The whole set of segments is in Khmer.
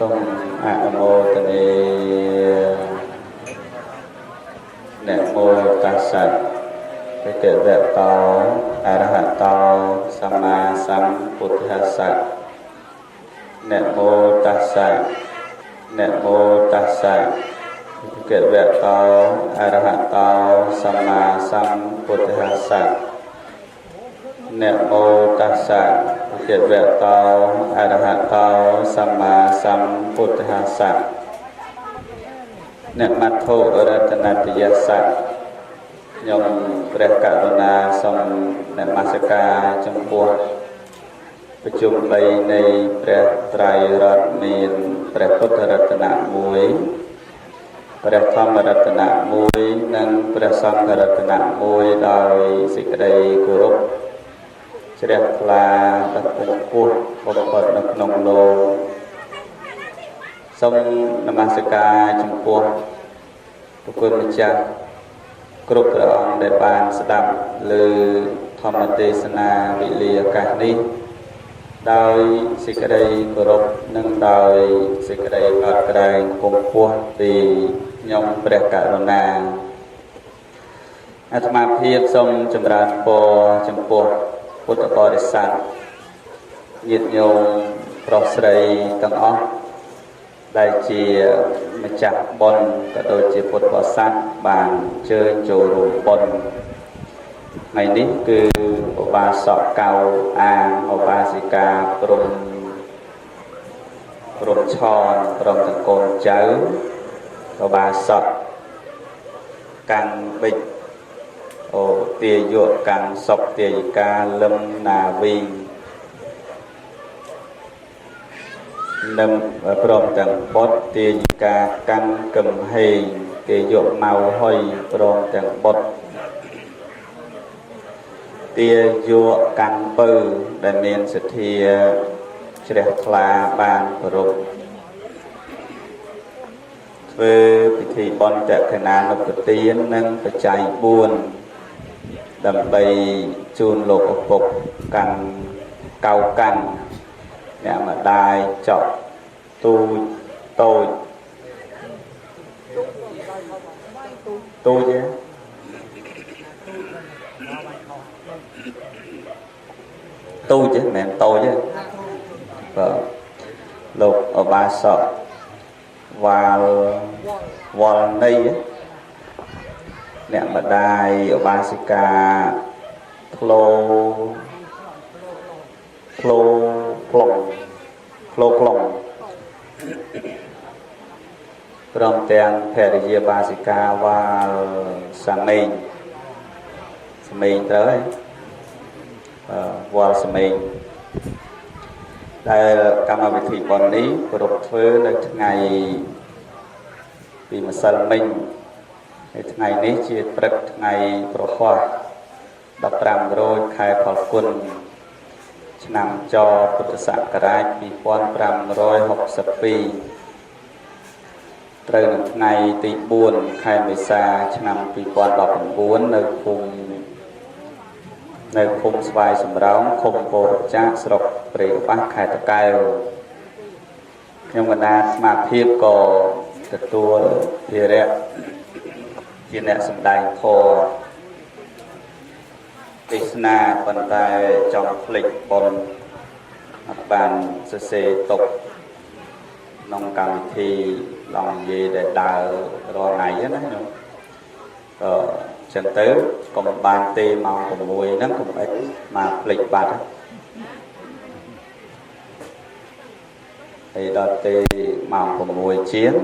សូមអនុមោទនានមោតស្សៈភគវតោអរហតោសម្មាសម្ពុទ្ធស្សៈនមោតស្សៈនមោតស្សៈភគវតោអរហតោសម្មាសម្ពុទ្ធស្សៈនមោតស្សៈភគវតោអរហតោសម្មាសម្ពុទ្ធស្សៈនមត្ថុរតនតយស្សៈខ្ញុំព្រះករុណាសូមនមស្ការចំពោះប្រជុំ3នៃព្រះត្រៃរតន៍មានព្រះពុទ្ធរតនៈ1ព្រះធម្មរតនៈ1និងព្រះសង្ឃរតនៈ1ដោយសេចក្តីគោរពជ្រះថ្លាដល់ពងពោះបំផុតនៅក្នុងលោកសូមនមស្ការចំពោះព្រះគុណម្ចាស់គ្រប់ព្រះអង្គដែលបានស្ដាប់លើធម្មទេសនាវិលាឱកាសនេះដោយសេចក្តីគោរពនិងដោយសេចក្តីកោតក្រែងគង់ពោះពីខ្ញុំព្រះករុណាអាត្មាភាពសូមចម្រើនពរចំពោះពុទ្ធបរិស័ទញាតិញោមប្រុសស្រីទាំងអស់ដែលជាម្ចាស់បុណ្យក៏ដូចជាពុទ្ធបរិស័ទបានអញ្ជើញចូលរួមបុណ្យថ្ងៃនេះគឺឧបាសកកៅអាងឧបាសិកាព្រំព្រំឆនព្រមទាំងកូនចៅឧបាសកកាំងបិចអូទាយកកាំងសុកទាយិកាលឹមណាវីនឹងព្រមទាំងបុត្រទាយិកាកាំងកំហេងគេយកម៉ៅហុយព្រមទាំងបុត្រទាយកកាំងពៅដែលមានសទ្ធាជ្រះថ្លាបានគោរពធ្វើពិធីបុណ្យតក្កណានុបទាននិងបច្ច័យ4ដើម្បីជូនលោកឪពុកកាន់កៅកាន់អ្នកម្ដាយចောက်ទូចតូចទូចទេទូចទេមិនមែនតូចទេបាទលោកឧបាសកវ៉ាល់វល់នៃអ្នកម្ដាយឧបាសិកាធ្លោធ្លោប្លុងធ្លោប្លុងព្រមទាំងភរិយាបាសិកាវ៉ាល់សាមេងសាមេងត្រូវហើយវ៉ាល់សាមេងដែលកម្មវិធីបុណ្យនេះប្រារព្ធធ្វើនៅថ្ងៃពីម្សិលមិញហើយថ្ងៃនេះជាព្រឹកថ្ងៃប្រហ័ស15រោចខែផលគុណឆ្នាំចពុទ្ធសករាជ2562ត្រូវនៅថ្ងៃទី4ខែមេសាឆ្នាំ2019នៅភូមិស្វាយសំរោងឃុំពោធិចាកស្រុកព្រៃកប្បាសខេត្តតាកែវខ្ញុំកណ្ដាលស្មារតីក៏ទទួលភារៈជាអ្នកសម្ដែងធម៌ទេសនាប៉ុន្តែចង់ភ្លេចបុណ្យអត់បានសរសេរទុកក្នុងកម្មវិធីឡងនិយាយដែលដើររាល់ថ្ងៃណាខ្ញុំក៏ចឹងទៅកុំបានទេម៉ោង6ហ្នឹងកុំអីមកភ្លេចបាត់ហើយដល់ទេម៉ោង6ជាង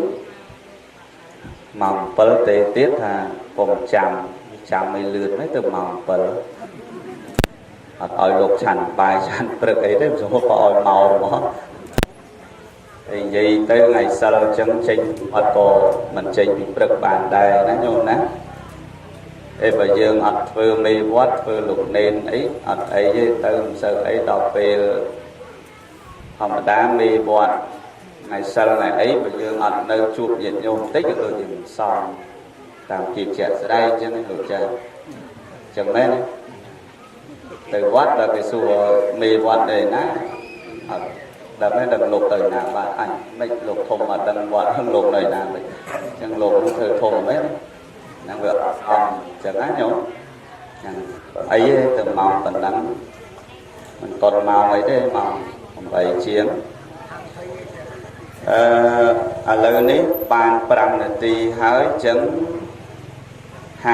ម៉ោង7ទេទៀតថាកុំចាំចាំឲ្យលឿនហ្នឹងទៅម៉ោង7អត់ឲ្យលោកឆាន់បាយឆាន់ព្រឹកអីទេមិនស្រួលក៏ឲ្យមកហ្មងហើយនិយាយទៅថ្ងៃសិលអញ្ចឹងចេញអត់ក៏មិនចេញពីព្រឹកបានដែរណាញោមណាអេបើយើងអត់ធ្វើមេវត្តធ្វើលោកនេនអីអត់អីទេទៅមិនសូវអីដល់ពេលធម្មតាមេវត្តថ្ងៃសិលថ្ងៃអីបើយើងអត់នៅជួបញាតិញោមតិចក៏ដូចជាមិនសមតាមភាពជាក់ស្ដែងអញ្ចឹងលោកចាអញ្ចឹងមែនទេទៅវត្តដល់គេសួរមេវត្តឯណាអត់ ដឹងទេដឹងលោកទៅណាបាទអញមិនលោកធំអត់ដឹងវត្តលោកនៅណាវិញអញ្ចឹងលោកនោះធ្វើធំមែនហ្នឹងវាអត់អញ្ចឹងណាញោមហ្នឹងអីទេទៅម៉ោងប៉ុណ្ណឹងមិនតន់ម៉ោងអីទេម៉ោង8ជាងឥឡូវនេះបាន5នាទីហើយអញ្ចឹង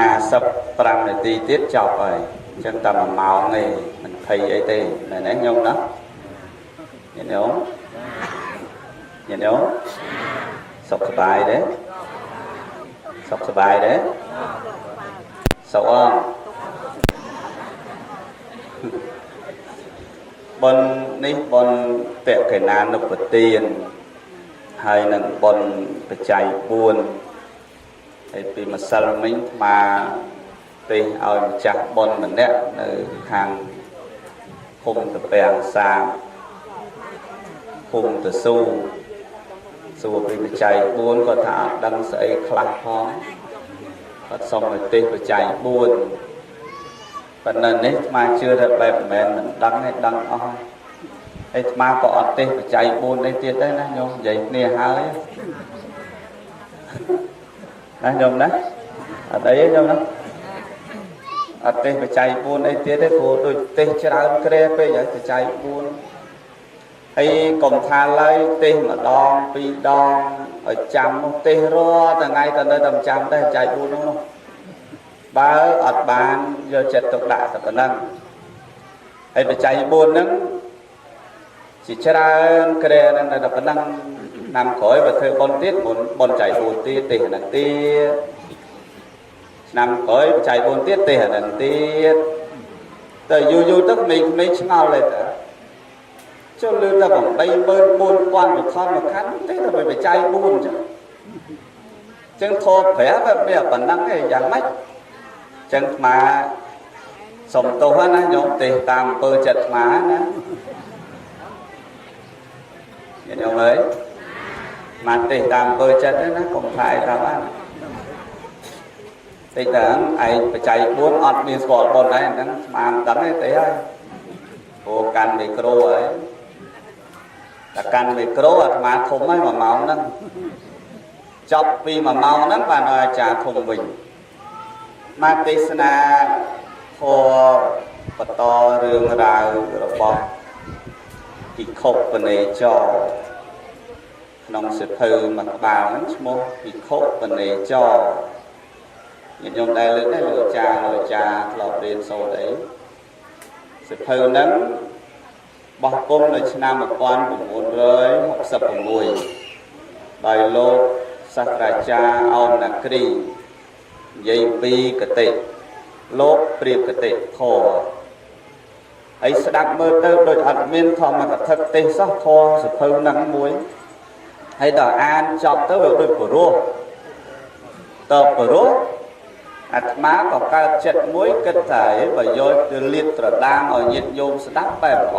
55នាទីទៀតចប់ហើយអញ្ចឹងតែ1ម៉ោងទេមិនភ័យអីទេមែនទេញោមណាញាតិញោមញាតិញោមសុខសប្បាយទេសុខសប្បាយទេសុខអងបុណ្យនេះបុណ្យតក្កណានុបទានហើយនឹងបុណ្យបច្ច័យ4ហើយពីម្សិលមិញអាត្មាទេសឲ្យម្ចាស់បុណ្យម្នាក់នៅខាងភូមិតពាំងសាបភូមិតស៊ូសួរពីបច្ច័យ4គាត់ថាអត់ដឹងស្អីខ្លះផងគាត់សុំឲ្យទេសបច្ច័យ4ប៉ុន្តែនេះអាត្មាជឿថាបែបមិនមែនមិនដឹងទេដឹងអស់ហើយអាត្មាក៏អត់ទេសបច្ច័យ4នេះទៀតដែរណាញោមនិយាយគ្នាហើយណាញោមណាអត់អីទេញោមណាអត់ទេសបច្ច័យ4អីទៀតទេព្រោះដូចទេសច្រើនក្រែពេកហើយបច្ច័យ4ហើយកុំថាឡើយទេសម្ដងពីរដងឲ្យចាំនោះទេសរាល់ថ្ងៃក៏នៅតែចាំដែរបច្ច័យ4នោះបើអត់បានយកចិត្តទុកដាក់តែប៉ុណ្ណឹងហើយបច្ច័យ4ហ្នឹងជាច្រើនក្រែហ្នឹងតែប៉ុណ្ណឹងឆ្នាំក្រោយបើធ្វើបុណ្យទៀតបុណ្យចៃ4ទៀតទេសហ្នឹងទៀតឆ្នាំក្រោយចៃ4ទៀតទេសហ្នឹងទៀតតែយូរយូរទៅក្មេងៗឆ្ងល់ទេតាចុះលើតែ84000មួយខំមួយខាន់ទេតែបច្ច័យ4អញ្ចឹងចឹងធម៌ព្រះវាមានប៉ុណ្ណឹងឯងយ៉ាងម៉េចចឹងអាត្មាសុំទោសណាញោមទេសតាមអំពើចិត្តអាត្មាណាញាតិញោមអើយមកទេសតាមអំពើចិត្តណាកុំថាអីថាបានតិចតែឯងបច្ច័យ4អត់មានស្គាល់បុណ្យដែរហ្នឹងស្មានមិនដឹងទេទេហើយព្រោះកាន់មីក្រូហើយតែកាន់មីក្រូអាត្មាធំហើយ1ម៉ោងហ្នឹងចប់ពី1ម៉ោងហ្នឹងបានឲ្យអាចារ្យធំវិញមកទេសនាធម៌បន្តរឿងរ៉ាវរបស់ភិក្ខុបនេចរក្នុងសៀវភៅមួយក្បាលហ្នឹងឈ្មោះភិក្ខុបនេចរញាតិញោមដែលលើកដែរលោកអាចារ្យធ្លាប់រៀនសូត្រអីសៀវភៅហ្នឹងបោះពុំនៅឆ្នាំ1966ដោយលោកសាស្ត្រាចារ្យអោនណាគ្រីនិយាយពីកតិលោកប្រៀបកតិធម៌ហើយស្ដាប់មើលទៅដូចអត់មានធម្មកថាទេសោះធម៌សភៅហ្នឹងមួយហើយដល់អានចប់ទៅវាដូចព្រោះតព្រោះអាត្មាក៏កើតចិត្តមួយគិតថាបើយកទៅលាតត្រដាងឲ្យញាតិញោមស្ដាប់បែបល្អ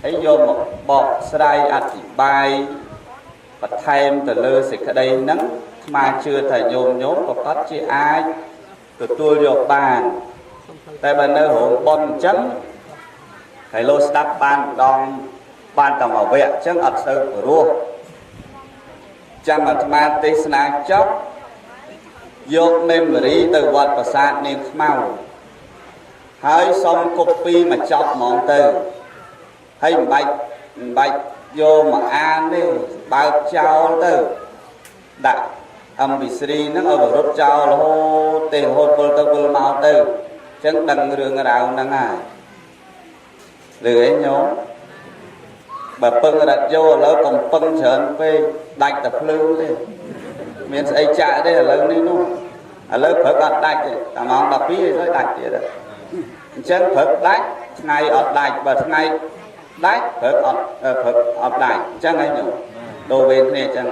ហើយយកមកបកស្រាយអធិប្បាយបន្ថែមទៅលើសេចក្តីហ្នឹងអាត្មាជឿថាញោមប្រកាសជាអាចទទួលយកបានតែបើនៅរោងបុណ្យអញ្ចឹងហើយលោកស្ដាប់បានម្ដងបានតែមួយវគ្គអញ្ចឹងអត់សូវព្រោះចាំអាត្មាទេសនាចប់យក memory ទៅវត្តប្រាសាទនាងខ្មៅហើយសុំកូពីមកចប់ហ្មងទៅហើយមិនបាច់យកមកអានទេបើកចោលទៅដាក់ MP3 ហ្នឹងឲ្យរត់ចោលរហូតទេរហូតវិលទៅវិលមកទៅអញ្ចឹងដឹងរឿងរ៉ាវហ្នឹងហើយលឺអីញោមបើពឹងរ៉ាឌីយ៉ូឥឡូវកុំពឹងច្រើនពេកដាច់តែភ្លើងទេមានស្អីចាក់ទេឥឡូវនេះនោះឥឡូវព្រឹកអត់ដាច់ទេតែម៉ោង12ឯងទៅដាច់ទៀតអញ្ចឹងព្រឹកដាច់ថ្ងៃអត់ដាច់បើថ្ងៃដាច់ព្រឹកអត់ដាច់អញ្ចឹងឯងញោមដូរវេនគ្នាអញ្ចឹង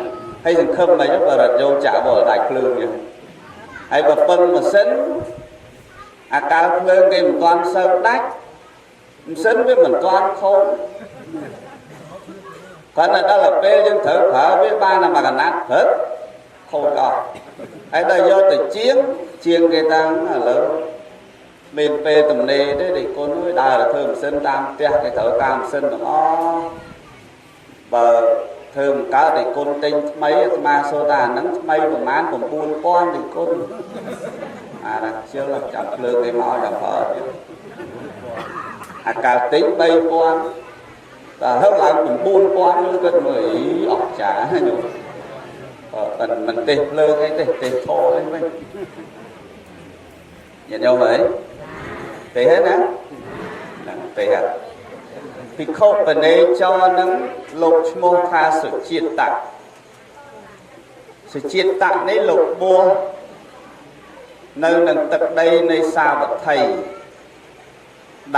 ហើយសង្ឃឹមមិនបើរ៉ាឌីយ៉ូចាក់បើដាច់ភ្លើងអញ្ចឹងហើយបើពឹងម៉ាស៊ីនអាកាលភ្លើងគេមិនទាន់សូវដាច់ម៉ាស៊ីនវាមិនទាន់ខូចគាត់តែដល់ពេលយើងត្រូវប្រើវាបានតែមួយកណាត់ព្រឹកខូចអស់ហើយដល់យកទៅជាងគេតាំងឥឡូវមានពេលទំនេរទេដេកគុណអើយដើរទៅធ្វើម៉ាស៊ីនតាមផ្ទះគេត្រូវតាមម៉ាស៊ីនទាំងអស់ បើធ្វើមិនកើតឯគុណទិញថ្មីអាត្មាសូតាហ្នឹងថ្មីប្រហែល9000ឯគុណអាណាខ្ជិលចាំភ្លើងគេមកចាំប្រើទៀតអាកាលទិញ3000តែហើយឡើង9000គិតមើលអីអស្ចារ្យញោមតែមិនទេភ្លើងអីទេទេធរអីវិញញាតិញោមអីទេហ៎ណាហ្នឹងទេហ៎ភិក្ខុបនេចរនឹងលោកឈ្មោះថាសុជាតិៈសុជាតិៈនេះលោកបួសនៅនឹងទឹកដីនៃសាវត្ថី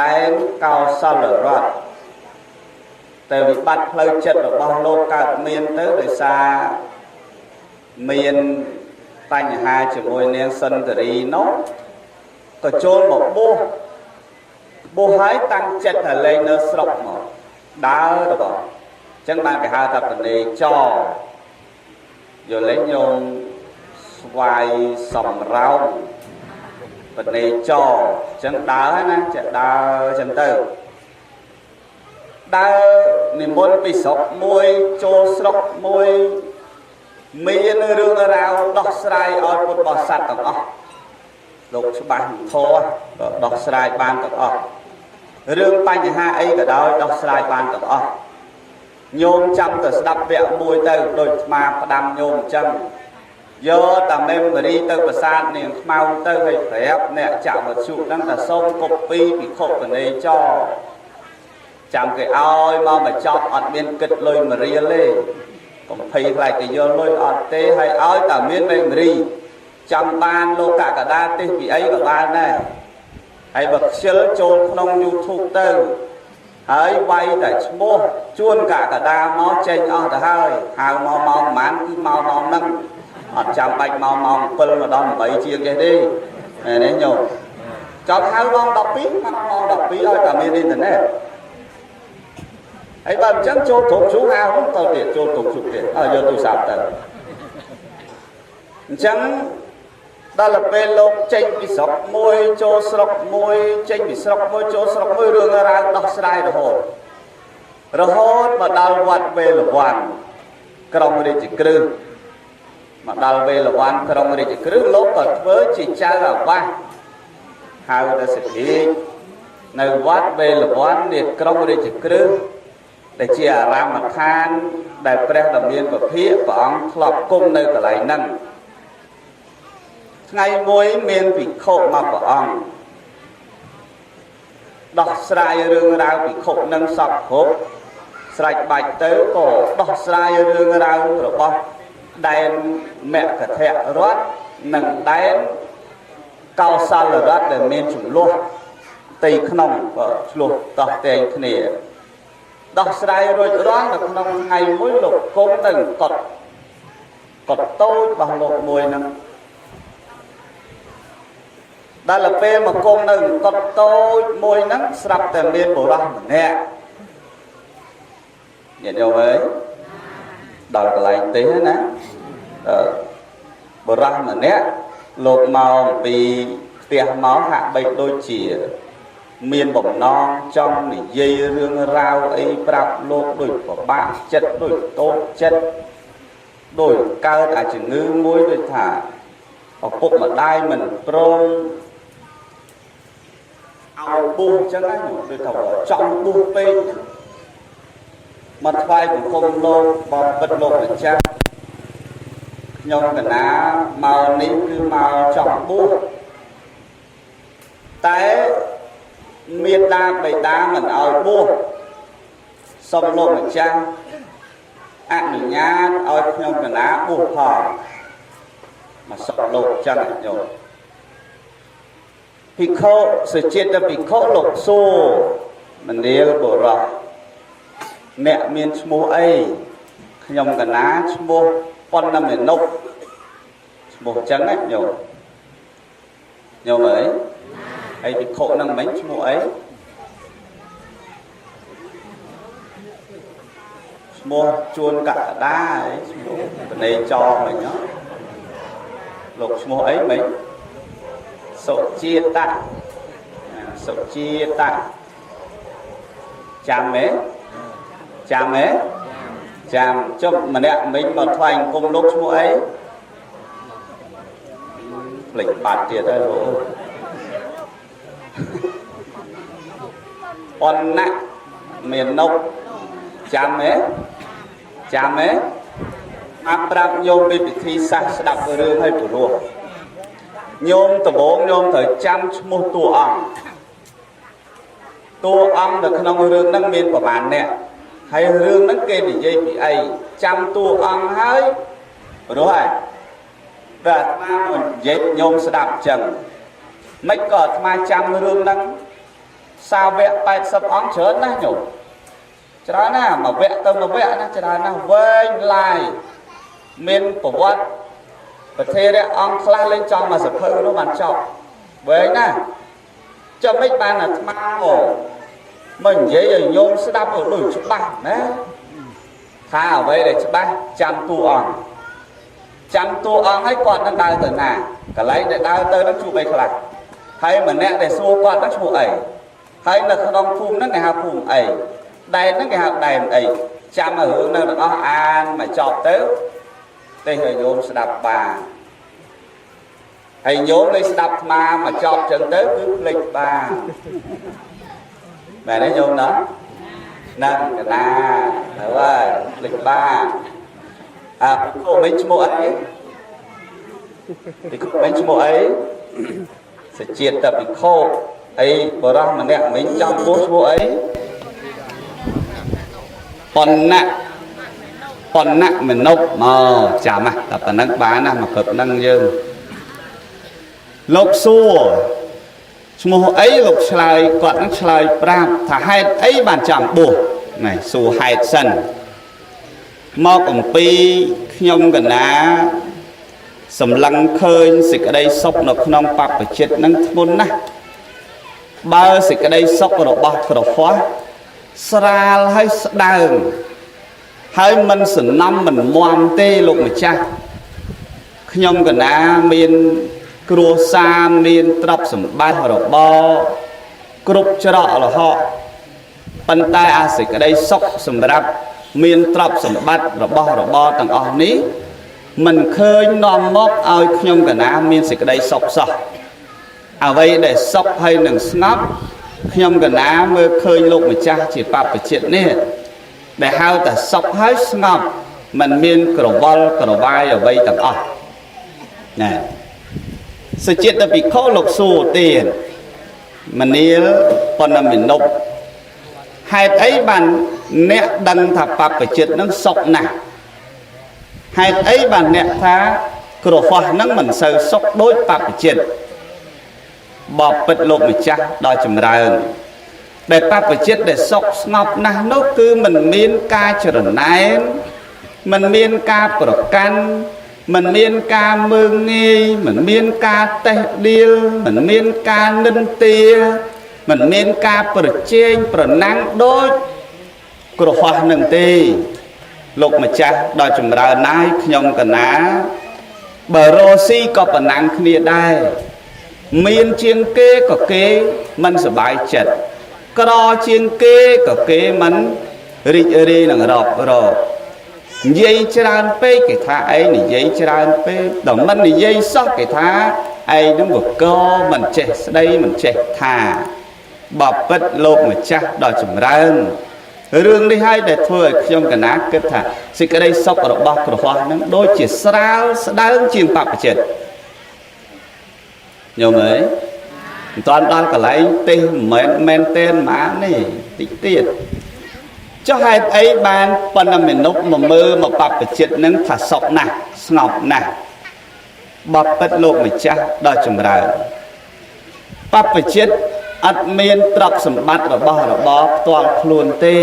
ដែនកោសលរដ្ឋតែវិបត្តិផ្លូវចិត្តរបស់លោកកើតមានទៅដោយសារមានបញ្ហាជាមួយនាងសុន្ទរីនោះក៏ចូលមកបួសបួសហើយតាំងចិត្តថាលែងនៅស្រុកមកដើរទៅបងអញ្ចឹងបានគេហៅថាបនេចរយល់ទេញោមស្វាយសំរោងបនេចរអញ្ចឹងដើរហើយណាចេះដើរអញ្ចឹងទៅដើរនិមន្តពីស្រុកមួយចូលស្រុកមួយមានរឿងរ៉ាវដោះស្រាយឲ្យពុទ្ធបរិស័ទទាំងអស់លោកច្បាស់ធម៌ក៏ដោះស្រាយបានទាំងអស់រឿងបញ្ហាអីក៏ដោយដោះស្រាយបានទាំងអស់ញោមចាំទៅស្ដាប់វគ្គមួយទៅដូចស្មាផ្ដាំញោមអញ្ចឹងយកតា memory ទៅប្រាសាទនាងខ្មៅទៅឲ្យប្រាប់អ្នកចាក់វត្ថុហ្នឹងថាសូមកូពីភិក្ខុបនេចរចាំគេឲ្យមកមកចប់អត់មានគិតលុយមួយរៀលទេកុំភ័យខ្លាចគេយកលុយអត់ទេហើយឲ្យតែមាន memory ចាំបានលោកកដាទេសពីអីក៏បានដែរហើយបើខ្ជិលចូលក្នុង YouTube ទៅហើយវាយតែឈ្មោះជួនកកដាមកចេញអស់ទៅហើយហៅមកម៉ោងប្រហែលគឺមកម៉ោងហ្នឹងអត់ចាំបាច់មកម៉ោង7មកដល់8ជាងគេទេមែនទេញោមចង់ហៅម៉ោង12មកម៉ោង12ឲ្យតែមានអ៊ីនធឺណិតហើយបើមិនចឹងចូលទ្រុងជ្រូកហៅទៅទៀតចូលទ្រុងជ្រូកទៀតឲ្យយកទូរស័ព្ទទៅអញ្ចឹងដល់ពេលលោកចេញពីស្រុកមួយចូលស្រុកមួយចេញពីស្រុកមួយចូលស្រុកមួយរឿងរ៉ាវដោះស្រាយរហូតរហូតមកដល់វត្តវេលវ័នក្រុងរាជក្រឹសមកដល់វេលវ័នក្រុងរាជក្រឹសលោកក៏ធ្វើជាចៅអាវាសហៅទៅសិទ្ធិនៅវត្តវេលវ័ននៃក្រុងរាជក្រឹសដែលជាអារាមដ្ឋានដែលព្រះដ៏មានពភាកព្រះអង្គធ្លាប់គង់នៅកន្លែងហ្នឹងថ្ងៃមួយមានភិក្ខុមកព្រះអង្គដោះស្រាយរឿងរ៉ាវភិក្ខុនឹងសពគ្រប់ស្រេចបាច់ទៅក៏ដោះស្រាយរឿងរ៉ាវរបស់ដែនមគធរដ្ឋនិងដែនកោសលរដ្ឋដែលមានចំនួនផ្ទៃក្នុងក៏ឆ្លោះតោះតែងគ្នាដោះស្រាយរួចរាល់នៅក្នុងថ្ងៃមួយលោកគង់នៅកត់កត់តូចរបស់លោកមួយហ្នឹងដល់ពេលមកគង់នៅកត់តូចមួយហ្នឹងស្រាប់តែមានបុរសម្នាក់ញាតិញោមអើយដល់កន្លែងទេណាបុរសម្នាក់លោកមកអំពីផ្ទះមកហាក់បីដូចជាមានបំណងចង់និយាយរឿងរ៉ាវអីប្រាប់លោកដូចពិបាកចិត្តដូចតូចចិត្តដូចកើតអាជំងឺមួយដូចថាឪពុកម្ដាយមិនព្រមឲ្យបួសអញ្ចឹងណាដូចថាចង់បួសពេកមកថ្វាយបង្គំលោកបបិទ្ធលោកម្ចាស់ខ្ញុំកណាមកនេះគឺមកចង់បួសតែមេដាបិតាមិនឲ្យបួសសូមលោកម្ចាស់អនុញ្ញាតឲ្យខ្ញុំកណាបួសផងមកសុខលោកចឹងញោមភិក្ខុសុជាតិភិក្ខុលោកសួរមនាលបុរសអ្នកមានឈ្មោះអីខ្ញុំកណាឈ្មោះប៉ុណ្ណមេនុកឈ្មោះចឹងណាញោមញោមអើយហើយភិក្ខុហ្នឹងមិញឈ្មោះអីឈ្មោះជួនកកដាអីឈ្មោះបនេចរមិញលោកឈ្មោះអីមិញសុជាតិៈសុជាតិៈចាំទេចាំទេ ចាំចុះម្នាក់មិញមកថ្វាយអង្គមលោកឈ្មោះអីភ្លេចបាត់ទៀតហើយលោកបណ្ណៈមេនុកចាំទេចាំទេមកប្រាប់ញោមពីពិធីសាស្ត្រស្ដាប់រឿងឲ្យព្រោះញោមដំបូងញោមត្រូវចាំឈ្មោះតួអង្គតួអង្គនៅក្នុងរឿងហ្នឹងមានប្រមាណអ្នកហើយរឿងហ្នឹងគេនិយាយពីអីចាំតួអង្គហើយព្រោះហើយតែអាត្មាមកនិយាយញោមស្ដាប់អញ្ចឹងមិនក៏អាត្មាចាំរឿងហ្នឹងសាវក80អង្គច្រើនណាស់ញោមច្រើនណាស់មួយវគ្គទៅមួយវគ្គណាច្រើនណាស់វែងឡាយមានប្រវត្តិប្រធេរៈអង្គខ្លះលេងចង់មកសភៅនោះបានចប់វែងណាស់ចាំមិនបានអាត្មាមកនិយាយឲ្យញោមស្ដាប់ឲ្យដូចច្បាស់ណាថាអ្វីដែលច្បាស់ចាំតួអង្គចាំតួអង្គឲ្យគាត់នឹងដើរទៅណាកន្លែងដែលដើរទៅនឹងជួបអីខ្លះហើយម្នាក់ដែលសួរគាត់នឹងឈ្មោះអីហើយនៅក្នុងភូមិហ្នឹងគេហៅភូមិអីដែនហ្នឹងគេហៅដែនអីចាំឲ្យរឿងហ្នឹងទាំងអស់អានមកចប់ទៅទេឲ្យញោមស្ដាប់បានហើយញោមលេងស្ដាប់អាត្មាមកចប់ចឹងទៅគឺភ្លេចបានមែនទេញោមណាហ្នឹងកណាទៅហើយភ្លេចបានអាភិក្ខុមិញឈ្មោះអីភិក្ខុមិញឈ្មោះអីសជាតិភិក្ខុអីបរោះម្នាក់មិញចង់ពោះឈ្មោះអីបណ្ណៈបណ្ណៈមនុស្សមកចាំណាតែប៉ុណ្ណឹងបានណាមកព្រឹកហ្នឹងយើងលោកសួរឈ្មោះអីលោកឆ្លើយគាត់នឹងឆ្លើយប្រាប់ថាហេតុអីបានចង់បួសណែសួរហេតុសិនមកអំពីខ្ញុំកណាសម្លឹងឃើញសេចក្តីសុខនៅក្នុងបព្វជិតនឹងធ្ងន់ណាស់បើសេចក្តីសុខរបស់ក្រហោះស្រាលហើយស្ដើងហើយមិនសំណំមិនមមទេលោកម្ចាស់ខ្ញុំកណាមានគ្រួសារមានទ្រព្យសម្បត្តិរបរគ្រប់ច្រករហកប៉ុន្តែអាសេចក្តីសុខសម្រាប់មានទ្រព្យសម្បត្តិរបស់របរទាំងអស់នេះមិនឃើញនាំមកឲ្យខ្ញុំកណាមានសេចក្តីសុខសោះអ្វីដែលសុខហើយនឹងស្ងប់ខ្ញុំកណាមើលឃើញលោកម្ចាស់ជាបព្វជិតនេះដែលហៅថាសុខហើយស្ងប់មិនមានក្រវល់ក្រវាយអ្វីទាំងអស់ណាសជាតិភិក្ខុលោកសួរទៀតមនាលបណ្ណមិនុបហេតុអីបានអ្នកដឹងថាបព្វជិតនឹងសុខណាស់ហេតុអីបានអ្នកថាក្រហោះនឹងមិនសូវសុខដូចបព្វជិតបបិទ្ធលោកម្ចាស់ដល់ចម្រើនដែលបព្វជិតដែលសុខស្ងប់ណាស់នោះគឺមិនមានការច្រណែនមិនមានការប្រកាន់មិនមានការមើងងាយមិនមានការតេះដៀលមិនមានការនិន្ទាមិនមានការប្រជែងប្រណាំងដូចក្រហោះនឹងទេលោកម្ចាស់ដល់ចម្រើនណាយខ្ញុំកណាបើរស់ស៊ីក៏ប្រណាំងគ្នាដែរមានជាងគេក៏គេមិនសប្បាយចិត្តក្រជាងគេក៏គេមិនរីករាយនឹងរករកនិយាយច្រើនពេកគេថាឯងនិយាយច្រើនពេកដល់មិននិយាយសោះគេថាឯងនឹងបកមិនចេះស្ដីមិនចេះថាបពិតលោកម្ចាស់ដល់ចម្រើនរឿងនេះហើយដែលធ្វើឲ្យខ្ញុំកណាគិតថាសេចក្តីសុខរបស់ក្រហោះនឹងដូចជាស្រាលស្ដើងជាងបព្វជិតញោមអើយមិនតាន់ដល់កន្លែងទេសមិនមែនទេហ្មងនេះតិចទៀតចុះហេតុអីបានបណ្ណមនុស្សមកមើលមកបព្វជិតនឹងថាសុខណាស់ស្ងប់ណាស់បពិតលោកម្ចាស់ដល់ចម្រើនបព្វជិតអត់មានទ្រព្យសម្បត្តិរបស់របរផ្ទាល់ខ្លួនទេ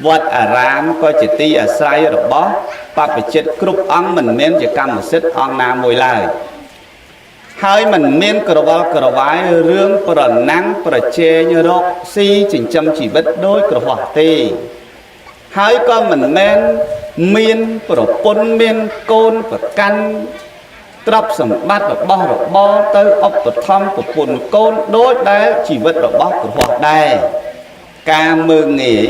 វត្តអារាមក៏ជាទីអាស្រ័យរបស់បព្វជិតគ្រប់អង្គមិនមានជាកម្មសិទ្ធិអង្គណាមួយឡើយហើយមិនមានក្រវល់ក្រវាយរឿងប្រណាំងប្រជែងរកស៊ីចិញ្ចឹមជីវិតដោយក្រហោះទេហើយក៏មិនមែនមានប្រពន្ធមានកូនប្រកាន់ទ្រព្យសម្បត្តិរបស់របរទៅឧបត្ថម្ភប្រពន្ធកូនដូចដែលជីវិតរបស់ក្រហោះដែរការមើងងាយ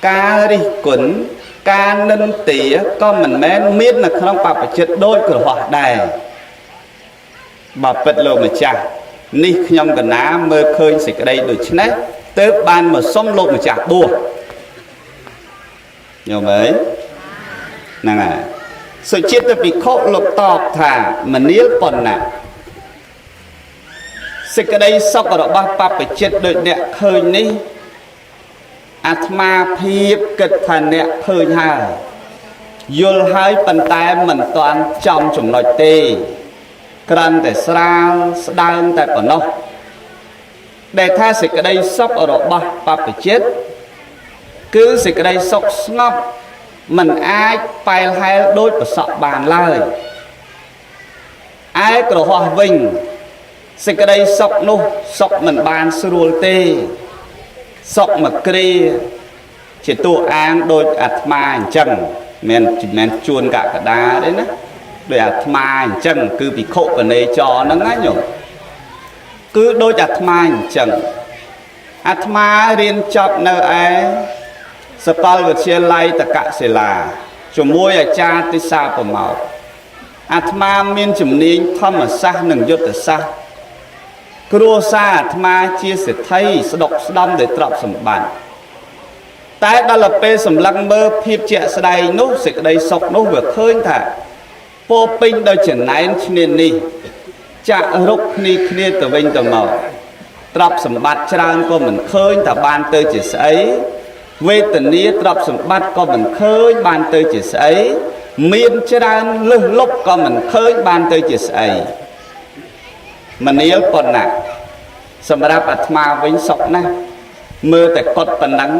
ការរិះគន់ ការនិន្ទាក៏មិនមែនមាននៅក្នុងបព្វជិតដូចគ្រហស្ថដែរបើពិតលោកម្ចាស់នេះខ្ញុំកណាមើលឃើញសេចក្តីដូច្នេះទើបបានមកសុំលោកម្ចាស់បួសញោមអើយហ្នឹងហើយសុជាតិភិក្ខុលោកតបថាមនាលប៉ុណ្ណាសេចក្តីសុខរបស់បព្វជិតដូចអ្នកឃើញនេះអាត្មាភាពគិតថាអ្នកឃើញហើយយល់ហើយប៉ុន្តែមិនទាន់ចំចំណុចទេគ្រាន់តែស្រាលស្ដើងតែប៉ុណ្ណោះដែលថាសេចក្តីសុខរបស់បព្វជិតគឺសេចក្តីសុខស្ងប់មិនអាចប៉ែលហែលដូចប្រសក់បានឡើយឯក្រហោះវិញសេចក្តីសុខនោះសុខមិនបានស្រួលទេសុខមកគ្រាជាតួអាងដូចអាត្មាអញ្ចឹងមិនមែនជួនកកដាទេណាដូចអាត្មាអញ្ចឹងគឺភិក្ខុបនេចរហ្នឹងណាញោមគឺដូចអាត្មាអញ្ចឹងអាត្មារៀនចប់នៅឯសកលវិទ្យាល័យតកសិលាជាមួយអាចារ្យទិសាប្រមោទអាត្មាមានជំនាញធម្មសាស្ត្រនិងយុទ្ធសាស្ត្រគ្រួសារអាត្មាជាសេដ្ឋីស្ដុកស្ដំដោយទ្រព្យសម្បត្តិតែដល់ពេលសម្លឹងមើលភាពជាក់ស្ដែងនោះសេចក្តីសុខនោះវាឃើញថាពោពេញដោយចំណែនឈ្នានេះចាក់រុកគ្នាគ្នាទៅវិញទៅមកទ្រព្យសម្បត្តិច្រើនក៏មិនឃើញថាបានទៅជាស្អីវេទនាទ្រព្យសម្បត្តិក៏មិនឃើញបានទៅជាស្អីមានច្រើនលឹះលប់ក៏មិនឃើញបានទៅជាស្អីមនាលប៉ុណ្ណាសម្រាប់អាត្មាវិញសុខណាស់មើលតែកត់ប៉ុណ្ណឹង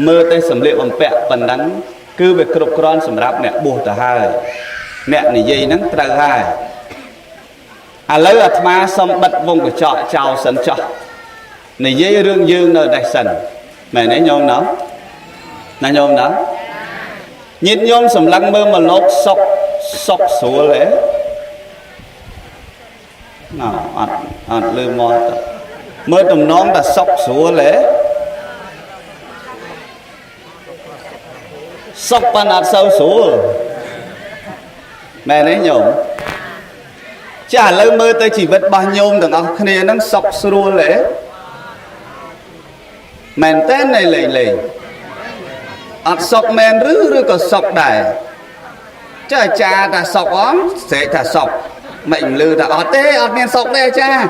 មើលតែសម្លៀកបំពាក់ប៉ុណ្ណឹងគឺវាគ្រប់គ្រាន់សម្រាប់អ្នកបួសទៅហើយអ្នកនិយាយហ្នឹងត្រូវហើយឥឡូវអាត្មាសុំបិទវងកញ្ចក់ចោលសិនចោះនិយាយរឿងយើងនៅនេះសិនមែនទេញោមណោះណាញោមណោះញាតិញោមសម្លឹងមើលមកលោកសុខសុខស្រួលទេណ៎អត់លឺមកមើលតំណងតែសុខស្រួលទេសុខប៉ុន្តែអត់សូវស្រួលមែនទេញោមចាឥឡូវមើលទៅជីវិតរបស់ញោមទាំងអស់គ្នាហ្នឹងសុខស្រួលទេមែនតើនៃលេងលេងអត់សុខមែនឬក៏សុខដែរចាអាចារ្យថាសុខអងស្រែកថាសុខមិនលឺថាអត់ទេអត់មានសុខទេអាចារ្យ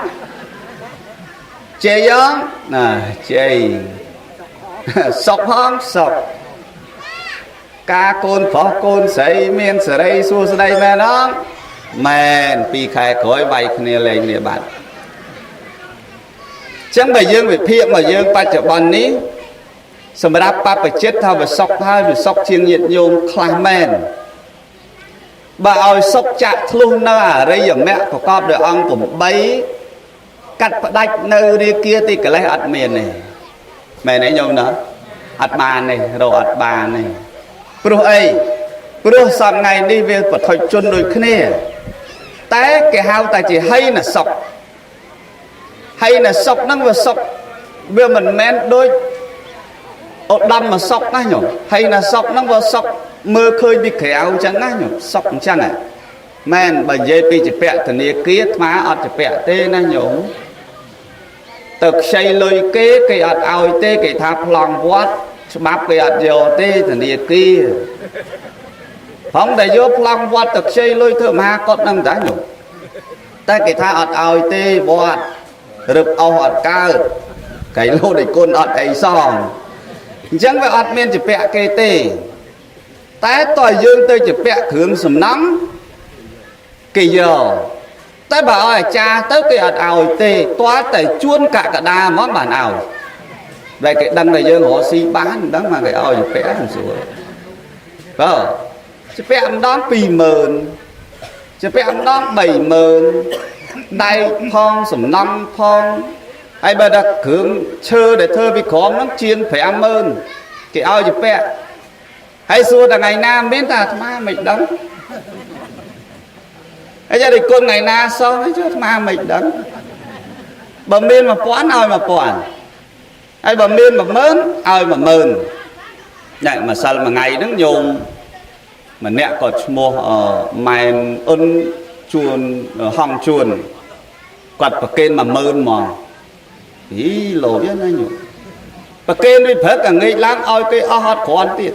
ជ័យអងណាជ័យសុខផងសុខការកូនប្រុសកូនស្រីមានសេរីសួស្តីមែនអងមែនពីខែក្រោយវាយគ្នាលែងគ្នាបាត់ចឹងបើយើងវិភាគមកយើងបច្ចុប្បន្ននេះសម្រាប់បព្វជិតថាវាសុខហើយវាសុខជាងញាតិញោមខ្លះមែនបើឲ្យសុខចាក់ធ្លុះនៅអរិយមគ្គប្រកបដោយអង្គ8កាត់ផ្ដាច់នៅរាគាទីកិលេសអត់មានទេមែនទេញោមណាអត់បានទេរកអត់បានទេព្រោះអីព្រោះសប្ថ្ងៃនេះវាបឋិជនដូចគ្នាតែគេហៅតែជាហីនសុខហីនសុខហ្នឹងវាសុខវាមិនមែនដូចឧត្តមសុខណាញោមហីនសុខហ្នឹងវាសុខមើលឃើញពីក្រៅអញ្ចឹងណាញោមសុខអញ្ចឹងហ៎មែនបើនិយាយពីជាពាក់ធនាគារអាត្មាអត់ជាពាក់ទេណាញោមទៅខ្ចីលុយគេគេអត់ឲ្យទេគេថាប្លង់វត្តច្បាប់គេអត់យកទេធនាគារផងតែយកប្លង់វត្តទៅខ្ចីលុយធ្វើមហាកុដហ្នឹងតាញោមតែគេថាអត់ឲ្យទេវត្តរឹបអស់អត់កើតកៃលោដូចគុណអត់អីសងអញ្ចឹងវាអត់មានជាពាក់គេទេតែតើយើងទៅជាពាក់គ្រឿងសំណង់គេយកតែបើឲ្យអាចារ្យទៅគេអត់ឲ្យទេទាល់តែជួនកកដាហ្មងបានឲ្យតែគេដឹងថាយើងរកស៊ីបានមិនដឹងមកគេឲ្យជាពាក់មិនស្រួលបើជាពាក់ម្ដង20000ជាពាក់ម្ដង30000ដែកផងសំណង់ផងហើយបើថាគ្រឿងឈើដែលធ្វើពីក្រមហ្នឹងជាង50000គេឲ្យជាពាក់ហើយសួរតែថ្ងៃណាមានតែអាត្មាមិនដឹងហើយចាគុណថ្ងៃណាសោះចុះអាត្មាមិនដឹងបើមាន1000ឲ្យ1000ហើយបើមាន10000ឲ្យ10000 ណែម្សិលមួយថ្ងៃហ្នឹងញោមម្នាក់ក៏ឈ្មោះម៉ែនអ៊ុនជួនហងជួនគាត់ប្រគេន10000មកអីលោភណាញោមប្រគេនវាព្រឹកអាងាកឡើងឲ្យគេអស់អត់គ្រាន់ទៀត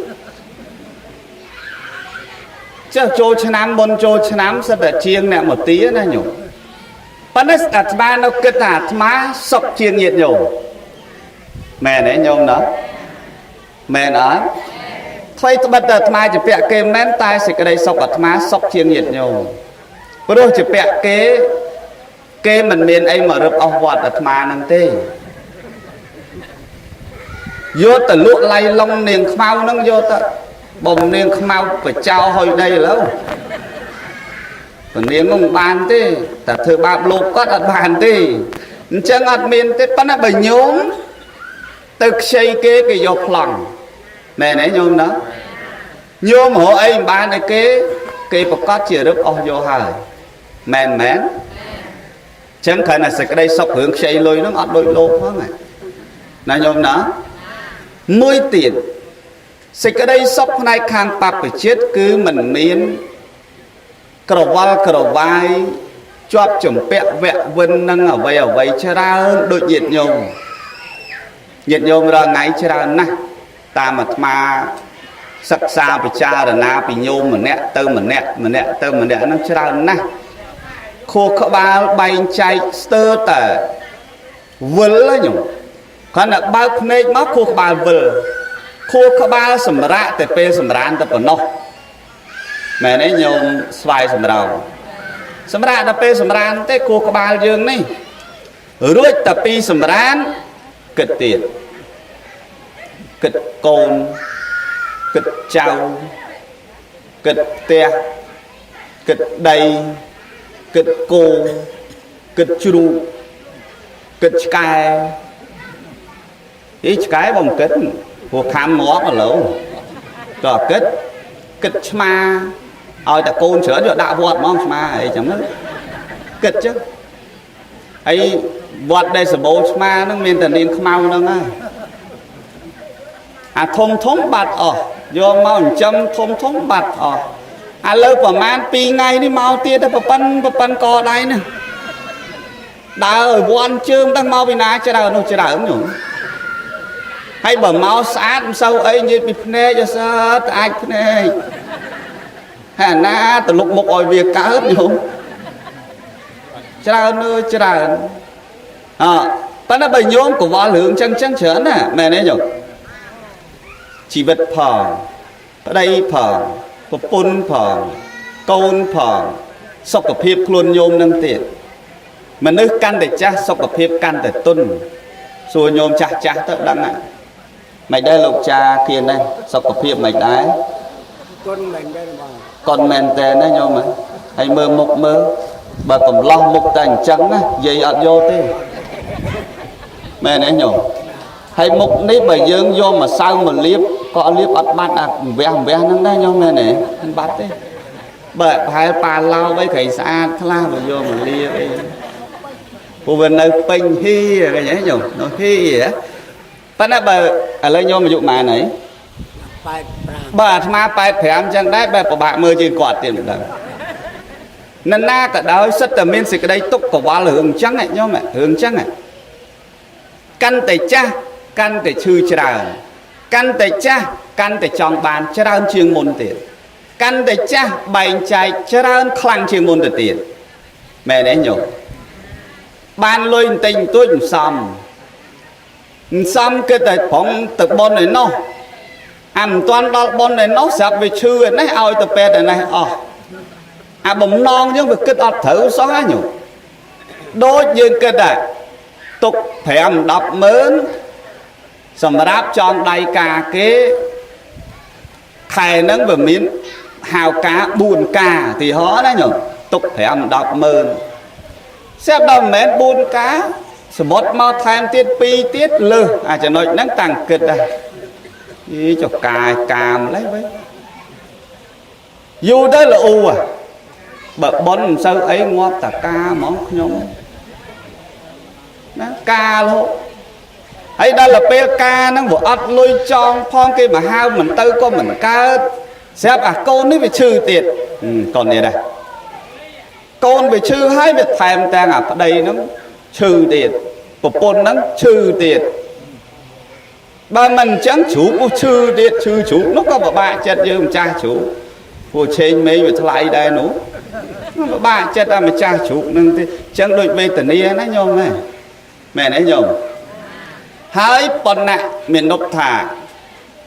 ចេះចូលឆ្នាំមុនចូលឆ្នាំសិតតែជាងអ្នកមកទាណាញោមប៉ុន្តែអាត្មានៅគិតថាអាត្មាសុខជាងញាតិញោមមែនទេញោមណោះមែនអត់ថ្មីត្បិតតែអាត្មាជាពាក់គេមែនតែសេចក្តីសុខអាត្មាសុខជាងញាតិញោមព្រោះជាពាក់គេគេមិនមានអីមករឹបអស់វត្តអាត្មានឹងទេយកទៅលក់ឡៃឡុងនាងខ្មៅនឹងយកទៅបំនាងខ្មៅបចោហុយដីឥឡូវពនាងនោះមិនបានទេតែធ្វើបាបលោកគាត់អត់បានទេអញ្ចឹងអត់មានទេប៉ុន្តែបើញោមទៅខ្ចីគេគេយកប្លង់មែនទេញោមណាញោមរកអីមិនបានឲ្យគេគេប្រកាសជារឹបអស់យកហើយមែនមែនអញ្ចឹងគ្រាន់តែសេចក្តីសុខរឿងខ្ចីលុយហ្នឹងអត់ដូចលោកផងណាញោមណាមួយទៀតសេចក្តីសុខផ្នែកខាងបព្វជិតគឺមិនមានក្រវល់ក្រវាយជាប់ជំពាក់វៈវិននឹងអ្វីអ្វីច្រើនដូចញាតិញោមញាតិញោមរាល់ថ្ងៃច្រើនណាស់តាមអាត្មាសិក្សាពិចារណាពីញោមម្នាក់ទៅម្នាក់ម្នាក់ទៅម្នាក់ហ្នឹងច្រើនណាស់ខួរក្បាលបែងចែកស្ទើរតែវិលញោមគ្រាន់តែបើកភ្នែកមកខួរក្បាលវិលខួរក្បាលសម្រាកតែពេលសម្រានតែប៉ុណ្ណោះមែនទេញោមស្វ័យសម្រោសម្រាកតែពេលសម្រានទេខួរក្បាលយើងនេះរួចតែពីសម្រានគិតទៀតគិតកូនគិតចៅគិតផ្ទះគិតដីគិតគោគិតជ្រូកគិតឆ្កែអីឆ្កែបងគិតព្រោះខាំងាប់ឥឡូវតើគិតគិតឆ្មាឲ្យតែកូនច្រើនយកដាក់វត្តហ្មងឆ្មាអីចឹងគិតចឹងហើយវត្តដែលសម្បូរឆ្មាហ្នឹងមានតែនាងខ្មៅហ្នឹងហើយអាធំធំបាត់អស់យកមកចិញ្ចឹមធំធំបាត់អស់ឥឡូវប្រហែល2ថ្ងៃនេះមកទៀតតែប្រប៉ិនកដៃនេះដើរឲ្យវាន់ជើងដឹងមកពីណាច្រើននោះច្រើនញោមហើយបើមកស្អាតមិនសូវអីនិយាយពីភ្នែកអសតអាចភ្នែកហើយអាណាទៅលុកមុខឲ្យវាកើតញោមច្រើនអើយច្រើនអប៉ុន្តែបើញោមកវល់រឿងចឹងចឹងច្រើនណាមែនទេញោមជីវិតផងប្តីផងប្រពន្ធផងកូនផងសុខភាពខ្លួនញោមនឹងទៀតមនុស្សកាន់តែចាស់សុខភាពកាន់តែទន់សួរញោមចាស់ចាស់ទៅដឹងហ្នឹងមិនដែរលោកចាគៀនដែរសុខភាពមិនដែរ កុនមែនដែរបង កុនមែនតើណាញោមហើយមើលមុខមើលបើកំឡោះមុខតែអញ្ចឹងណាយាយអត់យកទេមែនទេញោមហើយមុខនេះបើយើងយកម្សៅមកលាបក៏លាបអត់បាត់អាវះវះហ្នឹងដែរញោមមែនទេមិនបាត់ទេបើប្រហែលប៉ាឡោអីក្រែងស្អាតខ្លះបើយកមកលាបអីព្រោះវានៅពេញហៀឃើញទេញោមនៅហៀប៉ុន្តែបើឥឡូវញោមអាយុប៉ុន្មានហើយ 85បើអាត្មា85អញ្ចឹងដែរបែបពិបាកមើលជាងគាត់ទៀតមិនដឹងនរណាក៏ដោយសិតតែមានសេចក្តីទុកកវល់រឿងអញ្ចឹងញោមរឿងអញ្ចឹងកាន់តែចាស់កាន់តែឈឺច្រើនកាន់តែចាស់កាន់តែចង់បានច្រើនជាងមុនទៀតកាន់តែចាស់បែងចែកច្រើនខ្លាំងជាងមុនទៅទៀតមែនទេញោមបានលុយបន្តិចបន្តួចមិនសមមិនសមគិតតែប្រងទៅប៉ុនឯណោះអាមិនទាន់ដល់ប៉ុនឯណោះស្រាប់វាឈឺឯនេះឲ្យទៅពេទ្យឯនេះអស់អាបំណងយើងវាគិតអត់ត្រូវសោះណាញោមដូចយើងគិតថាទុក5 10ម៉ឺនសម្រាប់ចងដៃការគេខែហ្នឹងវាមានហៅការ4ការទីហោណាញោមទុក5 10ម៉ឺនស្រាប់ដល់មិនមែន4ការសមុទ្រមកថែមទៀត2ទៀតលើសអាចចំណុចហ្នឹងតាំងគិតដែរអីចុះកាយកាមលេះវិញយូរទៅល្អបើប៉ុនមិនសូវអីងាប់តាកាហ្មងខ្ញុំណាការហូត ហើយដល់ទៅពេលការហ្នឹងវាអត់លុយចងផងគេមកហៅមិនទៅក៏មិនកើតស្រាប់អាកូននេះវាឈឺទៀតកូននេះដែរកូនវាឈឺហើយវាថែមទាំងអាប្តីហ្នឹងឈឺទៀតប្រពន្ធហ្នឹងឈឺទៀតបើមិនអញ្ចឹងជ្រូកនោះឈឺទៀតឈឺជ្រូកនោះក៏ពិបាកចិត្តយើងម្ចាស់ជ្រូកព្រោះឆេងមេវាថ្លៃដែរនោះពិបាកចិត្តអាម្ចាស់ជ្រូកនឹងទេអញ្ចឹងដូចវេទនាណាញោមហ៎មែនទេញោមហើយប៉ុណ្ណៈមាននុបថា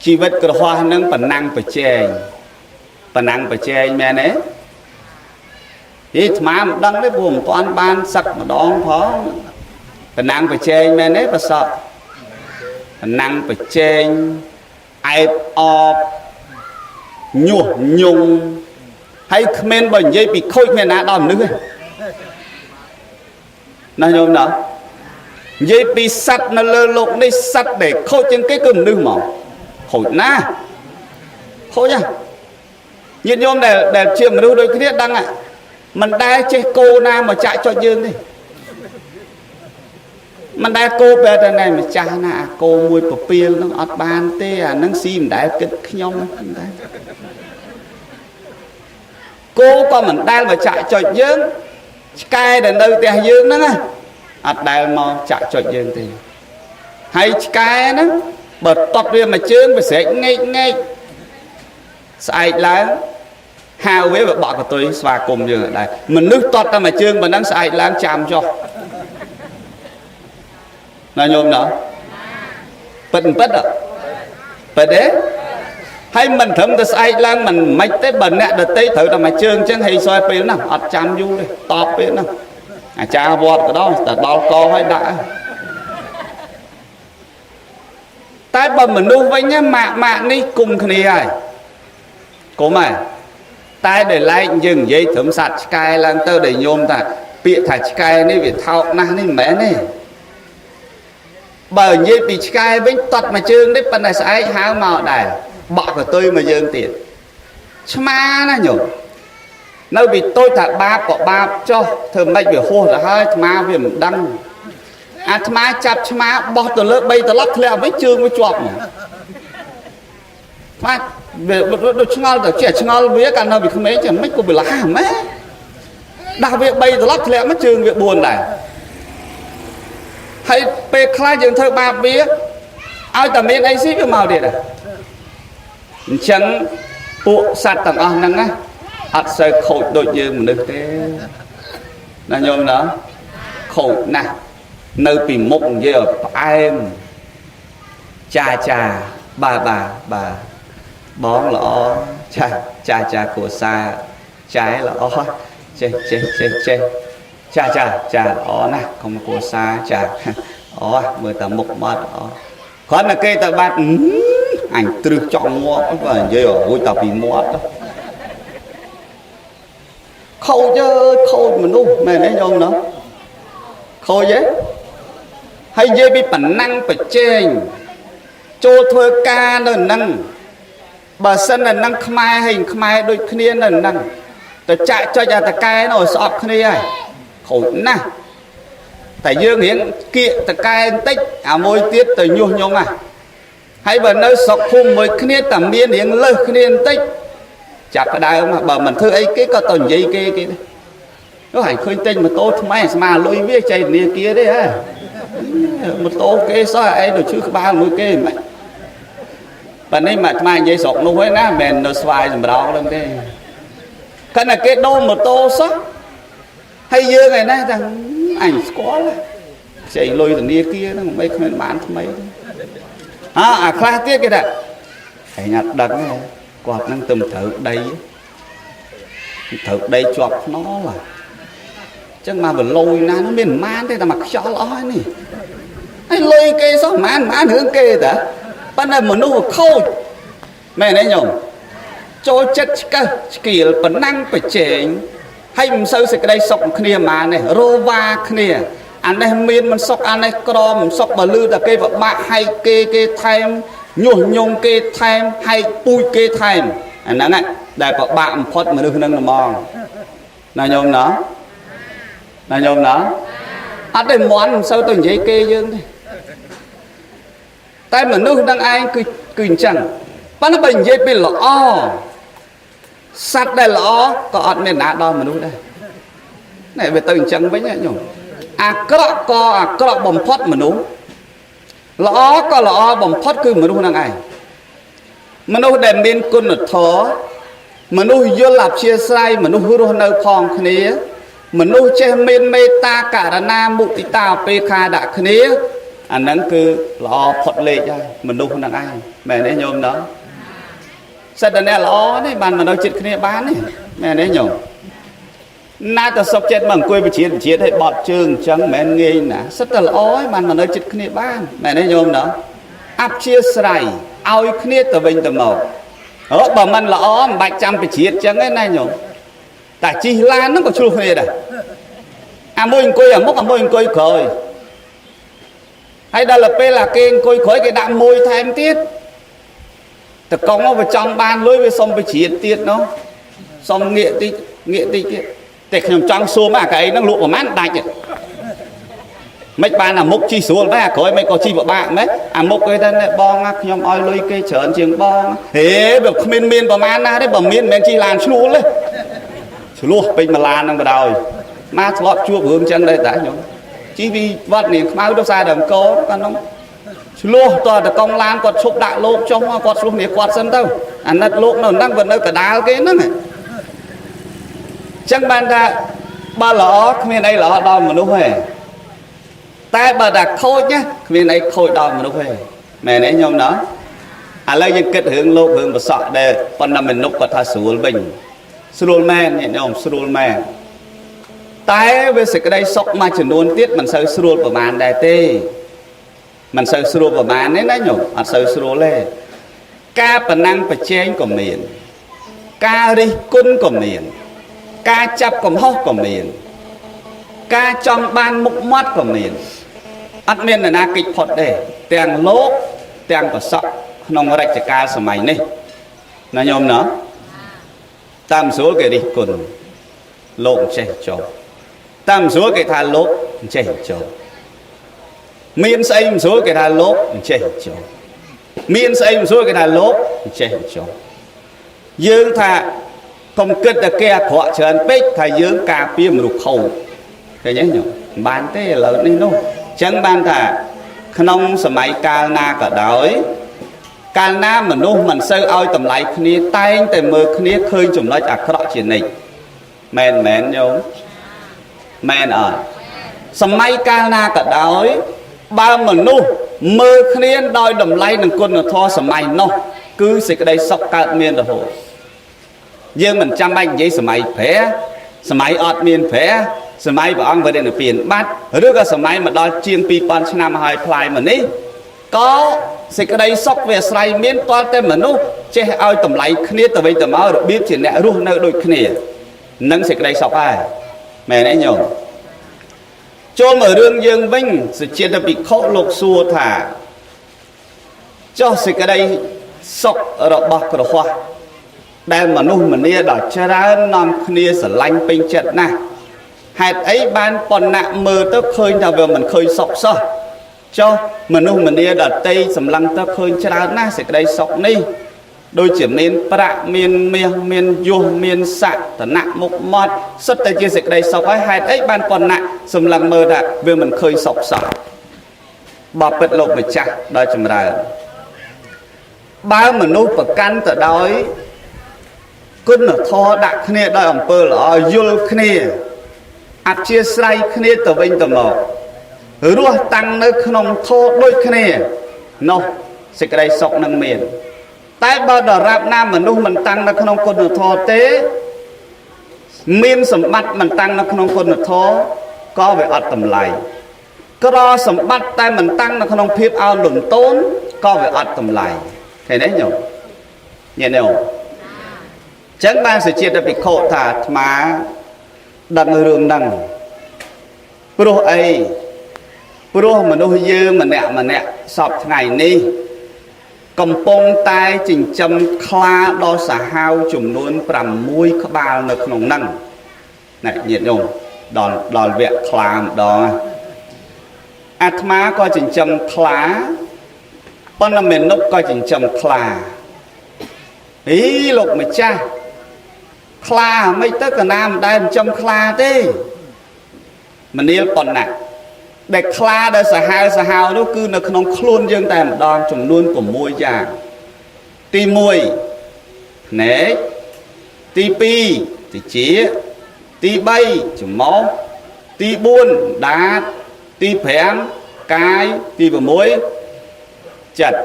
ជីវិតក្រហោះនឹងប៉ុណ្ណឹងប្រជែងប៉ុណ្ណឹងប្រជែងមែនទេហីអាត្មាមិនដឹងទេព្រោះមិនទាន់បានសឹកម្ដងផងប៉ុណ្ណឹងប្រជែងមែនទេប្រសក់ប៉ុណ្ណឹងប្រជែងអែបអបញុះញង់ហើយគ្មានបើនិយាយពីខូចគ្មានណាដល់មនុស្សទេណាញោមណានិយាយពីសត្វនៅលើលោកនេះសត្វដែលខូចជាងគេគឺមនុស្សហ្មងខូចណាស់ខូចណាញាតិញោមដែលជាមនុស្សដូចគ្នាដឹងមិនដែលចេះគោណាមកចាក់ចុចយើងទេមិនដែលគោបែរតែណែម្ចាស់ណាអាគោមួយពពាលនឹងអត់បានទេអានឹងស៊ីមិនដែលគិតខ្ញុំមិនដែលគោក៏មិនដែលមកចាក់ចុចយើងឆ្កែដែលនៅផ្ទះយើងហ្នឹងណាអត់ដែលមកចាក់ចុចយើងទេហើយឆ្កែហ្នឹងបើតត់វាមួយជើងវាស្រែកងែកងែកស្អែកឡើងហៅវាវាបក់កតុយស្វាគមន៍យើងដែរមនុស្សតត់តែមួយជើងប៉ុណ្ណឹងស្អែកឡើងចាំចុះណាញោមណាពិតពិតពិតទេហើយមិនត្រឹមតែស្អែកឡើងមិនមិនទេបើអ្នកដតីត្រូវតែមួយជើងអញ្ចឹងហើយសយពេលហ្នឹងអត់ចាំយូរទេតបពេលហ្នឹងអាចារ្យវត្តក៏ដោយតែដល់កហើយដាក់តែបើមនុស្សវិញម៉ាក់ម៉ាក់នេះគុំគ្នាហើយគុំហើយតែដែលឡែកយើងនិយាយត្រឹមសត្វឆ្កែឡើងទៅដែលញោមថាពាក្យថាឆ្កែនេះវាថោកណាស់នេះមិនមែនទេបើនិយាយពីឆ្កែវិញតត់មួយជើងនេះប៉ុន្តែស្អែកហៅមកដែរបក់កតុយមកយើងទៀតឆ្មាណាញោមនៅពីតូចថាបាបក៏បាបចុះធ្វើម៉េចវាហួសទៅហើយអាត្មាវាមិនដឹងអាត្មាចាប់ឆ្មាបោះទៅលើ3ត្រឡប់ធ្លាក់វិញជើងវាជាប់មកបាទវាដូចឆ្ងល់ទៅចេះឆ្ងល់វាកាលនៅពីក្មេងចេះមិនក៏វាលះម៉ែដាស់វា3ត្រឡប់ធ្លាក់មកជើងវា4ដែរហើយពេលខ្លះយើងធ្វើបាបវាឲ្យតែមានអីស៊ីវាមកទៀតដែរអញ្ចឹងពួកសត្វទាំងអស់ហ្នឹងណាអត់សូវខូចដូចយើងមនុស្សទេណាញោមណាខូចណាស់នៅពីមុខនិយាយឲ្យផ្អែមចាចាបាបាបាបងល្អចាចាចាគ្រួសារចែល្អចេះចេះចេះចេះចាចាចាល្អណាស់កុំគ្រួសារចាអូមើលតែមុខមាត់ល្អគ្រាន់តែគេទៅបាត់អញទ្រឹសចង់ងាប់បើនិយាយរួចតែពីមាត់ខូចអើយខូចមនុស្សមែនទេញោមណោះខូចទេហើយនិយាយពីប៉ុណ្ណឹងប្រជែងចូលធ្វើការនៅនឹងបើសិននៅនឹងខ្មែរហើយខ្មែរដូចគ្នានៅនឹងទៅចាក់ចុចអាតកែនោះឲ្យស្អប់គ្នាហើយខូចណាស់តែយើងរៀងគៀកតកែបន្តិចអាមួយទៀតទៅញុះញង់ហ่ะហើយបើនៅស្រុកភូមិមួយគ្នាតែមានរៀងលើសគ្នាបន្តិចចាប់ផ្ដើមបើមិនធ្វើអីគេក៏ទៅនិយាយគេគេនោះហើយឃើញទិញម៉ូតូថ្មីស្មាលុយវាចៃធនាគារទេហ៎ម៉ូតូគេសោះឯងទៅឈឺក្បាលមួយគេមិនប៉នេះមកអាត្មានិយាយស្រុកនោះឯណាមិនមែននៅស្វាយសម្រងហ្នឹងទេគាត់តែគេដូរម៉ូតូសោះហើយយើងឯណាថាអញស្គាល់ខ្ចីលុយធនាគារហ្នឹងមិនគ្មានបានថ្មីអើអាខ្លះទៀតគេថាឯងអត់ដឹងទេគាត់ហ្នឹងទៅត្រូវដីត្រូវដីជាប់ខ្នល់អញ្ចឹងមកបលយណានោះមានប្រមាណទេតែមកខ្យល់អស់ហើយនេះហើយលុយគេសោះប្រមាណប្រមាណរឿងគេតាប៉ុន្តែមនុស្សវាខូចមែនទេញោមចូលចិត្តឆ្កឹះឆ្កៀលប៉ុណ្ណឹងប្រជែងហើយមិនសូវសេចក្តីសុខគ្នាហ្មងនេះរវ៉ាគ្នាអានេះមានមិនសុខអានេះក្រមិនសុខបើលឺតែគេពិបាកហែកគេគេថែមញុះញង់គេថែមហែកពូជគេថែមអាហ្នឹងដែលពិបាកបំផុតមនុស្សហ្នឹងហ្មងណាញោមណាណាញោមណាអត់ទេមន់មិនសូវទៅនិយាយគេយើងទេ តែមនុស្សនឹងឯងគឺគឺអញ្ចឹងប៉ុន្តែបើនិយាយពីល្អសត្វដែលល្អក៏អត់មានណាដល់មនុស្សដែរណែវាទៅអញ្ចឹងវិញណាញោមអាក្រក់ក៏អាក្រក់បំផុតមនុស្សល្អក៏ល្អបំផុតគឺមនុស្សនឹងឯងមនុស្សដែលមានគុណធម៌មនុស្សយល់អព្យាស្រ័យមនុស្សរស់នៅផងគ្នាមនុស្សចេះមានមេត្តាករណាមុទិតាឧបេក្ខាដាក់គ្នាអាហ្នឹងគឺល្អផុតលេខហើយមនុស្សហ្នឹងឯងមែនទេញោមណោះសិតតែអ្នកល្អនេះបានមនុស្សចិត្តគ្នាបាននេះមែនទេញោមណាតែសុកចិត្តមកអង្គុយវិជាវិជាឲ្យបត់ជើងអញ្ចឹងមិនមែនងាយណាសិតតែល្អហើយបានមនុស្សចិត្តគ្នាបានមែនទេញោមណោះអព្យាស្រ័យឲ្យគ្នាទៅវិញទៅមកអូបើមិនល្អមិនបាច់ចាំវិជាអញ្ចឹងទេណាញោមតែជិះឡានហ្នឹងក៏ឆ្លោះគ្នាដែរអាមួយអង្គុយអាមុខអាមួយអង្គុយក្រោយហើយដល់ទៅពេលអាគេអង្គុយក្រោយគេដាក់មួយថែមទៀតតកងវាចង់បានលុយវាសុំវិជាទៀតនោះសុំងាកតិចងាកតិចទៀតតែខ្ញុំចង់សួរមកអាកៅអីហ្នឹងលក់ប្រហែលដាច់មិនបានអាមុខជីស្រួលដែរអាក្រោយមិនក៏ជីពិបាកមែនអាមុខគេថាបងខ្ញុំឲ្យលុយគេច្រើនជាងបងហេវាគ្មានមានប្រហែលណាទេបើមានមិនមែនជីឡានឆ្លោះទេឆ្លោះពេញមួយឡានហ្នឹងបដ ாய் មកធ្លាប់ជួបរឿងចឹងដែរតាខ្ញុំជីពីវត្តនាងខ្មៅទៅខ្សែដើមកកាលនោះឆ្លោះតតកងឡានគាត់ឈប់ដាក់លោកចុះមកគាត់ឆ្លោះគ្នាគាត់សិនទៅអាណិតលោកនៅហ្នឹងវានៅកដាលគេហ្នឹងចឹងបានថាបើល្អគ្មានអីល្អដល់មនុស្សទេតែបើថាខូចណាគ្មានអីខូចដល់មនុស្សទេមែនទេញោមណោះឥឡូវយើងគិតរឿងលោករឿងប្រសក់ដែលប៉ុន្តែមនុស្សគាត់ថាស្រួលវិញស្រួលមែនញាតិញោមស្រួលមែនតែវាសេចក្តីសុខមួយចំនួនទៀតមិនសូវស្រួលប្រហែលដែរទេមិនសូវស្រួលប្រហែលទេណាញោមអត់សូវស្រួលទេការប្រណាំងប្រជែងក៏មានការរិះគន់ក៏មានការចាប់កំហុសក៏មានការចង់បានមុខមាត់ក៏មានអត់មាននរណាគេចផុតទេទាំងលោកទាំងប្រសក់ក្នុងរជ្ជកាលសម័យនេះណាញោមណាតាមស្រួលគេរិះគន់លោកចេះចុះតាមស្រួលគេថាលោកចេះចុះមានស្អីមិនស្រួលគេថាលោកចេះចុះមានស្អីមិនស្រួលគេថាលោកចេះចុះយើងថាកុំគិតតែគេអាក្រក់ច្រើនពេកថាយើងការពារមនុស្សខូចឃើញទេញោមមិនបានទេឥឡូវនេះនោះអញ្ចឹងបានថាក្នុងសម័យកាលណាក៏ដោយកាលណាមនុស្សមិនសូវឲ្យតម្លៃគ្នាតែងតែមើលគ្នាឃើញចំណុចអាក្រក់ជានិច្ចមែនមែនញោមមែនអត់សម័យកាលណាក៏ដោយបើមនុស្សមើលគ្នាដោយតម្លៃនិងគុណធម៌សម័យនោះគឺសេចក្តីសុខកើតមានរហូតយើងមិនចាំបាច់និយាយសម័យព្រះសម័យអត់មានព្រះសម័យព្រះអង្គបរិនិព្វានបាត់ឬក៏សម័យមកដល់ជាង2000ឆ្នាំហើយផ្លាយមកនេះក៏សេចក្តីសុខវាអាស្រ័យមានទាល់តែមនុស្សចេះឲ្យតម្លៃគ្នាទៅវិញទៅមករបៀបជាអ្នករស់នៅដូចគ្នានឹងសេចក្តីសុខហើយមែនទេញោមចូលមករឿងយើងវិញសុជាតិភិក្ខុលោកសួរថាចុះសេចក្តីសុខរបស់គ្រហស្ថដែលមនុស្សម្នាដ៏ច្រើននាំគ្នាស្រឡាញ់ពេញចិត្តណាស់ហេតុអីបានប៉ុណ្ណាមើលទៅឃើញថាវាមិនឃើញសុខសោះចុះមនុស្សម្នាដតីសម្លឹងទៅឃើញច្រើនណាស់សេចក្តីសុខនេះដូចជាមានប្រាក់មានមាសមានយសមានស័ក្តិឋានៈមុខមាត់សុទ្ធតែជាសេចក្តីសុខហើយហេតុអីបានប៉ុណ្ណាសម្លឹងមើលថាវាមិនឃើញសុខសោះបបិទ្ធលោកម្ចាស់ដ៏ចម្រើនបើមនុស្សប្រកាន់ទៅដោយគុណធម៌ដាក់គ្នាដោយអំពើល្អយល់គ្នាអព្យាស្រ័យគ្នាទៅវិញទៅមករស់តាំងនៅក្នុងធម៌ដូចគ្នានោះសេចក្តីសុខនឹងមានតែបើដរាបណាមនុស្សមិនតាំងនៅក្នុងគុណធម៌ទេមានសម្បត្តិមិនតាំងនៅក្នុងគុណធម៌ក៏វាអត់តម្លៃក្រសម្បត្តិតែមិនតាំងនៅក្នុងភាពអោនលំទោនក៏វាអត់តម្លៃឃើញទេញោមញាតិញោមចឹងបានសុជាតិភិក្ខុថាអាត្មាដឹងរឿងហ្នឹងព្រោះអីព្រោះមនុស្សយើងម្នាក់ម្នាក់សពថ្ងៃនេះកំពុងតែចិញ្ចឹមខ្លាដ៏សាហាវចំនួន6ក្បាលនៅក្នុងហ្នឹងណែញាតិញោមដល់វគ្គខ្លាម្ដងអាត្មាក៏ចិញ្ចឹមខ្លា ប៉ុន្តែមេនុបក៏ចិញ្ចឹមខ្លាអីលោកម្ចាស់ខ្លាមិនទៅកណាមិនដែលចិញ្ចឹមខ្លាទេមនាលប៉ុណ្ណាដែលខ្លាដែលសាហាវសាហាវនោះគឺនៅក្នុងខ្លួនយើងតែម្ដងចំនួន6យ៉ាងទី1ភ្នែកទី2តិចទី3ច្រមុះទី4ដាតទី5កាយទី6ចិត្ត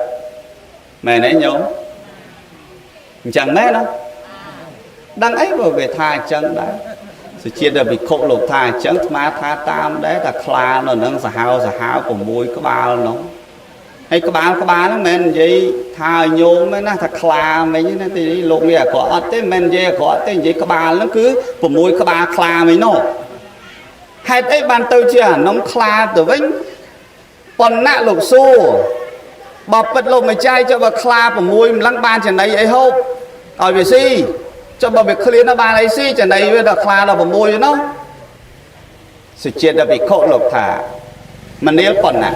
មែនទេញោមអញ្ចឹងមែនណាដឹងអីបើវាថាអញ្ចឹងដែរសុជាតិវិខុលោកថាអញ្ចឹងអាត្មាថាតាមដែរតែខ្លានៅនឹងសាហាវសាហាវ6ក្បាលនោះហើយក្បាលក្បាលហ្នឹងមិនមែននិយាយថាឲ្យញោមទេណាថាខ្លាមិញណាទីលោកនេះអាក្រក់អត់ទេមិនមែននិយាយអាក្រក់ទេនិយាយក្បាលហ្នឹងគឺ6ក្បាលខ្លាមិញនោះហេតុអីបានទៅជាអានំខ្លាទៅវិញប៉ុណ្ណាលោកសួរបើពិតលោកម្ចាស់ចុះបើខ្លា6ម្លឹងបានចំណីអីហូបឲ្យវាស៊ីចុះបើវាឃ្លានទៅបានអីស៊ីចំណីវាដល់ខ្លាដល់6នោះសុជាតិភិក្ខុលោកថាមនាលប៉ុណ្ណា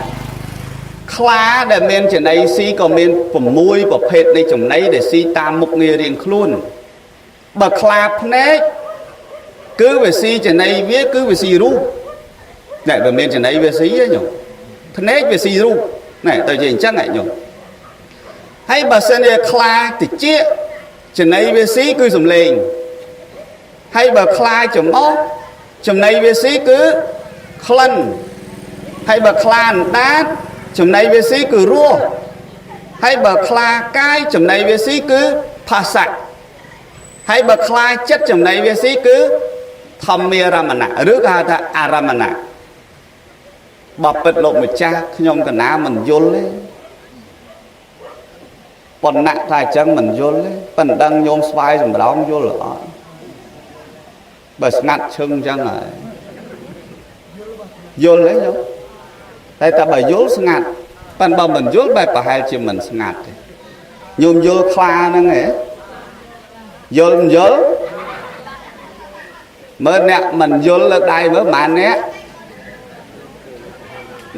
ខ្លាដែលមានចំណីស៊ីក៏មាន6ប្រភេទនៃចំណីដែលស៊ីតាមមុខងាររៀងខ្លួនបើខ្លាភ្នែកគឺវាស៊ីចំណីវាគឺវាស៊ីរូបណែបើមានចំណីវាស៊ីហ៎ញោមភ្នែកវាស៊ីរូបណែទៅជាអញ្ចឹងហ៎ញោមហើយបើសិនជាខ្លាតិចចំណីវាស៊ីគឺសំឡេងហើយបើខ្លាច្រមុះចំណីវាស៊ីគឺក្លិនហើយបើខ្លាអណ្ដាតចំណីវាស៊ីគឺរសហើយបើខ្លាកាយចំណីវាស៊ីគឺផាសៈហើយបើខ្លាចិត្តចំណីវាស៊ីគឺធម្មារមណៈឬក៏ហៅថាអារមណៈបើពិតលោកម្ចាស់ខ្ញុំកណាមិនយល់ទេប៉ុណ្ណាថាអញ្ចឹងមិនយល់ទេប៉ុណ្ដឹងញោមស្វាយសម្រងយល់អត់បើស្ងាត់ឈឹងអញ្ចឹងហើយយល់ទេញោមតែតែបើយល់ស្ងាត់ប៉ុន្តែបើមិនយល់បែបប្រហែលជាមិនស្ងាត់ទេញោមយល់ខ្លាហ្នឹងហ៎យល់មិនយល់មើលអ្នកមិនយល់លើកដៃមើលប៉ុន្មានអ្នក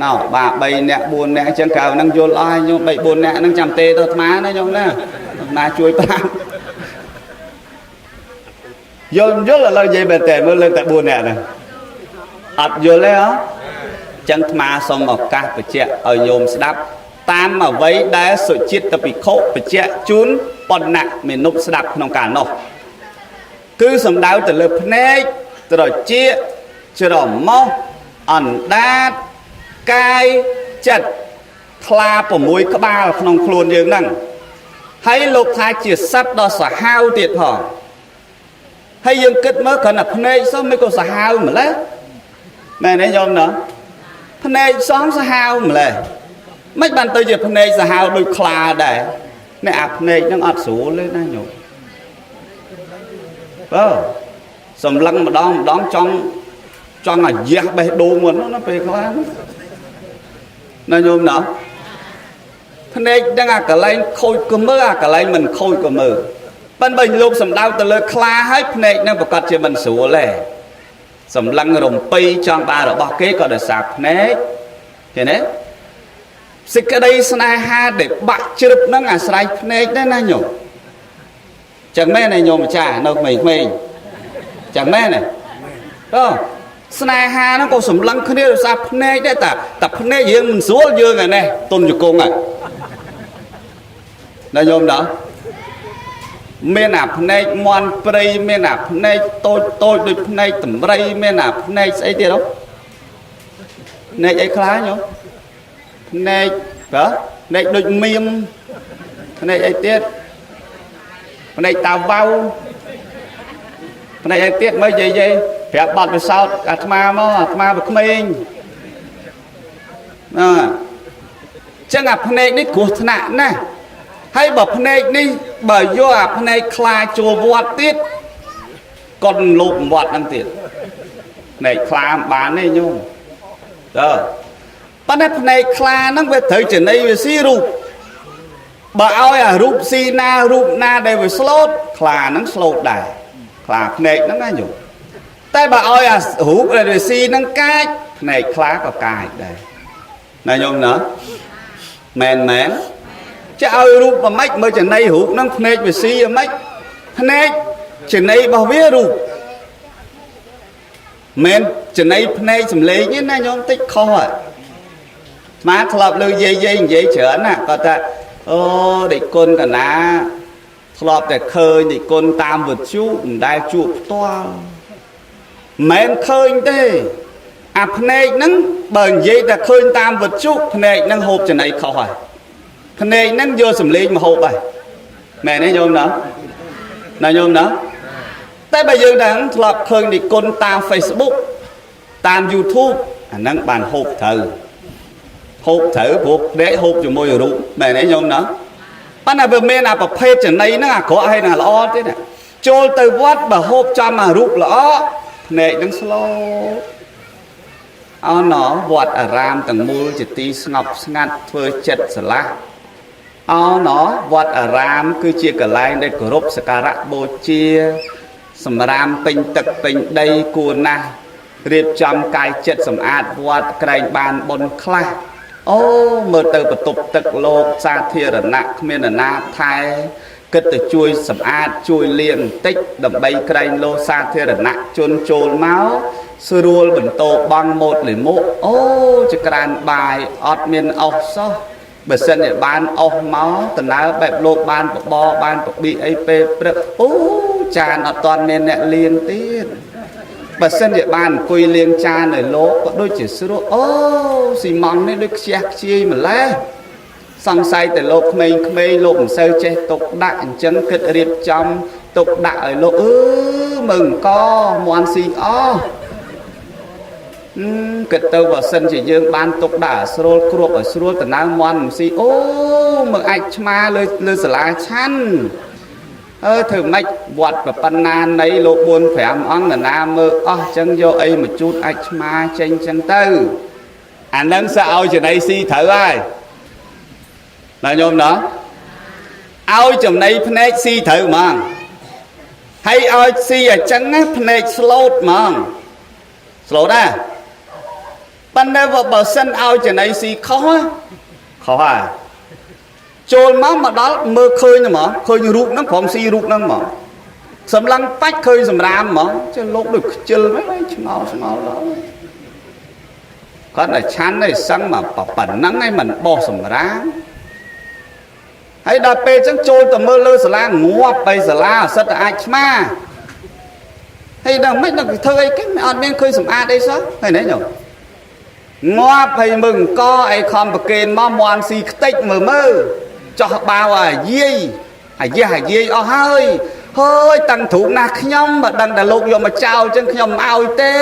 ណោបាទ3អ្នក4អ្នកអញ្ចឹងក្រៅហ្នឹងយល់អស់ហើយញោម3 4អ្នកហ្នឹងចាំទេទៅអាត្មាណាញោមណាអាត្មាជួយប្រាប់យល់មិនយល់ឥឡូវនិយាយមែនតើមើលលើកតែ4អ្នកហ្នឹងអត់យល់ទេហ៎ចឹងអាត្មាសូមឱកាសបញ្ជាក់ឲ្យញោមស្ដាប់តាមអ្វីដែលសុជាតិភិក្ខុបញ្ជាក់ជូនបណ្ណៈមេនុបស្ដាប់ក្នុងកាលនោះគឺសំដៅទៅលើភ្នែកត្រចៀកច្រមុះអណ្ដាតកាយចិត្តខ្លា6ក្បាលក្នុងខ្លួនយើងហ្នឹងហើយលោកថាជាសត្វដ៏សាហាវទៀតផងហើយយើងគិតមើលគ្រាន់តែភ្នែកសោះមិនក៏សាហាវម្ល៉េះមែនទេញោមណាភ្នែកសងសាហាវម្ល៉េះមិនបានទៅជាភ្នែកសាហាវដូចខ្លាដែរនេះអាភ្នែកហ្នឹងអត់ស្រួលទេណាញោមបើសម្លឹងម្ដងម្ដងចង់អាយ៉ាស់បេះដូងមុនណាពេលខ្លះណាញោមណាភ្នែកហ្នឹងអាកន្លែងខូចក៏មើលអាកន្លែងមិនខូចក៏មើលប៉ុន្តែបើលោកសំដៅទៅលើខ្លាហើយភ្នែកហ្នឹងប្រកាសជាមិនស្រួលទេសម្លឹងរំពៃចង់បានរបស់គេក៏ដោយសារភ្នែកឃើញទេសេចក្តីស្នេហាដែលបាក់ជ្រឹបហ្នឹងអាស្រ័យភ្នែកដែរណាញោមចឹងមែនទេញោមម្ចាស់នៅក្មេងៗចឹងមែនទេតើស្នេហាហ្នឹងក៏សម្លឹងគ្នាដោយសារភ្នែកដែរតាភ្នែកយើងមិនស្រួលយើងឯនេះទុនជង្គង់ហ្នឹងណាញោមណាមានអាភ្នែកមន់ព្រៃមានអាភ្នែកតូចតូចដូចភ្នែកតម្រៃមានអាភ្នែកស្អីទៀតហ៎ភ្នែកអីខ្លះញោមភ្នែកបើភ្នែកដូចមៀមភ្នែកអីទៀតភ្នែកតាវ៉ៅភ្នែកអីទៀតមើលយាយប្រាប់បាត់វិសោតអាត្មាមកអាត្មាវាក្មេងណាចឹងអាភ្នែកនេះគ្រោះថ្នាក់ណាស់ហើយបើភ្នែកនេះបើយកអាភ្នែកខ្លាចូលវត្តទៀតកុនលោកវត្តហ្នឹងទៀតភ្នែកខ្លាមិនបានទេញោមតើប៉ុន្តែភ្នែកខ្លាហ្នឹងវាត្រូវចំណីវាស៊ីរូបបើឲ្យអារូបស៊ីណារូបណាដែលវាស្លូតខ្លាហ្នឹងស្លូតដែរខ្លាភ្នែកហ្នឹងណាញោមតែបើឲ្យអារូបដែលវាស៊ីហ្នឹងកាចភ្នែកខ្លាក៏កាចដែរណាញោមណាមែនមែន ចាឲ្យរូបមិនម៉េចមើលចំណៃរូបហ្នឹងភ្នែកវាស៊ីហ្មិចភ្នែកចំណៃរបស់វារូបមិនចំណៃភ្នែកសំលេងទេណាញោមតិចខុសហ่ะស្មាធ្លាប់លើយាយយាយនិយាយច្រើនណាគាត់ថាអូដេចគុណកណាធ្លាប់តែឃើញដេចគុណតាមវិទ្យុមិនដែលជួបផ្ទាល់មិនឃើញទេអាភ្នែកហ្នឹងបើនិយាយតែឃើញតាមវិទ្យុភ្នែកហ្នឹងហូបចំណីខុសហើយភ្នែកហ្នឹងយកសំលេងមកហូបហើយមែនទេញោមណាណាញោមណាតែបើយើងដឹងធ្លាប់ឃើញនិគុណតាម Facebook តាម YouTube អាហ្នឹងបានហូបត្រូវហូបត្រូវព្រោះភ្នែកហូបជាមួយរូបមែនទេញោមណាប៉ុន្តែវាមានអាប្រភេទចំណីហ្នឹងអាក្រក់ហើយនឹងល្អទៀតចូលទៅវត្តបើហូបចំអារូបល្អភ្នែកហ្នឹងស្លូតអោណវត្តអារាមទាំងមូលជាទីស្ងប់ស្ងាត់ធ្វើចិត្តស្រឡះអោណវត្តអារាមគឺជាកន្លែងដែលគោរពសក្ការៈបូជាសម្រាមពេញទឹកពេញដីគួរណាស់រៀបចំកាយចិត្តសម្អាតវត្តក្រែងបានបុណ្យខ្លះអូមើលទៅបន្ទប់ទឹកលោកសាធារណៈគ្មាននរណាថែគិតទៅជួយសម្អាតជួយលាងបន្តិចដើម្បីក្រែងលោសាធារណៈជនចូលមកស្រួលបន្ទោបងម៉ូតលិមុអូចក្រានបាយអត់មានអស់សោះបើសិនជាបានអស់មកដំណើរបែបលោកបានបបបានបប៊ីអីពេលព្រឹកអូចានអត់ទាន់មានអ្នកលាងទៀតបើសិនជាបានអង្គុយលាងចានឲ្យលោកក៏ដូចជាស្រួលអូស៊ីម៉ង់នេះដូចខ្ជះខ្ជាយម្លេះសង្ស័យតែលោកក្មេងៗលោកមិនសូវចេះទុកដាក់អញ្ចឹងគិតរៀបចំទុកដាក់ឲ្យលោកអឺមើលអង្គមន់ស៊ីអស់គិតទៅបើសិនជាយើងបានទុកដាក់ឲ្យស្រួលគ្របឲ្យស្រួលតំណើមន់មិនស៊ីអូមើលអាចឆ្មាលើលើសាលាឆាន់អើធ្វើម៉េចវត្តប៉ុណ្ណានៃលោក4 5អង្គនរណាមើលអស់ចឹងយកអីមកជូតអាចឆ្មាចេញចឹងទៅអានឹងសើឲ្យចំណៃស៊ីត្រូវហើយណាញោមណាឲ្យចំណៃភ្នែកស៊ីត្រូវហ្មងហើយឲ្យស៊ីអញ្ចឹងណាភ្នែកស្លូតហ្មងស្លូតណាប៉ុន្តែបើសិនឲ្យចំណៃស៊ីខុសខុសហើយចូលមកមកដល់មើលឃើញហ្មងឃើញរូបហ្នឹងព្រមស៊ីរូបហ្នឹងហ្មងសម្លឹងបាច់ឃើញសម្រាមហ្មងចុះលោកដូចខ្ជិលហ្នឹងឆ្ងល់ឆ្ងល់ដល់គាត់តែឆាន់ឯងសឹងមកប៉ុណ្ណឹងឯងមិនបោះសម្រាមហើយដល់ពេលអញ្ចឹងចូលទៅមើលលើសាលាងាប់បីសាលាសិតតែអាចឆ្មាហើយដល់មិនដល់ធ្វើអីគេអត់មានឃើញសម្អាតអីសោះហើយនេះញោមងាប់ហើយមើលអង្គអីខំប្រកេនមកមន់ស៊ីខ្ទេចមើលមើលចោះបាវអាយាយអាយះអាយាយអស់ហើយហើយតាំងទ្រូងណាស់ខ្ញុំបើដឹងតែលោកយកមកចោលអញ្ចឹងខ្ញុំមិនឲ្យទេ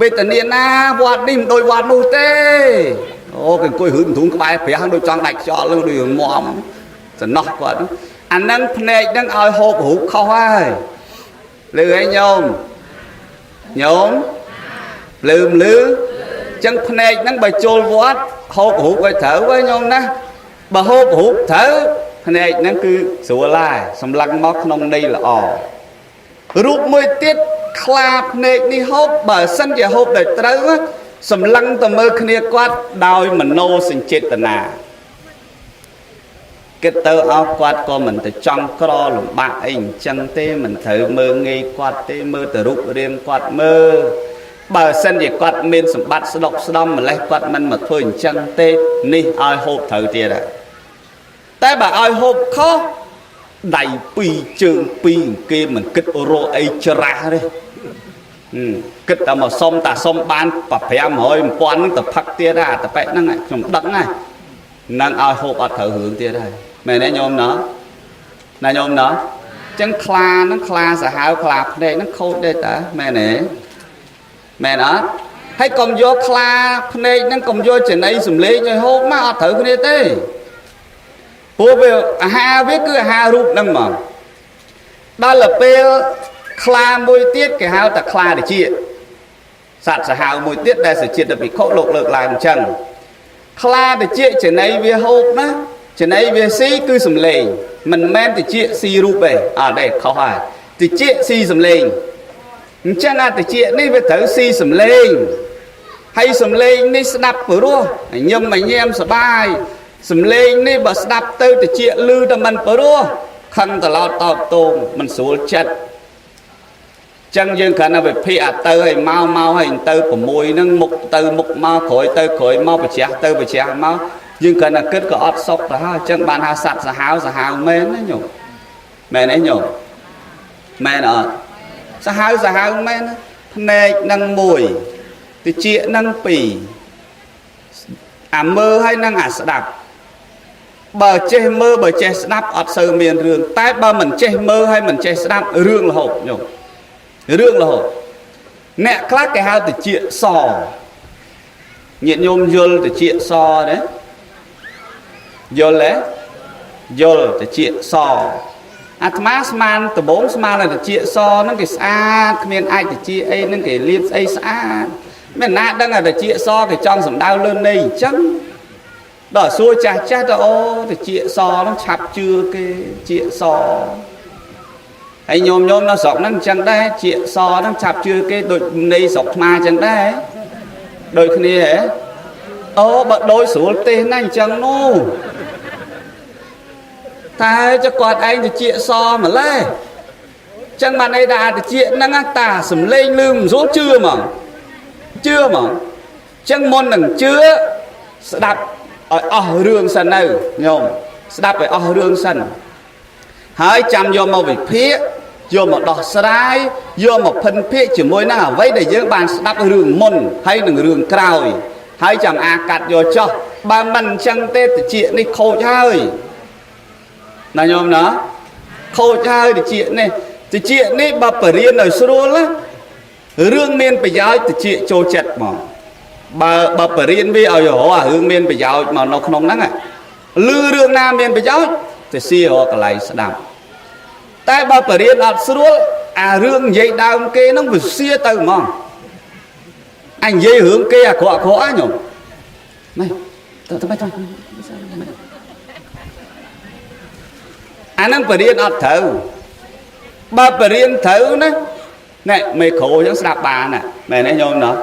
វេទនាណាវត្តនេះមិនដូចវត្តនោះទេអូគេអង្គុយហឺទ្រូងក្បែរព្រះដូចចង់ដាច់ខ្យល់ដូចមមសំណោះគាត់អានឹងភ្នែកនឹងឲ្យហូបរូបខុសហើយលឺអីញោមញោមលឺលឺចឹងភ្នែកហ្នឹងបើចូលវត្តហូបរូបឲ្យត្រូវហើយញោមណាបើហូបរូបត្រូវភ្នែកហ្នឹងគឺស្រួលហើយសម្លឹងមកក្នុងន័យល្អរូបមួយទៀតខ្លាភ្នែកនេះហូបបើសិនជាហូបដោយត្រូវសម្លឹងទៅមើលគ្នាគាត់ដោយមโนសញ្ចេតនាគិតទៅអោគាត់ក៏មិនទៅចង់ក្រលំបាកអីអញ្ចឹងទេមិនត្រូវមើលងាយគាត់ទេមើលទៅរូបរាងគាត់មើលបើសិនជាគាត់មានសម្បត្តិស្ដុកស្ដំម្លេះគាត់មិនមកធ្វើអញ្ចឹងទេនេះឲ្យហូបត្រូវទៀតតែបើឲ្យហូបខុសដៃពីរជើងពីរគេមិនគិតរកអីច្រាស់ទេគិតតែមកសុំតាសុំបាន500 1000ហ្នឹងទៅផឹកទៀតអាតប៉ែហ្នឹងខ្ញុំដឹងហើយនឹងឲ្យហូបអត់ត្រូវរឿងទៀតហើយមែនទេញោមណោះណាញោមណោះចឹងខ្លាហ្នឹងខ្លាសាហាវខ្លាភ្នែកហ្នឹងខូចទេតាមែនទេមែនអត់ហើយកុំយកខ្លាភ្នែកហ្នឹងកុំយកចំណីសំលេងឲ្យហូបមកអត់ត្រូវគ្នាទេព្រោះវាអាហារវាគឺអាហាររូបហ្នឹងហ្មងដល់ទៅពេលខ្លាមួយទៀតគេហៅថាខ្លាត្រចៀកសត្វសាហាវមួយទៀតដែលសជាតិភិក្ខុលោកលើកឡើងអញ្ចឹងខ្លាត្រចៀកចំណីវាហូបណាចំណីវាស៊ីគឺសំលេងមិនមែនត្រចៀកស៊ីរូបទេអត់ទេខុសហើយត្រចៀកស៊ីសំលេងអញ្ចឹងអាត្រចៀកនេះវាត្រូវស៊ីសំលេងហើយសំលេងនេះស្ដាប់ព្រោះញឹមញែមសបាយ សំលេងនេះបើស្ដាប់ទៅតិចលឺតែមិនព្រោះខឹងត្រឡោតតោតតងមិនស្រួលចិត្តចឹងយើងគ្រាន់តែវិភាគអាទៅឲ្យមកមកឲ្យទៅ6ហ្នឹងមុខទៅមុខមកក្រោយទៅក្រោយមកប្រជ្រះទៅប្រជ្រះមកយើងគ្រាន់តែគិតក៏អត់សុខទៅហើយចឹងបានថាសត្វសាហាវសាហាវមែនណាញោមមែនទេញោមមែនអត់សាហាវសាហាវមែនភ្នែកនឹងមួយតិចនឹងពីរអាមើលហើយនឹងអាស្ដាប់បើចេះមើលបើចេះស្ដាប់អត់សូវមានរឿងតែបើមិនចេះមើលហើយមិនចេះស្ដាប់រឿងរហូតញោមរឿងរហូតអ្នកខ្លះគេហៅតិចសញាតិញោមយល់តិចសទេយល់ទេយល់តិចសអាត្មាស្មានដំបងស្មានតែតិចសហ្នឹងគេស្អាតគ្មានអាចតិចអីហ្នឹងគេលាបស្អីស្អាតមានណាដឹងថាតិចសគេចង់សំដៅលើនៃអញ្ចឹងដល់សួរចាស់ចាស់ទៅអូតិចសហ្នឹងឆាប់ជឿគេជាសហើយញោមញោមនៅស្រុកហ្នឹងអញ្ចឹងដែរជាសហ្នឹងឆាប់ជឿគេដូចនៃស្រុកថ្មអញ្ចឹងដែរដូចគ្នាហ៎អូបើដូចស្រួលទេសណាស់អញ្ចឹងនោះតែចគាត់ឯងតិចសម្លេះចឹងបានអីថាតិចហ្នឹងតាសំលេងលឺមិនស្រួលជឿហ្មងជឿហ្មងចឹងមុននឹងជឿស្ដាប់ឲ្យអស់រឿងសិនទៅញោមស្ដាប់ឲ្យអស់រឿងសិនហើយចាំយកមកវិភាគយកមកដោះស្រាយយកមកភិនភាគជាមួយនឹងអ្វីដែលយើងបានស្ដាប់រឿងមុនហើយនឹងរឿងក្រោយហើយចាំអាកាត់យកចោះបើមិនអញ្ចឹងទេតិចនេះខូចហើយណាញោមណាខូចហើយតិចនេះតិចនេះបើបរៀនឲ្យស្រួលណារឿងមានប្រយោជន៍តិចចូលចិត្តហ្មងបើបរៀនវាឲ្យរកអារឿងមានប្រយោជន៍មកនៅក្នុងហ្នឹងឮរឿងណាមានប្រយោជន៍ទៅស៊ីរកកន្លែងស្ដាប់តែបើបរៀនអត់ស្រួលអារឿងនិយាយដើមគេហ្នឹងវាសៀទៅហ្មងអញនិយាយរឿងគេអាក្រក់អាក្រក់ញោមនេះទៅទៅទៅអាហ្នឹងបរៀនអត់ត្រូវបើបរៀនត្រូវណាណែមេក្រូអញ្ចឹងស្ដាប់បានណាមែនទេញោមណោះ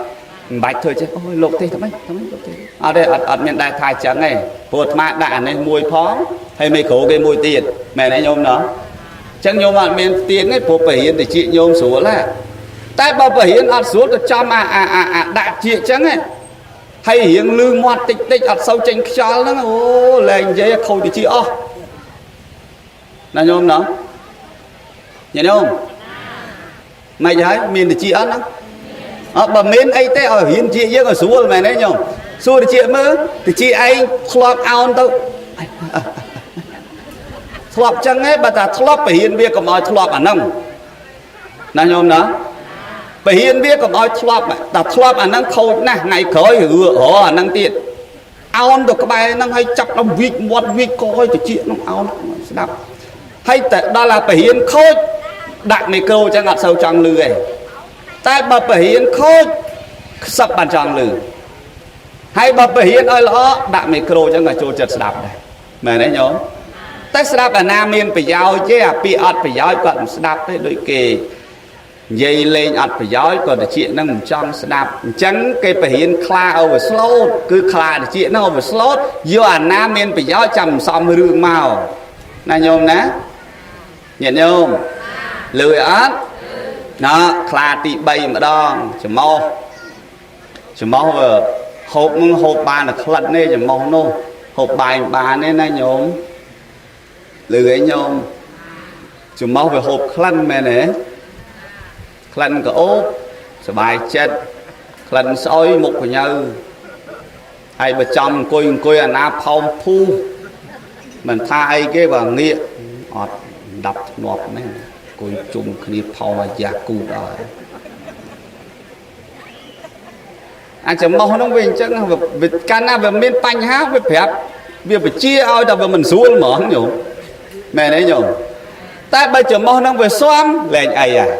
មិនបាច់ធ្វើចេះអូយលោកទេទៅមិនទៅមិនលោកទេអត់ទេអត់មានដែរថាអញ្ចឹងទេព្រោះអាត្មាដាក់អានេះមួយផងហើយមេក្រូគេមួយទៀតមែនទេញោមណោះចឹងញោមអត់មានទៀតទេព្រោះបរៀនតិចញោមស្រួលហ่ะតែបើបរៀនអត់ស្រួលក៏ចំអាអាអាដាក់ជាចឹងហ៎ហើយរៀងលឺមាត់តិចតិចអត់សូវចេញខ្យល់ហ្នឹងអូលែងនិយាយខូចតិចអស់ណាញោមណោះញាតិញោមមិនហើយមានតិចអត់ហ្នឹងអត់បើមានអីទេឲ្យរៀនជាយើងឲ្យស្រួលមែនទេញោមសួរតិចមើលតិចឯងធ្លាប់អោនទៅធ្លាប់ចឹងឯងបើថាធ្លាប់បរៀនវាកុំឲ្យធ្លាប់អាហ្នឹងណាញោមណាបរៀនវាកុំឲ្យធ្លាប់តែធ្លាប់អាហ្នឹងខូចណាស់ថ្ងៃក្រោយរអាហ្នឹងទៀតអោនទៅក្បែរហ្នឹងហើយចាប់ដល់វិចមាត់វិចកឲ្យតិចហ្នឹងអោនស្ដាប់ហើយតែដល់អាបរៀនខូចដាក់មីក្រូចឹងអត់សូវចង់លឺទេតែបើបរៀនខូចខ្សឹបបានចង់លឺហើយបើបរៀនឲ្យល្អដាក់មីក្រូចឹងក៏ចូលចិត្តស្ដាប់ដែរមែនទេញោមតែស្ដាប់អាណាមានប្រយោជន៍ទេអាពាក្យអត់ប្រយោជន៍គាត់មិនស្ដាប់ទេដូចគេនិយាយលេងអត់ប្រយោជន៍ក៏តិចហ្នឹងមិនចង់ស្ដាប់អញ្ចឹងគេបរៀនខ្លា overload គឺខ្លាតិចហ្នឹង overload យកអាណាមានប្រយោជន៍ចាំសំរឿងមកណាញោមណាញាតិញោមលឺអត់ណាខ្លាទី3ម្ដងច្មោះច្មោះវាហូបនឹងហូបបានតែក្លិតនេះច្មោះនោះហូបបាយមិនបានទេណាញោមលឺឯងញោមច្មោះវាហូបក្លិនមែនទេក្លិនក៏អូបសบายចិត្តក្លិនស្អុយមុខកញើហើយបើចំអង្គុយអង្គុយអាណាផោមភូមិនថាអីគេបើងាកអត់ដាប់ធ្នាប់មែនអង្គុយជុំគ្នាផោមអាយ៉ាគូដល់អាចមោះហ្នឹងវាអញ្ចឹងវាកាលណាវាមានបញ្ហាវាប្រាប់វាបញ្ជាឲ្យតែវាមិនស្រួលហ្មងញោមមែនទេញោមតែបើច្មោះហ្នឹងវាស៊ាំលែងអីហើយ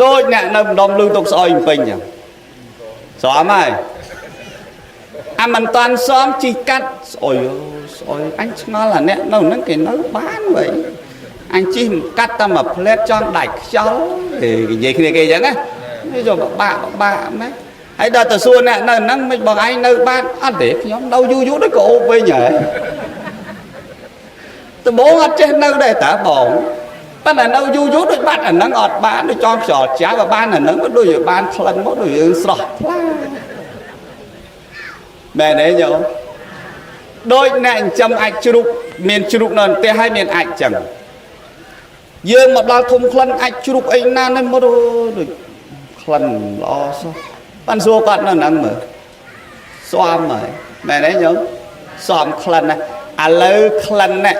ដូចអ្នកនៅម្ដុំលឺទុកស្អុយពេញចឹងស្អំហើយអាមិនតាន់សមជីកាត់ស្អុយស្អុយអញឆ្ងល់អាអ្នកនៅហ្នឹងគេនៅបានវិញអញជីកាត់តែមួយផ្លែតចង់ដាច់ខ្យល់គេនិយាយគ្នាគេអញ្ចឹងណានេះចូលបាក់បាក់ម៉េច ហើយដល់ទៅសួរអ្នកនៅហ្នឹងមិនបងឯងនៅបានអត់ទេខ្ញុំនៅយូរយូរដូចក៏អូបវិញហើយដំបូងអត់ចេះនៅដែរតើបងប៉ុន្តែនៅយូរយូរដូចបាត់អាហ្នឹងអត់បានដូចចង់ខ្យល់ចាបើបានអាហ្នឹងក៏ដូចជាបានក្លិនមកដូចយើងស្រស់ថ្លាមែនទេញោមដូចអ្នកចិញ្ចឹមអាចជ្រូកមានជ្រូកនៅផ្ទះហើយមានអាចចឹងយើងមកដល់ធំក្លិនអាចជ្រូកអីណានេះមកដូចក្លិនល្អសោះបានសួរគាត់នៅហ្នឹងមើលស្វាមហើយមែនទេញោមស្វាមក្លិនណាឥឡូវក្លិនណា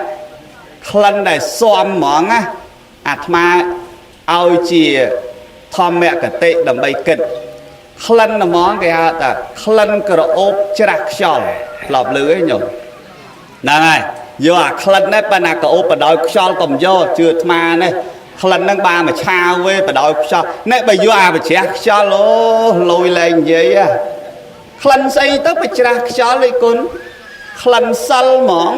ក្លិនដែលស្វាមហ្មងណាអាត្មាឲ្យជាធម្មកតិដើម្បីគិតក្លិនហ្មងគេហៅថាក្លិនក្រអូបច្រាស់ខ្យល់ធ្លាប់លឺទេញោមហ្នឹងហើយយកអាក្លិននេះប៉ុន្តែក្រអូបបដោយខ្យល់កុំយកជឿអាត្មានេះក្លិនហ្នឹងបានមួយឆាវទេបដោយខ្យល់នេះបើយកអាបច្រាស់ខ្យល់អូលយលែងនិយាយក្លិនស្អីទៅបច្រាស់ខ្យល់ឯគុណក្លិនសិលហ្មង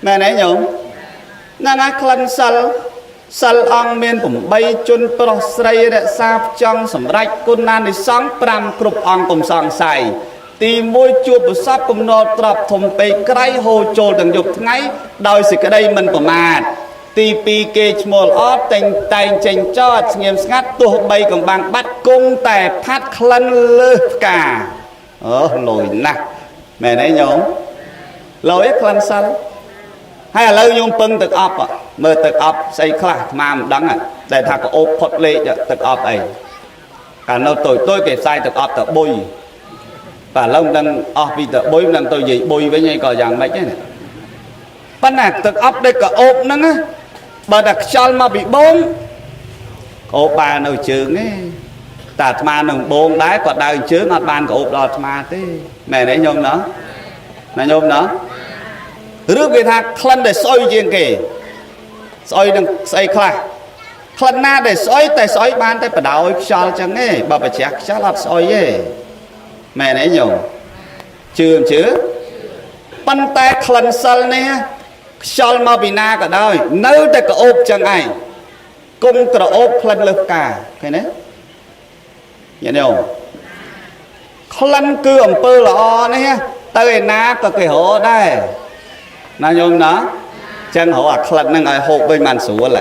មែនទេញោមហ្នឹងហើយក្លិនសិលសិលអង្គមាន8ជនប្រុសស្រីរក្សាផ្ចង់សម្រេចគុណានិសង្ឃ5គ្រប់អង្គកុំសង្ស័យទី1ជួបប្រសពកំណត់ទ្របធំពេកក្រៃហូរចូលទាំងយប់ថ្ងៃដោយសេចក្តីមិនប្រមាទទី2គេឈ្មោះល្អតែងតែងចេញចោតស្ងៀមស្ងាត់ទោះបីកំបាំងបាត់គង់តែផាត់ក្លិនលើសផ្កាអូលយណាស់មែនទេញោមលយក្លិនសិលហើយឥឡូវញោមពឹងទឹកអប់មើលទឹកអប់ស្អីខ្លះអាត្មាមិនដឹងតែថាក៏អូបផុតលេខទឹកអប់អីកាលនៅតូចតូចគេផ្សាយទឹកអប់ទៅបុយបាទឥឡូវមិនដឹងអស់ពីទៅបុយមិនដឹងទៅនិយាយបុយវិញអីក៏យ៉ាងម៉េចទេណាប៉ុន្តែទឹកអប់ដែលក៏អូបហ្នឹងណាបើតែខ្យល់មកពីបងអូបបាននៅជើងទេតែអាត្មានឹងបងដែរក៏ដើរជើងអត់បានក៏អូបដល់អាត្មាទេមែនទេញោមណោះណាញោមណោះឬគេថាក្លិនដែលស្អុយជាងគេស្អុយនឹងស្អីខ្លះក្លិនណាដែលស្អុយតែស្អុយបានតែបដោយខ្យល់ចឹងទេបើប្រជ្រះខ្យល់អត់ស្អុយទេមែនទេញោមជឿមិនជឿប៉ុន្តែក្លិនសិលនេះខ្យល់មកពីណាក៏ដោយនៅតែក្អូបចឹងឯងគង់ក្រអូបក្លិនលើផ្កាឃើញទេញាតិញោមក្លិនគឺអំពើល្អនេះទៅឯណាក៏គេរកដែរណាញោមណាចឹងរកអាក្លិនហ្នឹងឲ្យហូបវិញបានស្រួល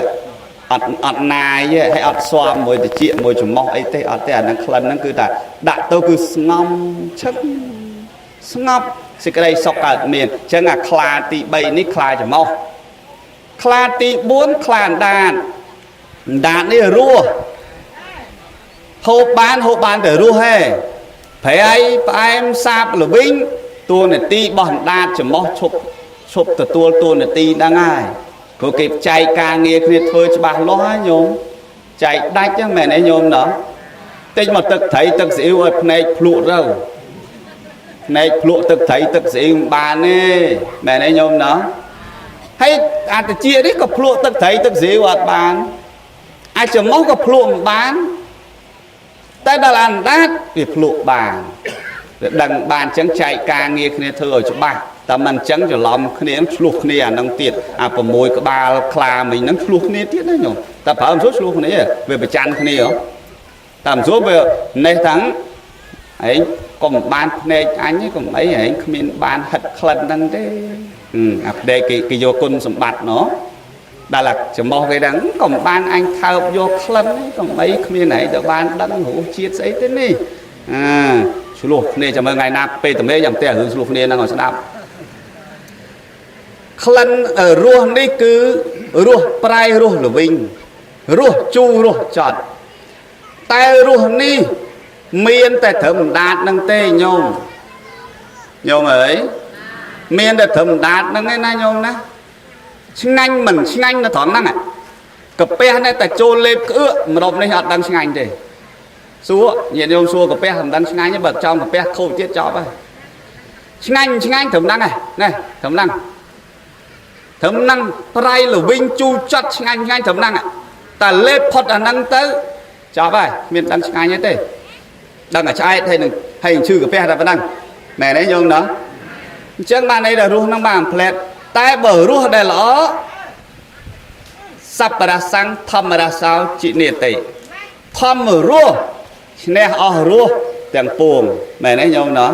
អត់អត់ណាយទេហើយអត់ស្វាមមួយតិចមួយច្រមុះអីទេអត់ទេអាហ្នឹងក្លិនហ្នឹងគឺថាដាក់ទៅគឺស្ងំឈឹងស្ងប់សេចក្តីសុខកើតមានចឹងអាខ្លាទី3នេះខ្លាច្រមុះខ្លាទី4ខ្លាអណ្ដាតអណ្ដាតនេះរស់ហូបបានហូបបានតែរស់ហេប្រៃផ្អែមសាបល្វីងតួនាទីរបស់អណ្ដាតច្រមុះឈប់ទទួលតួនាទីហ្នឹងហើយព្រោះគេចែកការងារគ្នាធ្វើច្បាស់លាស់ហើយញោមចែកដាច់ហ្នឹងមែនទេញោមណោះតិចមកទឹកត្រីទឹកស៊ីអ៊ីវឲ្យភ្នែកភ្លក់ទៅភ្នែកភ្លក់ទឹកត្រីទឹកស៊ីអ៊ីវមិនបានទេមែនទេញោមណោះហើយអាតិចនេះក៏ភ្លក់ទឹកត្រីទឹកស៊ីអ៊ីវអត់បានអាចច្រមុះក៏ភ្លក់មិនបានតែដល់អណ្ដាតវាភ្លក់បានវាដឹងបានអញ្ចឹងចែកការងារគ្នាធ្វើឲ្យច្បាស់តែមិនអញ្ចឹងច្រឡំគ្នាឆ្លោះគ្នាអានឹងទៀតអា6ក្បាលខ្លាមិញហ្នឹងឆ្លោះគ្នាទៀតណាញោមតែប្រើមិនស្រួលឆ្លោះគ្នាវាប្រច័នគ្នាហ៎តែមិនស្រួលវានេះទាំងឯងកុំបានភ្នែកអញកុំអីឯងគ្មានបានហិតក្លិនហ្នឹងទេអាភ្នែកគេយកគុណសម្បត្តិណោះដល់អាច្រមុះគេដឹងកុំបានអញថើបយកក្លិនកុំអីគ្មានឯងទៅបានដឹងរសជាតិស្អីទេនេះអាឆ្លោះគ្នាចាំមើលថ្ងៃណាពេលតមេយ៉ាងផ្ទះរឿងឆ្លោះគ្នាហ្នឹងឲ្យស្ដាប់ក្លិនរសនេះគឺរសប្រៃរសល្វីងរសជូររសចត់តែរសនេះមានតែត្រឹមដាតហ្នឹងទេញោមញោមអើយមានតែត្រឹមដាតហ្នឹងឯណាញោមណាឆ្ងាញ់មិនឆ្ងាញ់នៅត្រង់ហ្នឹងកាពះនេះតែចូលលេបក្អឿកម្រប់នេះអត់ដឹងឆ្ងាញ់ទេសួរញាតិញោមសួរកាពះមិនដឹងឆ្ងាញ់ទេបើចង់កាពះខូចទៀតចប់ហើយឆ្ងាញ់ឆ្ងាញ់ត្រឹមហ្នឹងឯនេះត្រឹមហ្នឹងត្រឹមហ្នឹងប្រៃល្វីងជូរចត់ឆ្ងាញ់ឆ្ងាញ់ត្រឹមហ្នឹងតែលេបផុតអាហ្នឹងទៅចប់ហើយមានដឹងឆ្ងាញ់ទេដឹងតែឆ្អែតហើយនឹងហើយឈឺកាពះតែប៉ុណ្ណឹងមែនទេញោមណោះអញ្ចឹងបានន័យថារសហ្នឹងបានផ្លែតតែបើរសដែលល្អសប្បរសੰធម្មរសោจิនិតិធម្មរសឈ្នះអស់រស ទាំងពួងមែនទេញោមណោះ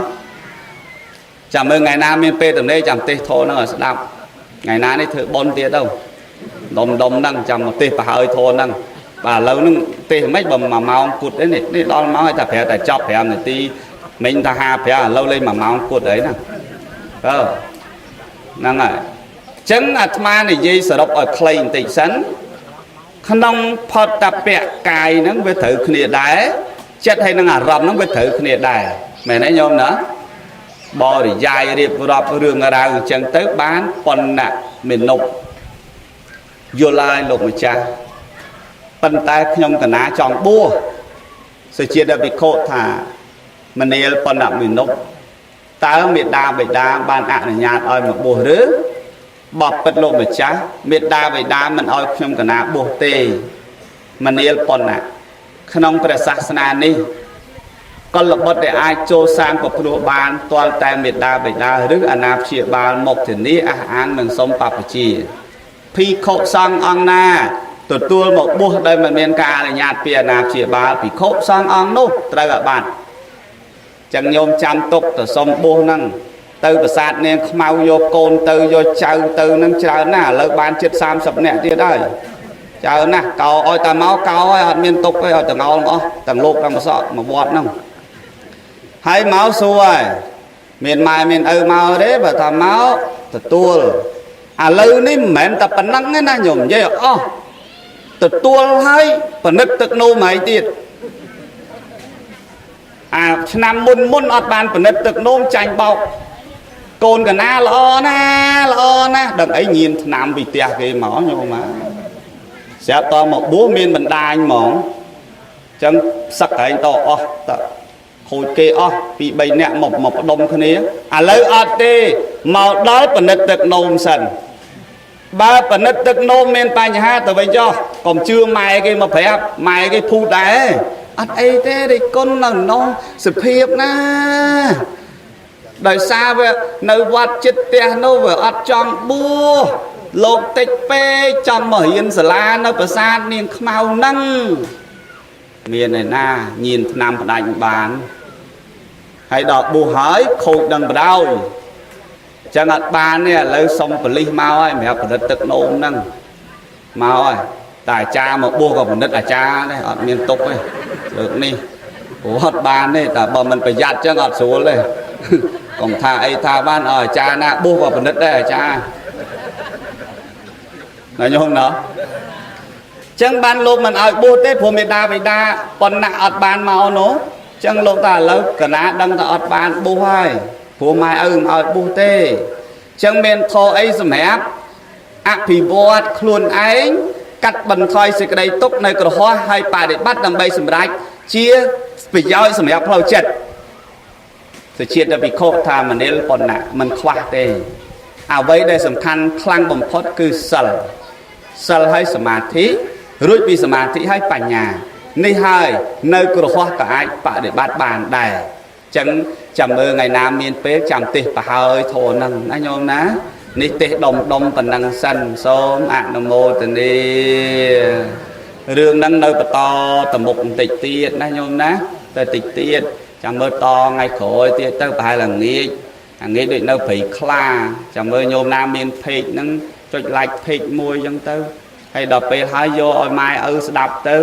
ចាំមើលថ្ងៃណាមានពេលទំនេរចាំទេសធម៌ហ្នឹងឲ្យស្ដាប់ថ្ងៃណានេះធ្វើបុណ្យទៀតទៅដុំដុំហ្នឹងចាំមកទេសប្រហើយធម៌ហ្នឹងបាទឥឡូវហ្នឹងទេសមិនបើ1ម៉ោងគត់អីនេះនេះដល់ម៉ោងហើយតែប្រាប់តែចប់5នាទីមិញថា55ឥឡូវលេង1ម៉ោងគត់អីហ្នឹងអឺហ្នឹងហើយចឹងអាត្មានិយាយសរុបឲ្យខ្លីបន្តិចសិនក្នុងផតពៈកាយហ្នឹងវាត្រូវគ្នាដែរចិត្តហើយនឹងអារម្មណ៍ហ្នឹងវាត្រូវគ្នាដែរមែនទេញោមណាបរិយាយរៀបរាប់រឿងរ៉ាវអញ្ចឹងទៅបានបណ្ណមេនុបយល់ហើយលោកម្ចាស់ប៉ុន្តែខ្ញុំកណាចង់បួសសុជាតិភិក្ខុថាមនាលបណ្ណមេនុបតើមេដាបិតាបានអនុញ្ញាតឲ្យមកបួសឬបបពិតលោកម្ចាស់មេដាបិតាមិនឲ្យខ្ញុំកណាបួសទេមនាលបណ្ណៈក្នុងព្រះសាសនានេះកលបុត្រដែលអាចចូលសាងពព្រោះបានទាល់តែមេដាបិតាឬអាណាព្យាបាលមកធានាអះអាងនឹងសុំបព្វជិភិក្ខុសង្ឃអង្គណាទទួលមកបួសដោយមិនមានការអនុញ្ញាតពីអាណាព្យាបាលភិក្ខុសង្ឃអង្គនោះត្រូវអាបត្តិចឹងញោមចាំទុកទៅសុំបួសហ្នឹងទៅប្រាសាទនាងខ្មៅយកកូនទៅយកចៅទៅនឹងច្រើនណាស់ឥឡូវបានជិត30នាក់ទៀតហើយច្រើនណាស់កោឲ្យតាមកកោឲ្យអត់មានទុកទេឲ្យតងោលអស់ទាំងលោកទាំងប្រសក់មកវត្តហ្នឹងហើយមកសួរហើយមានម៉ែមានឪមកទេបើថាមកទទួលឥឡូវនេះមិនមែនតែប៉ុណ្ណឹងទេណាញោមនិយាយអស់ទទួលហើយផលិតទឹកនោមហើយទៀតអាឆ្នាំមុនមុនអត់បានផលិតទឹកនោមចាញ់បោកកូនកណាល្អណាល្អណាស់ដឹងអីញៀនឆ្នាំពីផ្ទះគេមកញោមមកស្រាប់តមកបួសមានបណ្ដាញហ្មងចឹងសឹកឯងតអស់តខូចគេអស់ពី3នាក់មកមកផ្ដុំគ្នាឥឡូវអត់ទេមកដល់ផលិតទឹកនោមសិនបើផលិតទឹកនោមមានបញ្ហាទៅវិញចុះកុំជឿម៉ែគេមកប្រាប់ម៉ែគេភូតដែរអត់អីទេរិគុណនៅនោះសុភាពណាដោយសារវានៅវត្តចិត្តផ្ទះនោះវាអត់ចង់បួសលោកតិចពេកចង់មករៀនសាលានៅប្រាសាទនាងខ្មៅហ្នឹងមានឯណាញៀនឆ្នាំផ្ដាច់បានហើយដល់បួសហើយខូចដឹងបដ ாய் ចឹងអត់បានទេឥឡូវសុំប៉ូលីសមកហើយសម្រាប់ផលិតទឹកនោមហ្នឹងមកហើយតែអាចារ្យមកបួសក៏ផលិតអាចារ្យដែរអត់មានទុកទេលើកនេះព្រោះអត់បានទេតែបើមិនប្រយ័ត្នចឹងអត់ស្រួលទេកុំថាអីថាបានឲ្យអាចារ្យណាបួសក៏ផលិតដែរអាចារ្យណាញោមណោះចឹងបានលោកមិនឲ្យបួសទេព្រោះមេដាបិតាប៉ុណ្ណាអត់បានមកនោះចឹងលោកថាឥឡូវកណាដឹងថាអត់បានបួសហើយព្រោះម៉ែឪមិនឲ្យបួសទេចឹងមានធម៌អីសម្រាប់អភិវឌ្ឍខ្លួនឯងកាត់បន្ថយសេចក្តីទុក្ខនៅក្រហោះហើយបដិបត្តិដើម្បីសម្រេចជាប្រយោជន៍សម្រាប់ផ្លូវចិត្តសុជាតិភិក្ខុថាមនាលប៉ុណ្ណាមិនខ្វះទេអ្វីដែលសំខាន់ខ្លាំងបំផុតគឺសិលសិលហើយសមាធិរួចពីសមាធិហើយបញ្ញានេះហើយនៅក្រហោះក៏អាចបដិបត្តិបានដែរចឹងចាំមើលថ្ងៃណាមានពេលចាំទេសប្រហើយធម៌ហ្នឹងណាញោមណានេះទេសដុំដុំប៉ុណ្ណឹងសិនសូមអនុមោទនារឿងហ្នឹងនៅបន្តតមុខបន្តិចទៀតណាញោមណាតែតិចទៀតចាំមើលតថ្ងៃក្រោយទៀតទៅប្រហែលល្ងាចអាងាចដូចនៅព្រៃខ្លាចាំមើលញោមណាមានเพจហ្នឹងចុច like เพจមួយចឹងទៅហើយដល់ពេលហើយយកឲ្យម៉ែឪស្ដាប់ទៅ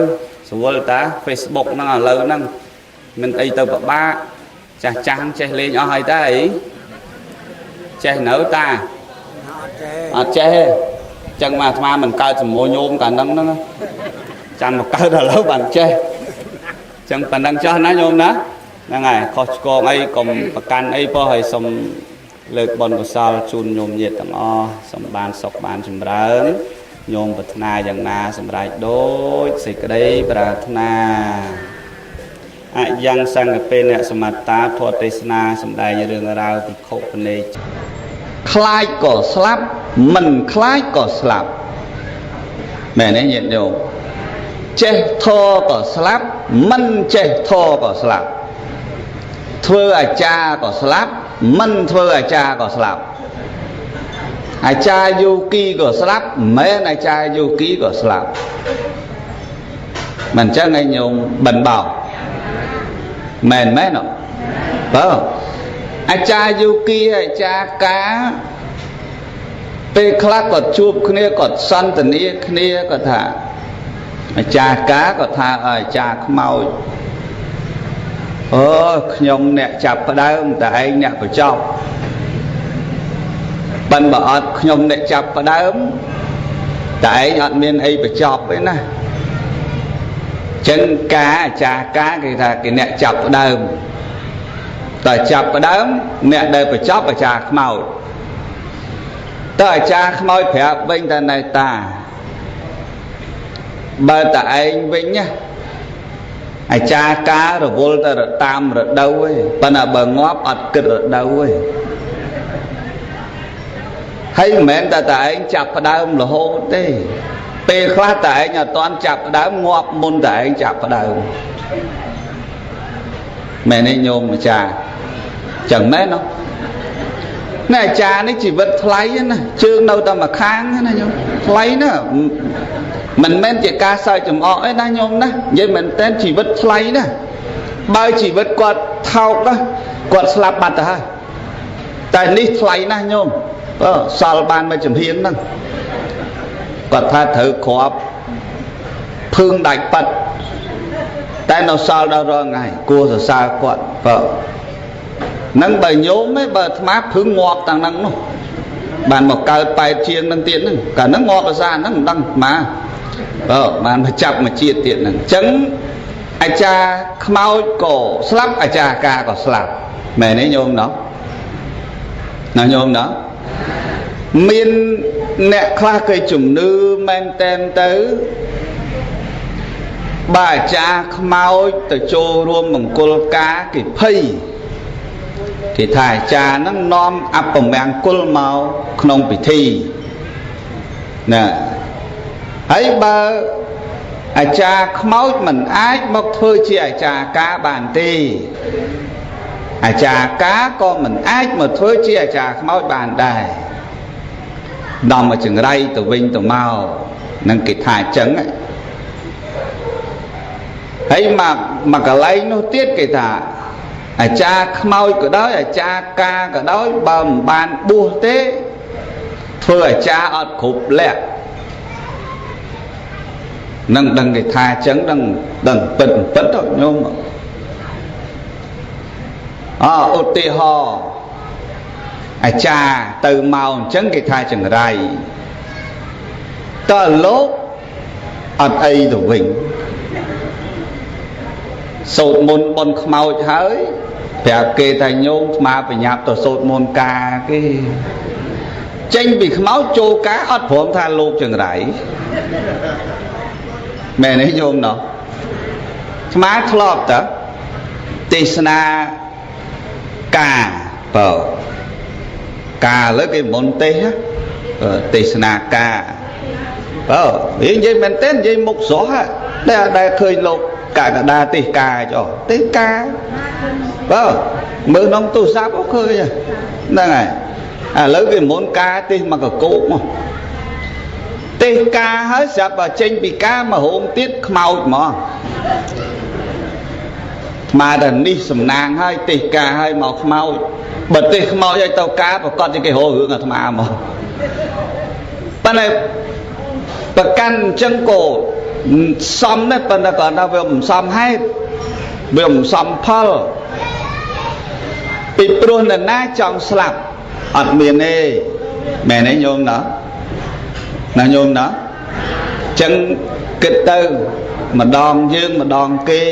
ស្រួលតា Facebook ហ្នឹងឥឡូវហ្នឹងមិនអីទៅពិបាកចាស់ចាស់ចេះលេងអស់ហើយតាអីចេះនៅតា អត់ទេ អត់ចេះទេចឹងមកអាត្មាមិនកើតជាមួយញោមកាលហ្នឹងហ្នឹងចាំមកកើតឥឡូវបានចេះចឹងប៉ណ្ណឹងចោះណាញោមណាហ្នឹងហើយខុសឆ្គងអីកុំប្រកាន់អីពោះហើយសុំលើកបុណ្យកុសលជូនញោមញាតិទាំងអស់សូមបានសុខបានចម្រើនញោមប្រាថ្នាយ៉ាងណាសម្រេចដូចសេចក្តីប្រាថ្នាអយ៉ាងសង្ឃពេនសមត្តាធម៌ទេសនាសម្ដែងរឿងរ៉ាវភិក្ខុបនេខ្លាចក៏ស្លាប់មិនខ្លាចក៏ស្លាប់មែនទេញាតិញោមចេះធម៌ក៏ស្លាប់មិនចេះធម៌ក៏ស្លាប់ធ្វើអាចារ្យក៏ស្លាប់មិនធ្វើអាចារ្យក៏ស្លាប់អាចារ្យយោគីក៏ស្លាប់មិនមែនអាចារ្យយោគីក៏ស្លាប់មិនចឹងឯងញោមបិណ្ឌបោក មែនមែនបើអាចារ្យយោគីអាចារ្យកាពេលខ្លះគាត់ជួបគ្នាគាត់សន្ទនាគ្នាគាត់ថាអាចារ្យកាគាត់ថាអាចារ្យខ្មោចអូខ្ញុំអ្នកចាប់ផ្ដើមតែឯងអ្នកបញ្ចប់ប៉ិនបើអត់ខ្ញុំអ្នកចាប់ផ្ដើមតែឯងអត់មានអីបញ្ចប់ទេណាចឹងកាអាចារ្យកាគេថាគេអ្នកចាប់ផ្ដើមតែចាប់ផ្ដើមអ្នកដែលបញ្ចប់អាចារ្យខ្មោចតើអាចារ្យខ្មោចប្រាប់វិញតែណែតាបើតែឯងវិញណាអាចារ្យការរវល់ទៅតាមរដូវឯងប៉ុន្តែបើងាប់អត់គិតរដូវឯងហើយមិនមែនតែតែឯងចាប់ផ្ដើមរហូតទេពេលខ្លះតែឯងអត់ទាន់ចាប់ផ្ដើមងាប់មុនតែឯងចាប់ផ្ដើមមែនទេញោមអាចារ្យចឹងមែនទេណែអាចារ្យនេះជីវិតថ្លៃណាជើងនៅតែមួយខាងណាញោមថ្លៃណាមិនមែនជាការសើចចំអកអីណាញោមណានិយាយមែនតើជីវិតថ្លៃណាបើជីវិតគាត់ថោកណាគាត់ស្លាប់បាត់ទៅហើយតែនេះថ្លៃណាស់ញោមបើសល់បានមួយចំហៀនហ្នឹងគាត់ថាត្រូវគ្រាប់ភឿងដាច់ប៉ាត់តែនៅសល់ដល់រាល់ថ្ងៃគួរសរសើរគាត់បើនឹងបើញោមឯងបើអាត្មាភឿងងាប់តាំងហ្នឹងនោះបានមកកើតប៉ែតជាងនឹងទៀតហ្នឹងកាលហ្នឹងងាប់ភាសាហ្នឹងមិនដឹងអាត្មាបើបានមកចាប់មកជាតិទៀតហ្នឹងអញ្ចឹងអាចារ្យខ្មោចក៏ស្លាប់អាចារ្យកាក៏ស្លាប់មែនទេញោមណោះណាញោមណោះមានអ្នកខ្លះគេជំនឿមែនតែនទៅបើអាចារ្យខ្មោចទៅចូលរួមមង្គលការគេភ័យគេថាអាចារ្យហ្នឹងនាំអពមង្គលមកក្នុងពិធីណាហើយបើអាចារ្យខ្មោចមិនអាចមកធ្វើជាអាចារ្យការបានទេអាចារ្យការក៏មិនអាចមកធ្វើជាអាចារ្យខ្មោចបានដែរនាំមកចង្រៃទៅវិញទៅមកនឹងគេថាអញ្ចឹងហើយមកមកកន្លែងនោះទៀតគេថាអាចារ្យខ្មោចក៏ដោយអាចារ្យការក៏ដោយបើមិនបានបួសទេធ្វើអាចារ្យអត់គ្រប់លក្ខនឹងដឹងគេថាអញ្ចឹងដឹងដឹងពិតពិតទៅញោមអឧទាហរណ៍អាចារ្យទៅមកអញ្ចឹងគេថាចង្រៃតើលោកអត់អីទៅវិញសូត្រមន្តបនខ្មោចហើយប្រាប់គេថាញោមស្មាបញ្ញាប់ទៅសូត្រមន្តការគេចេញពីខ្មោចចូលការអត់ព្រមថាលោកចង្រៃមែនទេញោមណោះស្មាធ្លាប់តើទេសនាការបើការលើគេមុនទេសទេសនាការបើនិយាយមែនទេនិយាយមុខស្រស់តែអត់ដែលឃើញលោកកកដាទេសការចុះទេសការបើមើលក្នុងទូរស័ព្ទឃើញហ្នឹងហើយឥឡូវគេមុនការទេសមកកកោកមកទេសការហើយស្រាប់បើចេញពីការមកហូមទៀតខ្មោចហ្មងមកតែនេះសំណាងហើយទេសការហើយមកខ្មោចបើទេសខ្មោចឲ្យទៅការប្រកាសជាគេរករឿងអាត្មាមកប៉ុន្តែប្រកាន់អញ្ចឹងក៏សមដែរប៉ុន្តែគាត់ថាវាមិនសមហេតុវាមិនសមផលពីព្រោះនរណាចង់ស្លាប់អត់មានទេមែនទេញោមណោះណាញោមណោះចឹងគិតទៅម្ដងយើងម្ដងគេ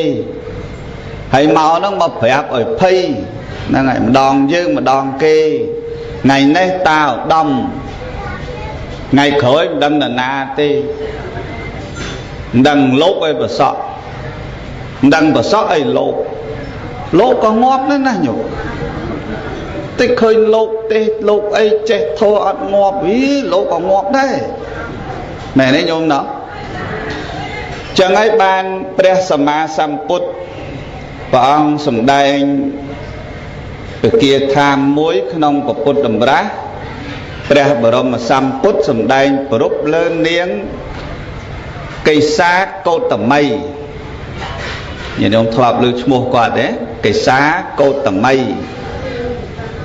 ហើយមកហ្នឹងមកប្រាប់ឲ្យភ័យហ្នឹងហើយម្ដងយើងម្ដងគេថ្ងៃនេះតាឧត្តមថ្ងៃក្រោយមិនដឹងនរណាទេមិនដឹងលោកអីប្រសក់មិនដឹងប្រសក់អីលោកលោកក៏ងាប់ដែរណាញោមតិចឃើញលោកទេសលោកអីចេះធေါ်អត់ងាប់វីលោកក៏ងាប់ដែរមែនទេញោមណោះចឹងហើយបានព្រះសម្មាសម្ពុទ្ធព្រះអង្គសម្ដែងពគាថាមួយក្នុងពុទ្ធតម្រាស់ព្រះបរមសម្ពុទ្ធសម្ដែងប្រពលើនាងកេសាកោតមី ញាតិញោមធ្លាប់ឮឈ្មោះគាត់ទេកេសាកោតមី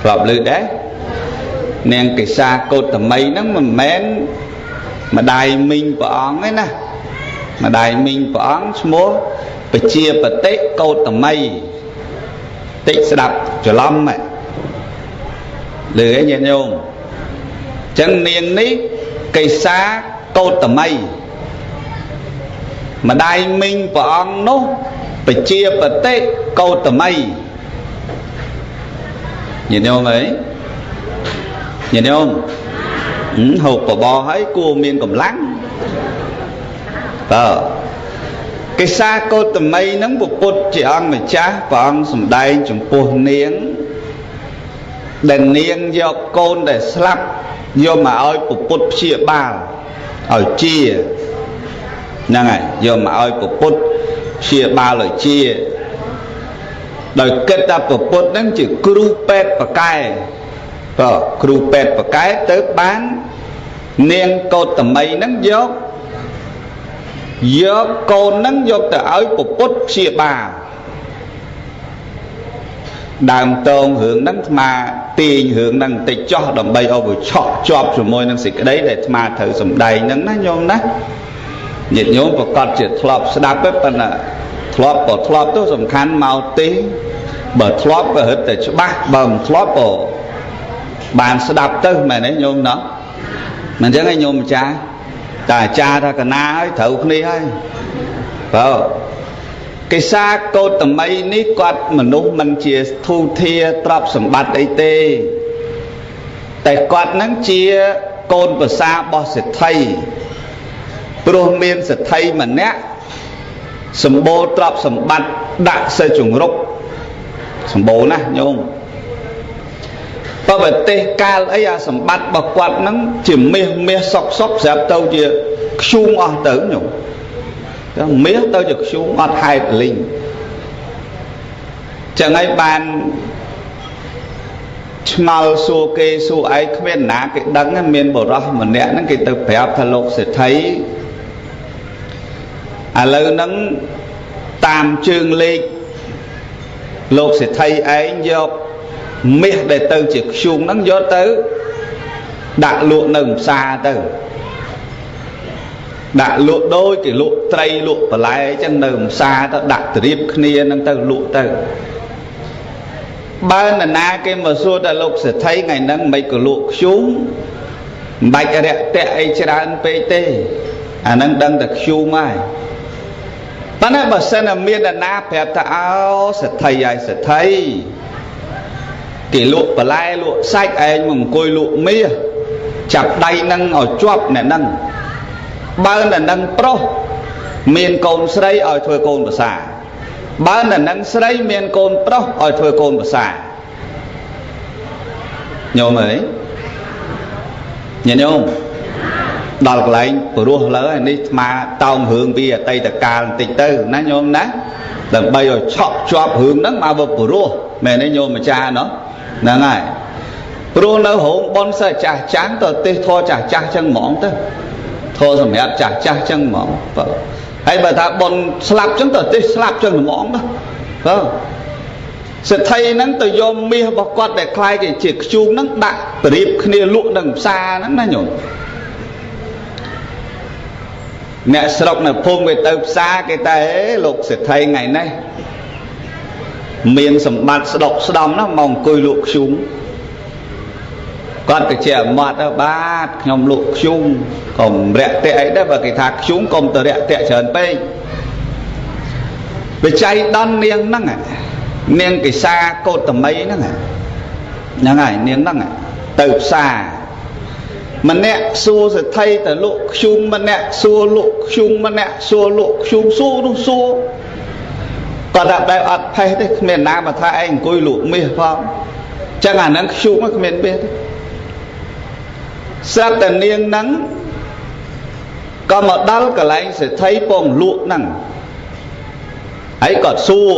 ធ្លាប់ឮដែរនាងកេសាកោតមីហ្នឹងមិនមែនម្ដាយមីងព្រះអង្គទេណាម្ដាយមីងព្រះអង្គឈ្មោះពជាបតិកោតមីតិចស្ដាប់ច្រឡំហ៎ឮឯញាតិញោមចឹងនាងនេះកេសាកោតមីម្ដាយមីងព្រះអង្គនោះពជាបតិកោតមីញាតិញោមអីញាតិញោមហូបបបរហើយគួរមានកម្លាំងតើកេសាកោតមីនឹងពុទ្ធជាអង្គម្ចាស់ព្រះអង្គសម្ដែងចំពោះនាងដែលនាងយកកូនដែលស្លាប់យកមកឲ្យពុទ្ធព្យាបាលឲ្យជាហ្នឹងហើយយកមកឲ្យពុទ្ធព្យាបាលឲ្យជាដោយគិតថាពុទ្ធហ្នឹងជាគ្រូពេទ្យប្រកែបាទគ្រូពេទ្យប្រកែទៅបាននាងកោតមីហ្នឹងយកកូនហ្នឹងយកទៅឲ្យពុទ្ធព្យាបាលដើមតងរឿងហ្នឹងអាត្មាទាញរឿងហ្នឹងបន្តិចចោះដើម្បីឲ្យវាឆក់ជាប់ជាមួយនឹងសេចក្តីដែលអាត្មាត្រូវសម្ដែងហ្នឹងណាញោមណាញាតិញោមប្រកាសជាធ្លាប់ស្ដាប់ទេប៉ុន្តែធ្លាប់ក៏ធ្លាប់ទៅសំខាន់មកទេបើធ្លាប់ក៏រឹតតែច្បាស់បើមិនធ្លាប់ក៏បានស្ដាប់ទៅមែនទេញោមណោះមិនអញ្ចឹងឯងញោមអាចារ្យតែអាចារ្យថាកណាហើយត្រូវគ្នាហើយបើកេសាកោតមីនេះគាត់មនុស្សមិនជាធូធាទ្រព្យសម្បត្តិអីទេតែគាត់នឹងជាកូនប្រសារបស់សេដ្ឋីព្រោះមានសេដ្ឋីម្នាក់សម្បូរទ្រព្យសម្បត្តិដាក់សិជង្រុកសម្បូរណាស់ញោមបប្រទេសកាលអីអាសម្បត្តិរបស់គាត់នឹងជាមាសមាសសុកសុកស្រាប់ទៅជាខ្ជូងអស់ទៅញោមទៅមាសទៅជាខ្ជូងអត់ហេតុលីងចឹងហើយបានឆ្ងល់សួរគេសួរឯងគ្មានណាគេដឹងមានបរោះម្នាក់ហ្នឹងគេទៅប្រាប់ថាលោកសេដ្ឋីឥឡូវហ្នឹងតាមជើងលេខលោកសេដ្ឋីឯងយកមាសដែលទៅជាខ្ជុងហ្នឹងយកទៅដាក់លក់នៅផ្សារទៅដាក់លក់ដូចគេលក់ត្រីលក់បន្លែអញ្ចឹងនៅផ្សារទៅដាក់ត្រៀបគ្នាហ្នឹងទៅលក់ទៅបើនរណាគេមកសួរដល់លោកសេដ្ឋីថ្ងៃហ្នឹងមិនក៏លក់ខ្ជុងមិនបាច់រាក់តាក់អីច្រើនពេកទេអាហ្នឹងដឹងតែខ្ជុងហើយប៉ុន្តែបើសិនតែមាននរណាប្រាប់ថាអោសេដ្ឋីហើយសេដ្ឋីគេលក់បន្លែលក់សាច់ឯងមកអង្គុយលក់មាសចាប់ដៃនឹងឲ្យជាប់អ្នកហ្នឹងបើអ្នកហ្នឹងប្រុសមានកូនស្រីឲ្យធ្វើកូនប្រសាបើអ្នកហ្នឹងស្រីមានកូនប្រុសឲ្យធ្វើកូនប្រសាញោមអើយញាតិញោមដល់កន្លែងព្រោះលើហើយនេះអាត្មាតោងរឿងពីអតីតកាលបន្តិចទៅណាញោមណាដើម្បីឲ្យឆក់ជាប់រឿងហ្នឹងមកវាព្រោះមែនទេញោមអាចារ្យណោះហ្នឹងហើយព្រោះនៅរោងប៉ុនសិស្សចាស់ចាស់ទៅទេសធរចាស់ចាស់ចឹងហ្មងទៅធរសម្រាប់ចាស់ចាស់ចឹងហ្មងបើហើយបើថាប៉ុនស្លាប់ចឹងទៅទេសស្លាប់ចឹងហ្មងទៅបើសេដ្ឋីហ្នឹងទៅយកមាសរបស់គាត់ដែលខ្លាយគេជាខ្ជូងហ្នឹងដាក់ប្រៀបគ្នាលក់នឹងផ្សារហ្នឹងណាញោមអ្នកស្រុកនៅភូមិគេទៅផ្សារគេតែលោកសេដ្ឋីថ្ងៃនេះមានសម្បត្តិស្ដុកស្ដំណាស់មកអង្គុយលក់ខ្ជុំគាត់ទៅជាអមត់ទៅបាទខ្ញុំលក់ខ្ជុំកុំរាក់ទាក់អីដែរបើគេថាខ្ជុំកុំទៅរាក់ទាក់ច្រើនពេកបច្ច័យដន់នាងហ្នឹងនាងកេសាកោតមីហ្នឹងហ្នឹងហើយនាងហ្នឹងទៅផ្សារម្នាក់សួរសេដ្ឋីទៅលក់ខ្ជុំម្នាក់សួរលក់ខ្ជុំម្នាក់សួរលក់ខ្ជុំសួរនោះសួរគាត់ថាបែបអត់ផេះទេគ្មានណាមកថាឯងអង្គុយលក់មាសផងចឹងអាហ្នឹងខ្ជុំគ្មានមាសទេស្រាប់តែនាងហ្នឹងក៏មកដល់កន្លែងសេដ្ឋីពងលក់ហ្នឹងហើយគាត់សួរ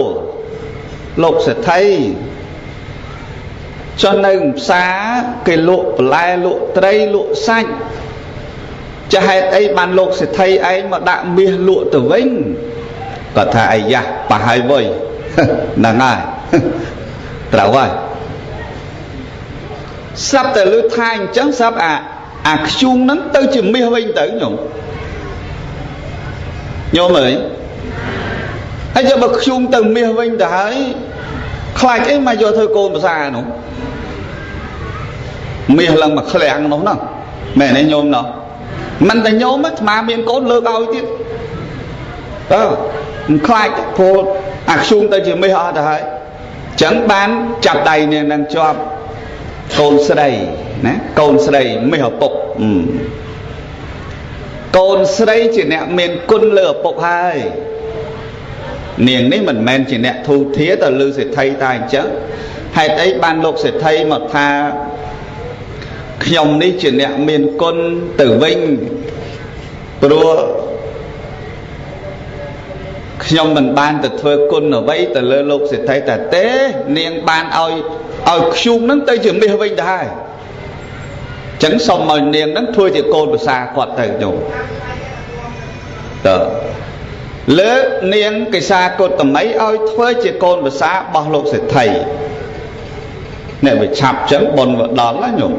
លោកសេដ្ឋីចុះនៅផ្សារគេលក់បន្លែលក់ត្រីលក់សាច់ចាហេតុអីបានលោកសេដ្ឋីឯងមកដាក់មាសលក់ទៅវិញ គាត់ថាអាយ៉ាប៉ះហើយវុយហ្នឹងហើយត្រូវហើយស្រាប់តែលើថាអញ្ចឹងស្រាប់អាខ្ជុងហ្នឹងទៅជាមាសវិញទៅញោមញោមអើយហើយយកបើខ្ជុងទៅមាសវិញទៅហើយខ្លាចអីមកយកធ្វើកូនភាសានោះមាសឡើងមកឃ្លាំងនោះហ្នឹងមែនទេញោមណោះមិនតែញោមអាត្មាមានកូនលើកឲ្យទៀតអើមិនខ្លាចព្រោះអាខ្ជុងទៅជាមាសអស់ទៅហើយអញ្ចឹងបានចាប់ដៃនាងនឹងជាប់កូនស្រីណាកូនស្រីមាសឪពុកកូនស្រីជាអ្នកមានគុណលើឪពុកហើយនាងនេះមិនមែនជាអ្នកធូធាទៅលើសេដ្ឋីតែអញ្ចឹងហេតុអីបានលោកសេដ្ឋីមកថាខ្ញុំនេះជាអ្នកមានគុណទៅវិញព្រោះខ្ញុំមិនបានទៅធ្វើគុណអ្វីទៅលើលោកសេដ្ឋីតែទេនាងបានឲ្យខ្ជុំហ្នឹងទៅជាមាសវិញទៅហើយអញ្ចឹងសុំឲ្យនាងហ្នឹងធ្វើជាកូនប្រសាគាត់ទៅញោមតើលើកនាងកិសាកោតមីឲ្យធ្វើជាកូនប្រសារបស់លោកសេដ្ឋីអ្នកវាឆាប់ចឹងបុណ្យវាដល់ណាញោម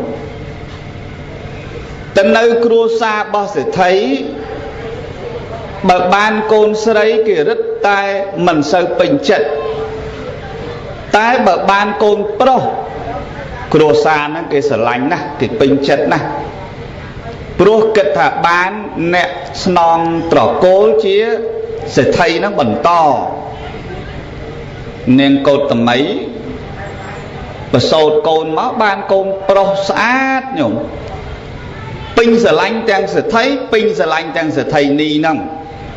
ទៅនៅគ្រួសាររបស់សេដ្ឋីបើបានកូនស្រីគេរឹតតែមិនសូវពេញចិត្តតែបើបានកូនប្រុសគ្រួសារហ្នឹងគេស្រឡាញ់ណាស់គេពេញចិត្តណាស់ព្រោះគិតថាបានអ្នកស្នងត្រកូលជាសេដ្ឋីហ្នឹងបន្តនាងកោតមីប្រសូតកូនមកបានកូនប្រុសស្អាតញោមពេញស្រឡាញ់ទាំងសេដ្ឋីពេញស្រឡាញ់ទាំងសេដ្ឋីនីហ្នឹង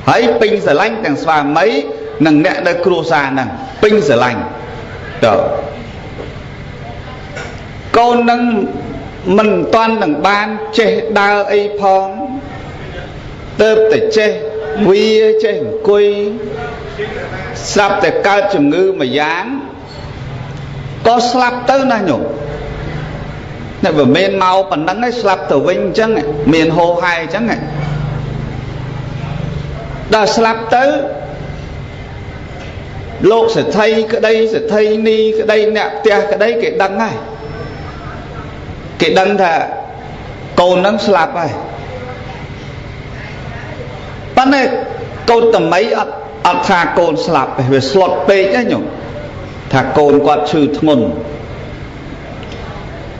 ហើយពេញស្រឡាញ់ទាំងស្វាមីនិងអ្នកនៅគ្រួសារហ្នឹងពេញស្រឡាញ់តើកូននឹងមិនតាន់នឹងបានចេះដើរអីផងទៅតែចេះវាចេះអង្គុយស្រាប់តែកើតជំងឺមួយយ៉ាងក៏ស្លាប់ទៅណាញោមតែបើមានមកប៉ុណ្ណឹងឯងស្លាប់ទៅវិញអញ្ចឹងមានហោហែអញ្ចឹងដល់ស្លាប់ទៅលោកសេដ្ឋីក្តីសេដ្ឋីនីក្តីអ្នកផ្ទះក្តីគេដឹងហើយគេដឹងថាកូននឹងស្លាប់ហើយប៉ុន្តែកូនតមីអត់ថាកូនស្លាប់ទេវាស្លុតពេកណាញោមថាកូនគាត់ឈឺធ្ងន់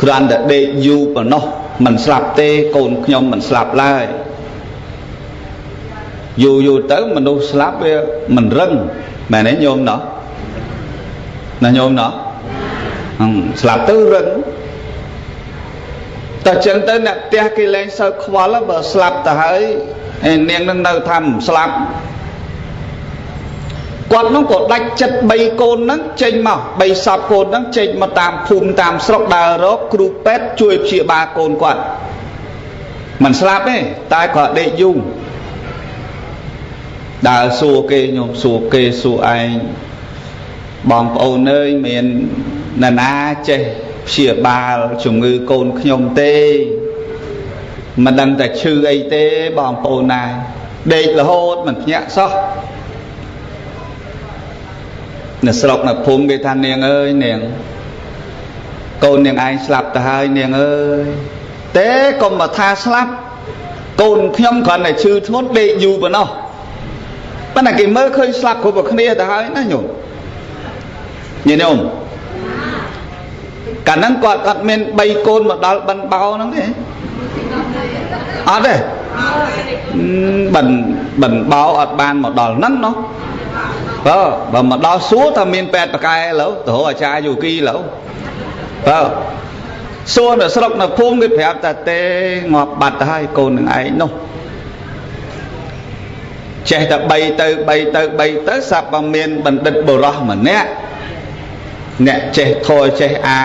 គ្រាន់តែដេកយូរប៉ុណ្ណោះមិនស្លាប់ទេកូនខ្ញុំមិនស្លាប់ឡើយយូរយូរទៅមនុស្សស្លាប់វាមិនរឹងមែនទេញោមណោះណាញោមណោះស្លាប់ទៅរឹងតែចឹងទៅអ្នកផ្ទះគេលែងសូវខ្វល់បើស្លាប់ទៅហើយឯនាងនឹងនៅថាមិនស្លាប់គាត់នោះក៏ដាច់ចិត្ត3កូនហ្នឹងចេញមក3សពកូនហ្នឹងចេញមកតាមភូមិតាមស្រុកដើររកគ្រូពេទ្យជួយព្យាបាលកូនគាត់មិនស្លាប់ទេតែគាត់ដេកយូរដើរសួរគេញោមសួរគេសួរឯងបងប្អូនអើយមាននរណាចេះព្យាបាលជំងឺកូនខ្ញុំទេមិនដឹងតែឈឺអីទេបងប្អូនណាដេករហូតមិនភ្ញាក់សោះនៅស្រុកនៅភូមិគេថានាងអើយនាងកូននាងឯងស្លាប់ទៅហើយនាងអើយទេកុំមកថាស្លាប់កូនខ្ញុំគ្រាន់តែឈឺធ្ងន់ដេកយូរប៉ុណ្ណោះប៉ុន្តែគេមើលឃើញស្លាប់គ្រប់គ្នាទៅហើយណាញោមញាតិញោមកាលហ្នឹងគាត់អត់មាន3កូនមកដល់បិណ្ឌបោហ្នឹងទេអត់ទេបិណ្ឌបោអត់បានមកដល់ហ្នឹងណោះបើមកដល់សួរថាមានពេទ្យបកែឥឡូវទៅរកអាចារ្យយោគីឥឡូវបើសួរនៅស្រុកនៅភូមិគេប្រាប់ថាទេងាប់បាត់ទៅហើយកូននឹងឯងនោះចេះតែ3ទៅ3ទៅ3ទៅស្រាប់តែមានបណ្ឌិតបុរសម្នាក់អ្នកចេះធរចេះអា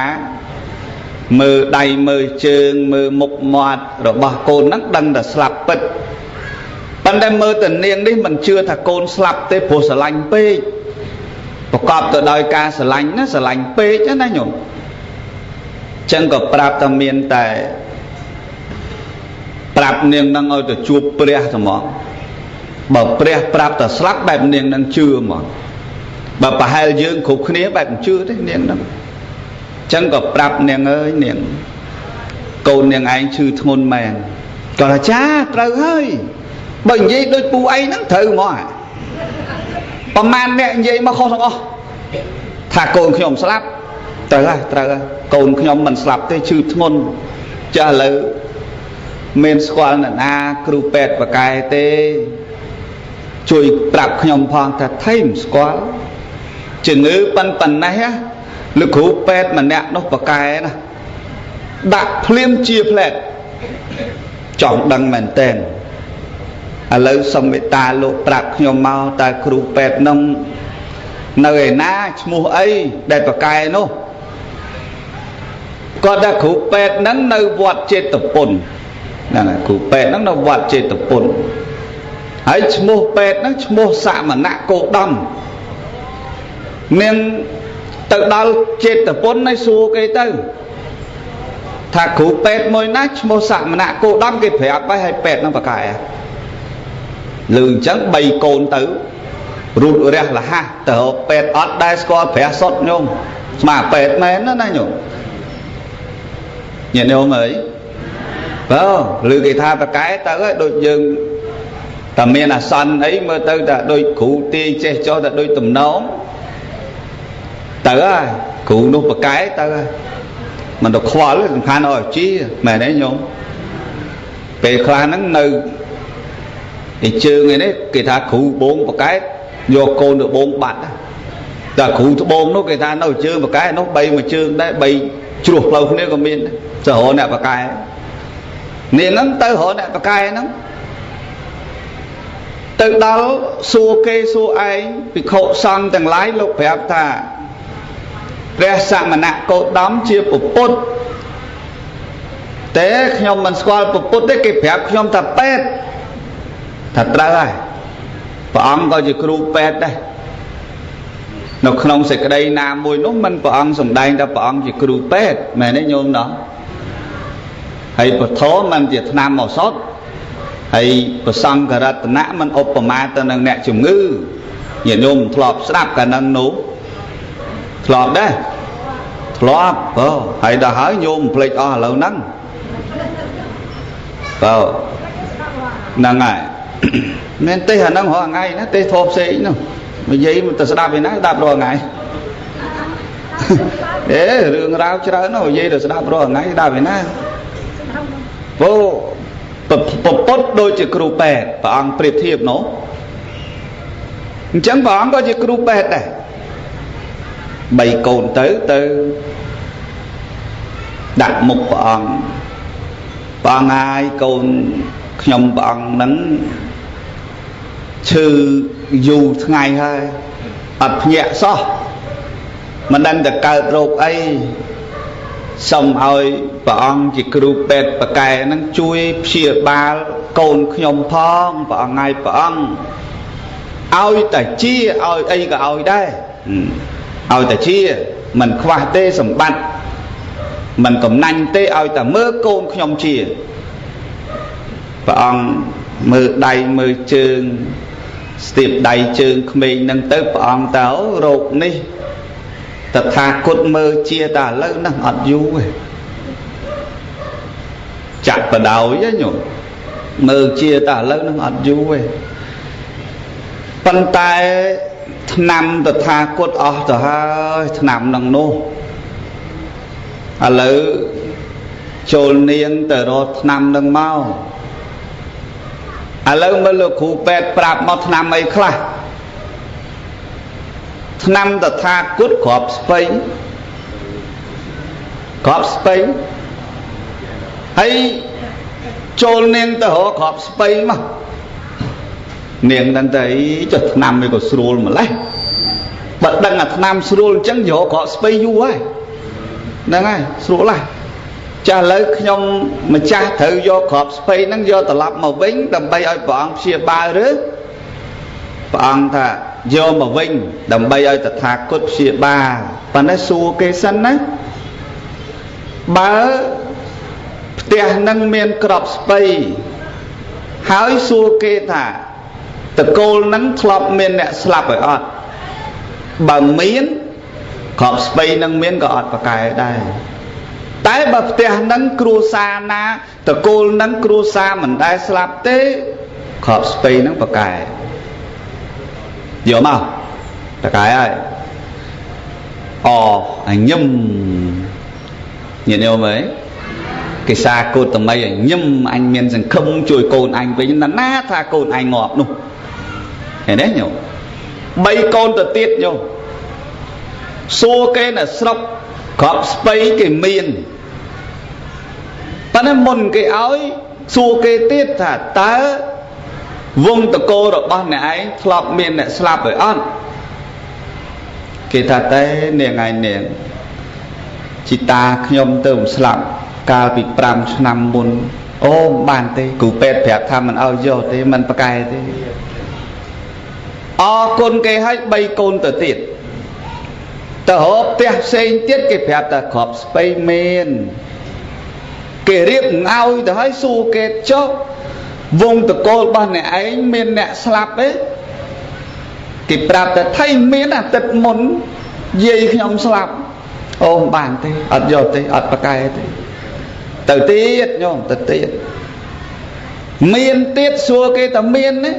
មើលដៃមើលជើងមើលមុខមាត់របស់កូនហ្នឹងដឹងតែស្លាប់ពិតប៉ុន្តែមើលទៅនាងនេះមិនជឿថាកូនស្លាប់ទេព្រោះស្រឡាញ់ពេកប្រកបទៅដោយការស្រឡាញ់ណាស្រឡាញ់ពេកណាញោមចឹងក៏ប្រាប់ថាមានតែប្រាប់នាងហ្នឹងឲ្យទៅជួបព្រះត្មង បើព្រះប្រាប់តែស្លាប់បែបនាងនឹងជឿហ្មងបើប្រហែលយើងគ្រប់គ្នាបែបមិនជឿទេនាងនឹងអញ្ចឹងក៏ប្រាប់នាងអើយនាងកូននាងឯងឈឺធ្ងន់មែនគាត់ថាចាត្រូវហើយបើនិយាយដូចពូឯងហ្នឹងត្រូវហ្មងប្រហែលអ្នកនិយាយមកខុសទាំងអស់ថាកូនខ្ញុំស្លាប់ត្រូវហើយត្រូវហើយកូនខ្ញុំមិនស្លាប់ទេឈឺធ្ងន់ចាស់ឥឡូវមានស្គាល់អ្នកណាគ្រូពេទ្យបកែទេជួយប្រាប់ខ្ញុំផងថាថៃមិនស្គាល់ជំងឺប៉ុណ្ណេះលោកគ្រូពេទ្យម្នាក់នោះបកែណាដាក់ភ្លាមជាផ្លែតចង់ដឹងមែនតែនឥឡូវសុំមេត្តាលោកប្រាប់ខ្ញុំមកតើគ្រូពេទ្យនោះនៅឯណាឈ្មោះអីដែលបកែនោះគាត់ថាគ្រូពេទ្យហ្នឹងនៅវត្តចេតពុនហ្នឹងហើយគ្រូពេទ្យហ្នឹងនៅវត្តចេតពុនហើយឈ្មោះពេទ្យហ្នឹងឈ្មោះសមណៈគោដំនាងទៅដល់ចេតពុនហើយសួរគេទៅថាគ្រូពេទ្យមួយណាឈ្មោះសមណៈគោដំគេប្រាប់ហើយហើយពេទ្យហ្នឹងបកែលឺអញ្ចឹង3កូនទៅរូតរះលះទៅរកពេទ្យអត់ដែលស្គាល់ព្រះសុទ្ធញោមស្មាពេទ្យមែនណាញោមញាតិញោមអើយបើឬគេថាបកែទៅហើយដូចយើងតែមានអាសន្នអីមើលទៅតែដូចគ្រូទាយចេះចោះតែដូចតំណងទៅហើយគ្រូនោះបកែទៅហើយមិនទៅខ្វល់សំខាន់ឲ្យជាមែនទេញោមពេលខ្លះហ្នឹងនៅឯជើងឯនេះគេថាគ្រូបងបកែយកកូនទៅបងបាត់តែគ្រូត្បូងនោះគេថានៅជើងបកែនោះ3មួយជើងដែរ3ជ្រោះផ្លូវគ្នាក៏មានទៅរកអ្នកបកែនាងហ្នឹងទៅរកអ្នកបកែហ្នឹងទៅដល់សួរគេសួរឯងភិក្ខុសង្ឃទាំងឡាយលោកប្រាប់ថាព្រះសមណៈគោតមជាពុទ្ធតែខ្ញុំមិនស្គាល់ពុទ្ធទេគេប្រាប់ខ្ញុំថាពេទ្យថាត្រូវហើយព្រះអង្គក៏ជាគ្រូពេទ្យដែរនៅក្នុងសេចក្តីណាមួយនោះមិនព្រះអង្គសម្ដែងថាព្រះអង្គជាគ្រូពេទ្យមែនទេញោមណោះហើយពធមិនជាថ្នាំឱសថហើយប្រសង្ឃរតនៈមិនឧបមាទៅនឹងអ្នកជំងឺញាតិញោមធ្លាប់ស្ដាប់កាលហ្នឹងនោះធ្លាប់ដែរធ្លាប់បើហើយដល់ហើយញោមមិនភ្លេចអស់ឥឡូវហ្នឹងបើហ្នឹងហើយមែនទេអាហ្នឹងរាល់ថ្ងៃណាទេសធម៌ផ្សេងនោះនិយាយទៅស្ដាប់ឯណាស្ដាប់រាល់ថ្ងៃអេរឿងរ៉ាវច្រើនណាស់និយាយទៅស្ដាប់រាល់ថ្ងៃស្ដាប់ឯណាព្រោះពុទ្ធដូចជាគ្រូពេទ្យព្រះអង្គប្រៀបធៀបនោះអញ្ចឹងព្រះអង្គក៏ជាគ្រូពេទ្យដែរបីកូនទៅទៅដាក់មុខព្រះអង្គព្រះអង្គហើយកូនខ្ញុំព្រះអង្គហ្នឹងឈឺយូរថ្ងៃហើយអត់ភ្ញាក់សោះមិនដឹងតែកើតរោគអីសូមឲ្យព្រះអង្គជាគ្រូពេទ្យបកែហ្នឹងជួយព្យាបាលកូនខ្ញុំផងព្រះអង្គហើយព្រះអង្គឲ្យតែជាឲ្យអីក៏ឲ្យដែរឲ្យតែជាមិនខ្វះទេសម្បត្តិមិនកំណាញ់ទេឲ្យតែមើលកូនខ្ញុំជាព្រះអង្គមើលដៃមើលជើងស្ទាបដៃជើងក្មេងហ្នឹងទៅព្រះអង្គតើរោគនេះតថាគតមើលជាតែឥឡូវហ្នឹងអត់យូរទេចាក់បដោយញោមមើលជាតែឥឡូវហ្នឹងអត់យូរទេប៉ុន្តែថ្នាំតថាគតអស់ទៅហើយថ្នាំហ្នឹងនោះឥឡូវចូលនាងទៅរកថ្នាំហ្នឹងមកឥឡូវមើលលោកគ្រូពេទ្យប្រាប់មកថ្នាំអីខ្លះថ្នាំតថាគតគ្រាប់ស្ពៃគ្រាប់ស្ពៃហើយចូលនាងទៅរកគ្រាប់ស្ពៃមកនាងដឹងតែអីចុះថ្នាំវាក៏ស្រួលម្លេះបើដឹងអាថ្នាំស្រួលអញ្ចឹងយកគ្រាប់ស្ពៃយូរហើយហ្នឹងហើយស្រួលណាស់ចាស់ឥឡូវខ្ញុំម្ចាស់ត្រូវយកគ្រាប់ស្ពៃហ្នឹងយកត្រឡប់មកវិញដើម្បីឲ្យព្រះអង្គព្យាបាលឬព្រះអង្គថាយកមកវិញដើម្បីឲ្យតថាគតព្យាបាលប៉ុន្តែសួរគេសិនណាបើផ្ទះនឹងមានក្របស្ពៃហើយសួរគេថា តកូលនឹងធ្លាប់មានអ្នកស្លាប់ឲ្យអត់បើមានក្របស្ពៃនឹងមានក៏អត់ប្រកែដែរតែបើផ្ទះនឹងគ្រួសារណាតកូលនឹងគ្រួសារមិនដែលស្លាប់ទេក្របស្ពៃនឹងប្រកែយកមកប្រកែហើយអអញឹមញាតិញោមអើយគេសាកោតមីឲ្យញឹមអញមានសង្ឃឹមជួយកូនអញវិញណាណាថាកូនអញងាប់នោះឃើញទេញោម3កូនទៅទៀតញោមសួរគេនៅស្រុកក្របស្ពៃគេមានប៉ុន្តែមុនគេឲ្យសួរគេទៀតថាតើវងតកោរបស់អ្នកឯងធ្លាប់មានអ្នកស្លាប់ហើយអត់គេថាតែនាងឯងនាងជីតាខ្ញុំទៅស្លាប់កាលពី5ឆ្នាំមុនអូមិនបានទេគ្រូពេទ្យប្រាប់ថាមិនឲ្យយកទេមិនប្រកែទេអរគុណគេឲ្យ3កូនទៅទៀតទៅរកផ្ទះផ្សេងទៀតគេប្រាប់ថាក្របស្ពៃមានគេរៀបឲ្យទៅឲ្យសួរគេចុះវងតកូលរបស់អ្នកឯងមានអ្នកស្លាប់ទេគេប្រាប់តែថៃមានអាទិត្យមុនយាយខ្ញុំស្លាប់អូមិនបានទេអត់យកទេអត់ប្រកែទេទៅទៀតញោមទៅទៀតមានទៀតសួរគេតែមានទេ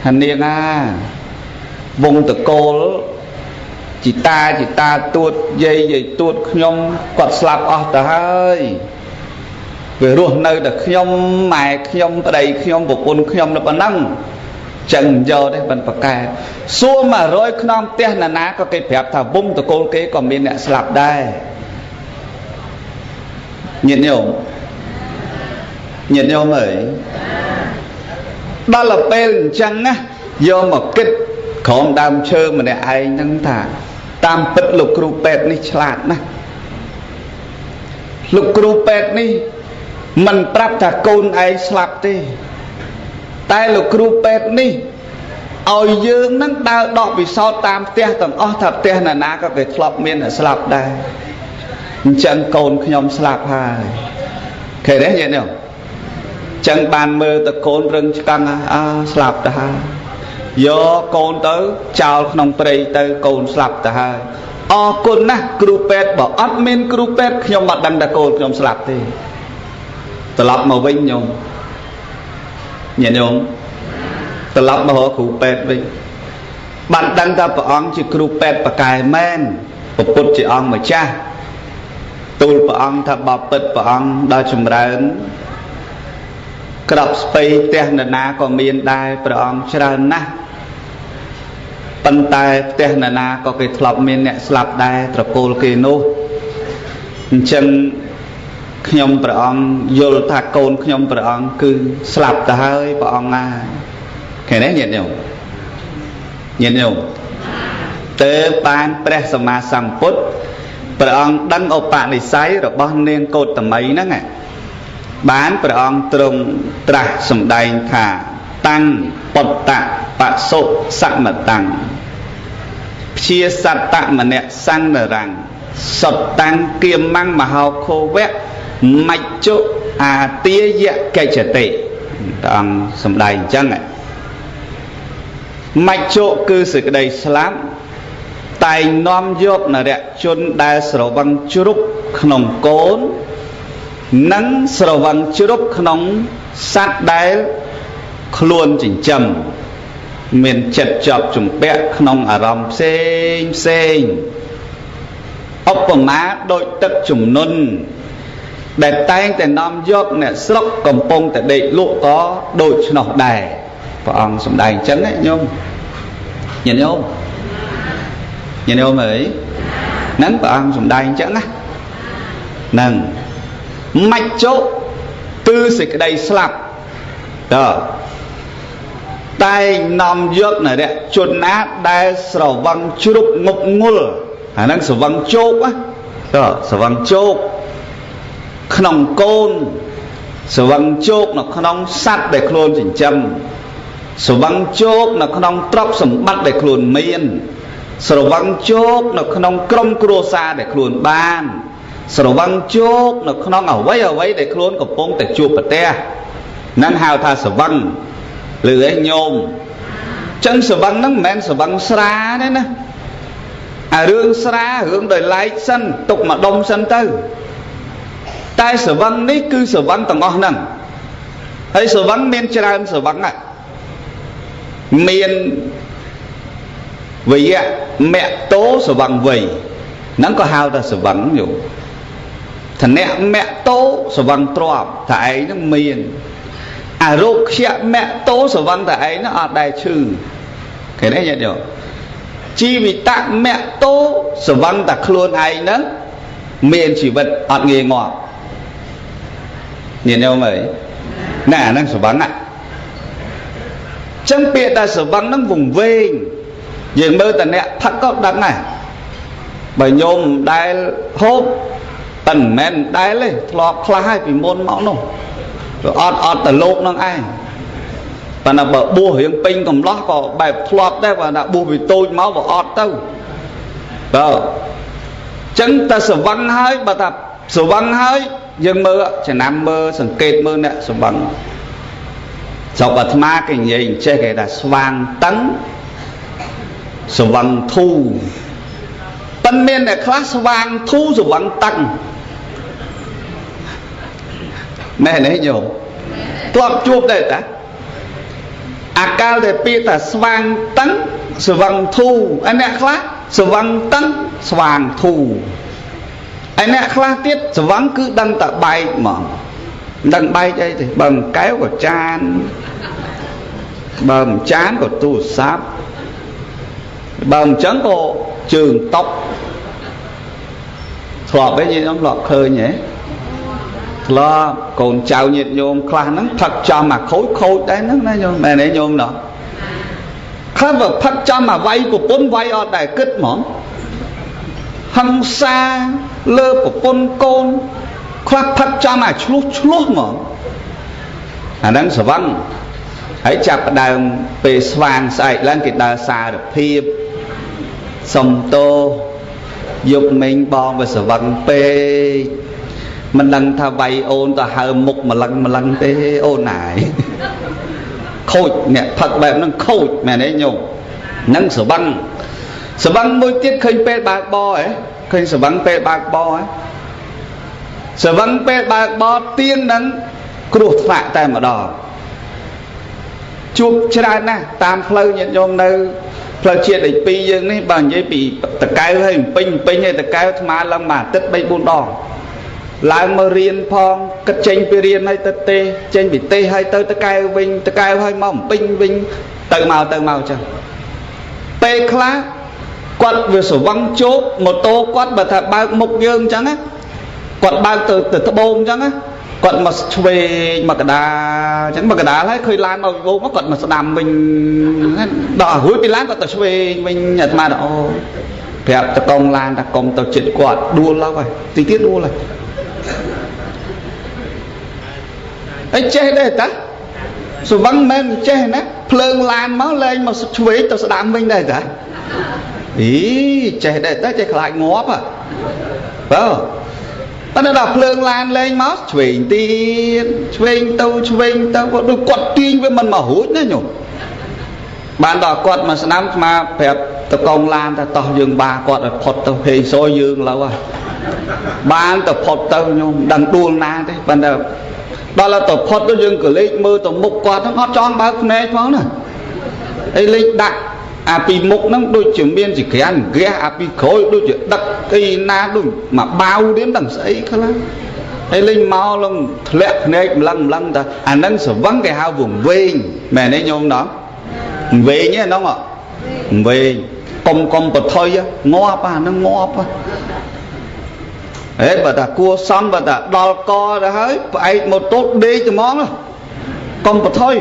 ថានាងអាវងតកូលជីតាជីតាទួតយាយយាយទួតខ្ញុំគាត់ស្លាប់អស់ទៅហើយវារស់នៅតែខ្ញុំម៉ែខ្ញុំប្តីខ្ញុំប្រពន្ធខ្ញុំនៅប៉ុណ្ណឹងចឹងយកទេមិនប្រកែសួរ100ខ្នងផ្ទះណាណាក៏គេប្រាប់ថាវងតកូលគេក៏មានអ្នកស្លាប់ដែរញាតិញោមញាតិញោមអើយដល់ពេលអញ្ចឹងណាយកមកគិតក្រោមដើមឈើម្នាក់ឯងហ្នឹងថាតាមពិតលោកគ្រូពេទ្យនេះឆ្លាតណាស់លោកគ្រូពេទ្យនេះមិនប្រាប់ថាកូនឯងស្លាប់ទេតែលោកគ្រូពេទ្យនេះឲ្យយើងនឹងដើរដកពិសោធន៍តាមផ្ទះទាំងអស់ថាផ្ទះណាណាក៏គេធ្លាប់មានអ្នកស្លាប់ដែរអញ្ចឹងកូនខ្ញុំស្លាប់ហើយឃើញទេញាតិញោមចឹងបានមើលតកូនរឹងឆ្កឹងអើស្លាប់ទៅហើយយកកូនទៅចោលក្នុងព្រៃទៅកូនស្លាប់ទៅហើយអរគុណណាស់គ្រូពេទ្យបើអត់មានគ្រូពេទ្យខ្ញុំមិនដឹងថាកូនខ្ញុំស្លាប់ទេត្រឡប់មកវិញញោមញាតិញោមត្រឡប់មករកគ្រូពេទ្យវិញបានដឹងថាព្រះអង្គជាគ្រូពេទ្យប្រកែមែនព្រះពុទ្ធជាអង្គម្ចាស់ទូលព្រះអង្គថាបបិទ្ធព្រះអង្គដល់ចម្រើនក្របស្ពៃផ្ទះនរណាក៏មានដែរព្រះអង្គច្រើនណាស់ប៉ុន្តែផ្ទះនរណាក៏គេធ្លាប់មានអ្នកស្លាប់ដែរត្រកូលគេនោះអញ្ចឹងខ្ញុំព្រះអង្គយល់ថាកូនខ្ញុំព្រះអង្គគឺស្លាប់ទៅហើយព្រះអង្គណាឃើញទេញាតិញោមញាតិញោមទៅបានព្រះសម្មាសម្ពុទ្ធព្រះអង្គដឹងឧបនិស្ស័យរបស់នាងកោតមីហ្នឹងបានព្រះអង្គទ្រង់ត្រាស់សម្ដែងថាតាំងបុត្តបសុសមតាំងព្យាសត្តមនសង្នរੰសតតាំងគៀមੰមហោខោវៈមច្ចុអាទាយកិច្ចតិព្រះអង្គសម្ដែងអញ្ចឹងមច្ចុគឺសេចក្តីស្លាប់តែងនាំយកនរជនដែលស្រវឹងជ្រុបក្នុងកូននិងស្រវឹងជ្រុបក្នុងសត្វដែលខ្លួនចិញ្ចឹមមានចិត្តជាប់ជំពាក់ក្នុងអារម្មណ៍ផ្សេងផ្សេងឧបមាដូចទឹកជំនន់ដែលតែងតែនាំយកអ្នកស្រុកកំពុងតែដេកលក់ក៏ដូចឆ្នោះដែរព្រះអង្គសម្ដែងអញ្ចឹងណាញោមញាតិញោមញាតិញោមអើយហ្នឹងព្រះអង្គសម្ដែងអញ្ចឹងណាហ្នឹងមច្ចុគឺសេចក្តីស្លាប់តើតែងនាំយកនរជនណាដែលស្រវឹងជ្រុបងប់ងុលអាហ្នឹងស្រវឹងជោគណាតើស្រវឹងជោគក្នុងកូនស្រវឹងជោគនៅក្នុងសត្វដែលខ្លួនចិញ្ចឹមស្រវឹងជោគនៅក្នុងទ្រព្យសម្បត្តិដែលខ្លួនមានស្រវឹងជោគនៅក្នុងក្រុមគ្រួសារដែលខ្លួនបានស្រវឹងជោគនៅក្នុងអ្វីអ្វីដែលខ្លួនកំពុងតែជួបប្រទះនឹងហៅថាស្រវឹង ឬឯងញោមចឹងសវឹងហ្នឹងមិនមែនសវឹងស្រាទេណាអារឿងស្រារឿងដោយឡែកសិនទុកមកដុំសិនទៅតែសវឹងនេះគឺសវឹងទាំងអស់ហ្នឹងហើយសវឹងមានច្រើនសវឹងមានវយៈមៈតោសវឹងវ័យហ្នឹងក៏ហៅថាសវឹងយោធនៈមៈតោសវឹងទ្របថាឯងហ្នឹងមានអារោគខ្យមៈតោសវឹងតែឯងហ្នឹងអត់ដែលឈឺឃើញទេញាតិញោមជីវិតមៈតោសវឹងតែខ្លួនឯងហ្នឹងមានជីវិតអត់ងាយងាប់ញាតិញោមអើយណាអាហ្នឹងសវឹងហ្នឹងចឹងពាក្យតែសវឹងហ្នឹងវង្វេងយើងមើលតែអ្នកផឹកក៏ដឹងដែរបើញោមមិនដែលហូបតែមិនមែនដែលទេធ្លាប់ខ្លះហើយពីមុនមកនោះវាអត់អត់ទៅលោកនឹងឯងប៉ុន្តែបើបួសរៀងពេញកំឡោះក៏បែបធ្លាប់ដែរបើថាបួសពីតូចមកវាអត់ទៅបើចឹងតែសវឹងហើយបើថាសវឹងហើយយើងមើលចំណាំមើលសង្កេតមើលអ្នកសវឹងស្រុកអាត្មាគេនិយាយអញ្ចេះគេថាស្វាងតឹងសវឹងធូប៉ិនមានអ្នកខ្លះស្វាងធូសវឹងតឹងមែនទេញោមធ្លាប់ជួបដែរតាអាកាលដែលពាក្យថាស្វាងតឹងសវឹងធូឯអ្នកខ្លះសវឹងតឹងស្វាងធូឯអ្នកខ្លះទៀតសវឹងគឺដឹងតែបែកហ្មងមិនដឹងបែកអីទេបើមិនកែវក៏ចានបើមិនចានក៏ទូរស័ព្ទបើមិនចឹងក៏ជើងតុកធ្លាប់ទេញាតិញោមធ្លាប់ឃើញហ៎ធ្លាប់កូនចៅញាតិញោមខ្លះហ្នឹងផឹកចំអាខូចខូចដែរហ្នឹងណាញោមមែនទេញោមណោះខ្លះបើផឹកចំអាវាយប្រពន្ធវាយអត់ដែរគិតហ្មងហឹង្សាលើប្រពន្ធកូនខ្លះផឹកចំអាឆ្លោះឆ្លោះហ្មងអាហ្នឹងសវឹងហើយចាប់ផ្ដើមពេលស្វាងស្អែកឡើងគេដើរសារភាពសុំទោសយប់មិញបងវាសវឹងពេកមិនដឹងថាវាយអូនទៅហើមមុខម្លឹងម្លឹងទេអូនណាយខូចអ្នកផឹកបែបហ្នឹងខូចមែនទេញោមហ្នឹងសវឹងសវឹងមួយទៀតឃើញពេលបើកបហ៎ឃើញសវឹងពេលបើកបហ៎សវឹងពេលបើកបទៀងហ្នឹងគ្រោះថ្នាក់តែម្ដងជួបច្រើនណាស់តាមផ្លូវញាតិញោមនៅផ្លូវជាតិលេខ2យើងនេះបើនិយាយពីតកែវហើយពេញពេញហើយតកែវអាត្មាឡើងមួយអាទិត្យ3 4ដងឡើងមករៀនផងគិតចេញពីរៀនហើយទៅទេចេញពីទេហើយទៅតកែវវិញតកែវហើយមកពេញវិញទៅមកទៅមកចឹងពេលខ្លះគាត់វាសវឹងជោគម៉ូតូគាត់បើថាបើកមុខយើងចឹងណាគាត់បើកទៅទៅត្បូងចឹងណាគាត់មកឆ្វេងមកកដាលចឹងមកកដាលហើយឃើញឡានមកពីមកគាត់មកស្ដាំវិញដល់រួចពីឡានគាត់ទៅឆ្វេងវិញអាត្មាថាអូប្រាប់តកងឡានថាកុំទៅចិត្តគាត់ដួលឡើយទីទៀតដួលហើយអីចេះដែរតាសវឹងមិនចេះណាភ្លើងឡានមកលែងមកឆ្វេងទៅស្ដាំវិញដែរតាអីចេះដែរតាចេះខ្លាចងាប់ហ៎បើប៉ុន្តែដល់ភ្លើងឡានលែងមកឆ្វេងទៀតឆ្វេងទៅឆ្វេងទៅគាត់ដូចគាត់ទាញវាមិនមករួចណាញោមបានដល់គាត់មកស្ដាំស្មាប្រាប់តកងឡានថាតោះយើងបាគាត់ឲ្យផុតទៅហេងសយើងឡើយហើយបានទៅផុតទៅញោមដឹងដួលណាទេប៉ុន្តែដល់ទៅផុតទៅយើងក៏លេចមើលទៅមុខគាត់ហ្នឹងអត់ចង់បើកភ្នែកផងណាអីលេចដាក់អាពីមុខហ្នឹងដូចជាមានចក្រានហ្គាសអាពីក្រោយដូចជាដឹកអីណាដូចមកបាវទៀតដឹងស្អីខ្លះហើយលេងមកលងធ្លាក់ភ្នែកម្លឹងម្លឹងតាអាហ្នឹងសវឹងគេហៅវង្វេងមែនទេញោមណោះវង្វេងទេហ្នឹងវង្វេងកុំកុំបថុយងាប់អាហ្នឹងងាប់ហេបើថាគួសំបើថាដល់កទៅហើយផ្អែកម៉ូតូដេកត្មងកុំបថុយ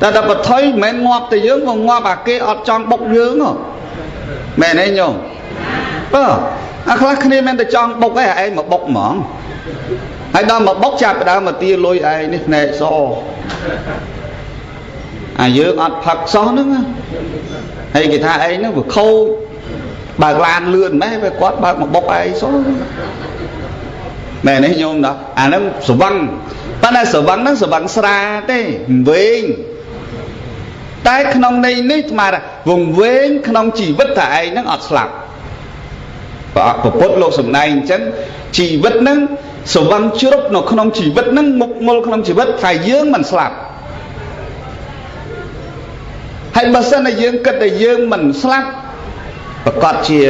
តែតែបថុយមិនមែនងាប់តែយើងក៏ងាប់អាគេអត់ចង់បុកយើងហ៎មែនទេញោមបើអាខ្លះគ្នាមិនតែចង់បុកឯងឯងមកបុកហ្មងហើយដល់មកបុកចាប់ដើមមកទាលុយឯងនេះភ្នែកសអាយើងអត់ផឹកសោះហ្នឹងហើយគេថាឯងហ្នឹងវាខូចបើកឡានលឿនម៉េះវាគាត់បើកមកបុកឯងសោះមែនទេញោមដល់អាហ្នឹងសវឹងប៉ុ ប៉ុន្តែស្រវឹងហ្នឹងស្រវឹងស្រាទេវែងតែក្នុងន័យនេះស្មានវង្វេងក្នុងជីវិតថាឯងហ្នឹងអត់ស្លាប់ព្រះពុទ្ធលោកសំដែងអញ្ចឹងជីវិតហ្នឹងស្រវឹងជ្រុបនៅក្នុងជីវិតហ្នឹងមុខមុលក្នុងជីវិតថាយើងមិនស្លាប់ហើយបើសិនតែយើងគិតតែយើងមិនស្លាប់ប្រកាសជា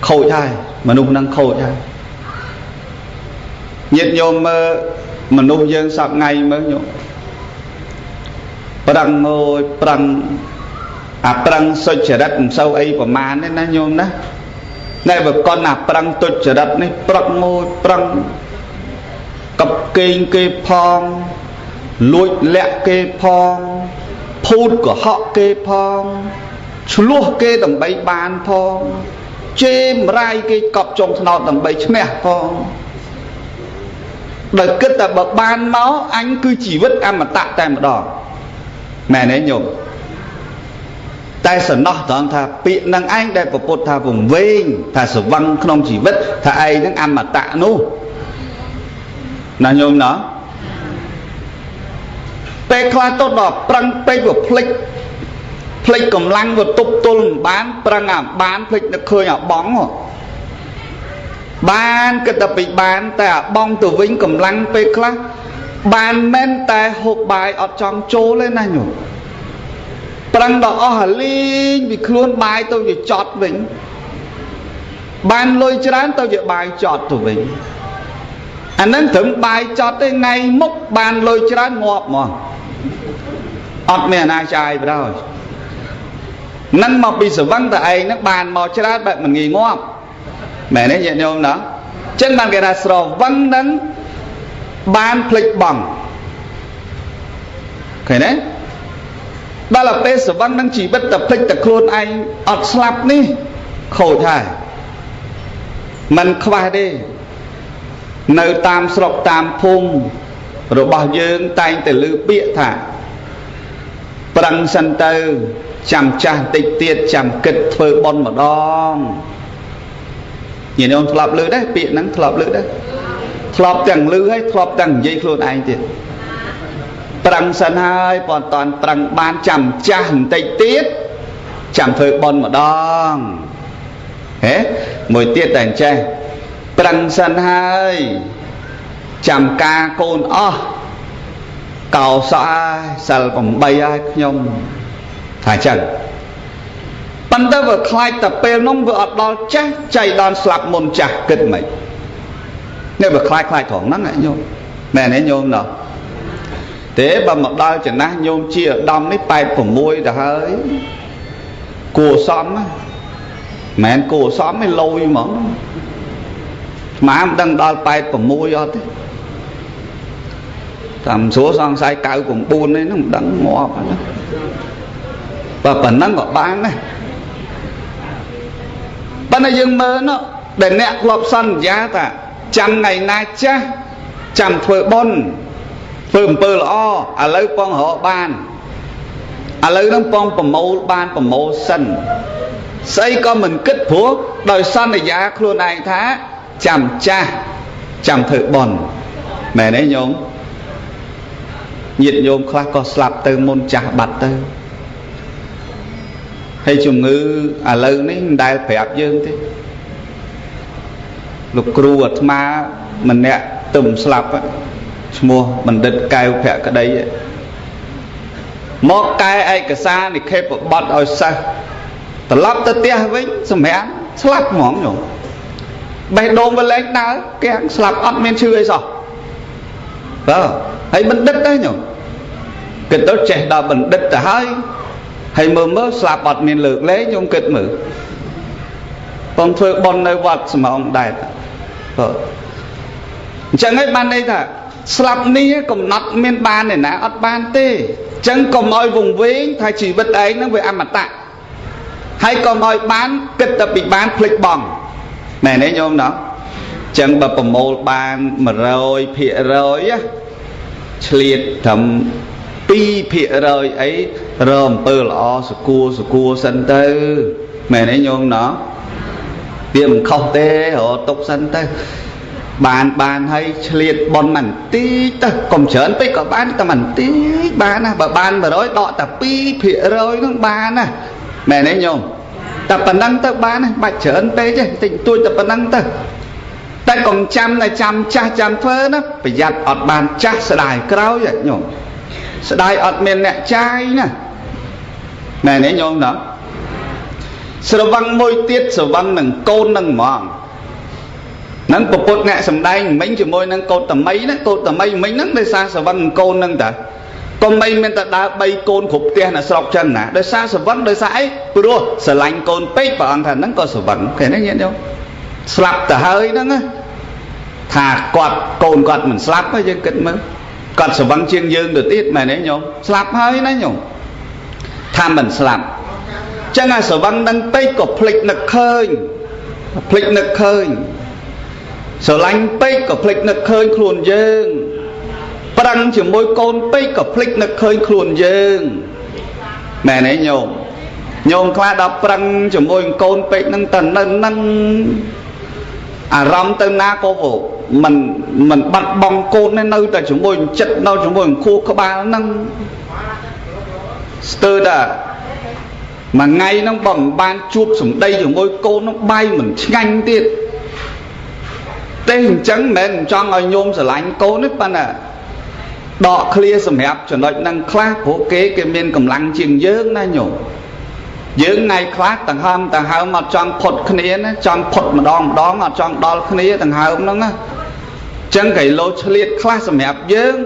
ខូចហើយមនុស្សនឹងខូចហើយញាតិញោមមើលមនុស្សយើងសប្ងៃមើលញោមប្រឹងអូយប្រឹងអាប្រឹងសុចរិតមិនសូវអីប្រមាណទេណាញោមណាតែបើកុនអាប្រឹងទុច្ចរិតនេះប្រឹងអូយប្រឹងកັບកេងគេផងលួចលាក់គេផងភូតកុហកគេផងឆ្លោះគេដើម្បីបានផងជេរម្រាយគេកប់ចុងថ្នោតដើម្បីឈ្នះផងដោយគិតតែបើបានមកអញគឺជីវិតអមតៈតែម្ដងមែនទេញោមតែសំណោះត្រង់ថាពាក្យនឹងឯងដែលពពុទ្ធថាវង្វេងថាស្រវឹងក្នុងជីវិតថាឯងនឹងអមតៈនោះណាញោមណាពេលខ្លះទៅដល់ប្រឹងពេកវាភ្លេចភ្លេចកម្លាំងវាទប់ទល់មិនបានប្រឹងអាបានភ្លេចនឹកឃើញអាបងបានគិតតែពីបានតែអាបងទៅវិញកម្លាំងពេលខ្លះបានមែនតែហូបបាយអត់ចង់ចូលទេណាញោមប្រឹងដល់អស់អាលីងពីខ្លួនបាយទៅជាចត់វិញបានលុយច្រើនទៅជាបាយចត់ទៅវិញអានឹងត្រឹមបាយចត់ទេថ្ងៃមុខបានលុយច្រើនងាប់ហ្មងអត់មានអាណាចាយបណ្ដោយនឹងមកពីសវឹងតែឯងនឹងបានមកច្រើនបែបមិនងាយងាប់មែនទេញាតិញោមណាចឹងបានគេថាស្រវឹងនឹងបានភ្លេចបងឃើញទេដល់ទៅពេលស្រវឹងនឹងជីវិតតែភ្លេចតែខ្លួនឯងអត់ស្លាប់នេះខូចហើយមិនខ្វះទេនៅតាមស្រុកតាមភូមិរបស់យើងតែងតែឮពាក្យថាប្រឹងសិនទៅចាំចាស់តិចទៀតចាំគិតធ្វើបុណ្យម្ដងញាតិញោមធ្លាប់ឮដែរពាក្យហ្នឹងធ្លាប់ឮដែរធ្លាប់ទាំងឮហើយធ្លាប់ទាំងនិយាយខ្លួនឯងទៀតប្រឹងសិនហើយប៉ុន្តែប្រឹងបានចាំចាស់បន្តិចទៀតចាំធ្វើបុណ្យម្ដងហេមួយទៀតតែអញ្ចេះប្រឹងសិនហើយចាំការកូនអស់កោសក់ហើយសិល8ហើយខ្ញុំថាចឹងប៉ុន្តែវាខ្លាចតែពេលនោះវាអត់ដល់ចាស់ចៃដល់ស្លាប់មុនចាស់គិតមិននេះវាខ្លាចខ្លាចត្រង់ហ្នឹងញោមមែនទេញោមណោះទេបើមកដល់ចំណាស់ញោមជាឧត្តមនេះ86ទៅហើយគួសមមែនគួសមឯលយហ្មងស្មានមិនដឹងដល់86អត់ទេតាមស្រួលសង្ស័យ99នេះនឹងមិនដឹងងាប់ហ្នឹងបើប៉ុណ្ណឹងក៏បានដែរប៉ុន្តែយើងមើលនោះដែលអ្នកធ្លាប់សន្យាថាចាំថ្ងៃណាចាស់ចាំធ្វើបុណ្យធ្វើអំពើល្អឥឡូវបងរកបានឥឡូវហ្នឹងបងប្រមូលបានប្រមូលសិនស្អីក៏មិនគិតព្រោះដោយសន្យាខ្លួនឯងថាចាំចាស់ចាំធ្វើបុណ្យមែនទេញោមញាតិញោមខ្លះក៏ស្លាប់ទៅមុនចាស់បាត់ទៅហើយជំងឺឥឡូវនេះមិនដែលប្រាប់យើងទេលោកគ្រូអាត្មាម្នាក់ទៅមិនស្លាប់ឈ្មោះបណ្ឌិតកែវភក្តីមកកែឯកសារនិខេបបទឲ្យសិស្សត្រឡប់ទៅផ្ទះវិញសម្រាប់ស្លាប់ហ្មងញោមបេះដូងវាលែងដើរគាំងស្លាប់អត់មានឈឺអីសោះបាទហើយបណ្ឌិតដែរញោមគិតទៅចេះដល់បណ្ឌិតទៅហើយហើយមើលមើលស្លាប់អត់មានលើកលែងញោមគិតមើលបងធ្វើបុណ្យនៅវត្តសំងដែរបាទអញ្ចឹងហើយបានន័យថាស្លាប់នេះកំណត់មានបានទេណាអត់បានទេអញ្ចឹងកុំឲ្យវង្វេងថាជីវិតឯងហ្នឹងវាអមតៈហើយកុំឲ្យបានគិតតែពីបានភ្លេចបងមែនទេញោមណោះអញ្ចឹងបើប្រមូលបាន100%ឆ្លៀតត្រឹម2%អីរកអំពើល្អសគួរសគួរសិនទៅមែនទេញោមណោះវាមិនខុសទេរកទុកសិនទៅ បានបានហើយឆ្លៀតប៉ុនមិនតិចទៅកុំច្រើនពេកក៏បានតែមិនតិចបានណាបើបាន100ដកតែ2%ហ្នឹងបានណាមែនទេញោមតែប៉ុណ្ណឹងទៅបានណាបាច់ច្រើនពេកទេតិចតួចតែប៉ុណ្ណឹងទៅតែកុំចាំតែចាំចាស់ចាំធ្វើណាប្រយ័ត្នអត់បានចាស់ស្ដាយក្រោយញោមស្ដាយអត់មានអ្នកចាយណាមែនទេញោមណាស្រវឹងមួយទៀតស្រវឹងនឹងកូននឹងហ្មងនឹងពពុទ្ធអ្នកសំដែងមិញជាមួយនឹងកោតមីណាកោតមីមិញហ្នឹងដោយសារស្រវឹងកូនហ្នឹងតាកុំមិនមានតែដើរ3កូនគ្រប់ផ្ទះនៅស្រុកចឹងណាដោយសារស្រវឹងដោយសារអីព្រោះស្រឡាញ់កូនពេកព្រះអង្គថាហ្នឹងក៏ស្រវឹងឃើញទេញាតិញោមស្លាប់ទៅហើយហ្នឹងណាថាគាត់កូនគាត់មិនស្លាប់ទេយើងគិតមើលគាត់ស្រវឹងជាងយើងទៅទៀតមែនទេញោមស្លាប់ហើយណាញោមថាមិនស្លាប់ចឹងអាស្រវឹងនឹងពេកក៏ភ្លេចនឹកឃើញភ្លេចនឹកឃើញស្រឡាញ់ពេកក៏ភ្លេចនឹកឃើញខ្លួនយើងប្រឹងជាមួយកូនពេកក៏ភ្លេចនឹកឃើញខ្លួនយើងមែនទេញោមញោមខ្លះដល់ប្រឹងជាមួយកូនពេកហ្នឹងតែនៅហ្នឹងអារម្មណ៍ទៅណាក៏មិនបាត់បង់កូននៅតែជាមួយចិត្តនៅជាមួយខួរក្បាលហ្នឹងស្ទើរតែមួយថ្ងៃហ្នឹងបើមិនបានជួបសម្ដីជាមួយកូនហ្នឹងបាយមិនឆ្ងាញ់ទៀតទេអញ្ចឹងមិនមែនចង់ឲ្យញោមស្រឡាញ់កូនទេប៉ុន្តែដកឃ្លាសម្រាប់ចំណុចហ្នឹងខ្លះព្រោះគេមានកម្លាំងជាងយើងណាញោមយើងថ្ងៃខ្លះដង្ហើមអត់ចង់ផុតគ្នាណាចង់ផុតម្ដងម្ដងអត់ចង់ដល់គ្នាដង្ហើមហ្នឹងណាអញ្ចឹងកៃលោឆ្លៀតខ្លះសម្រាប់យើង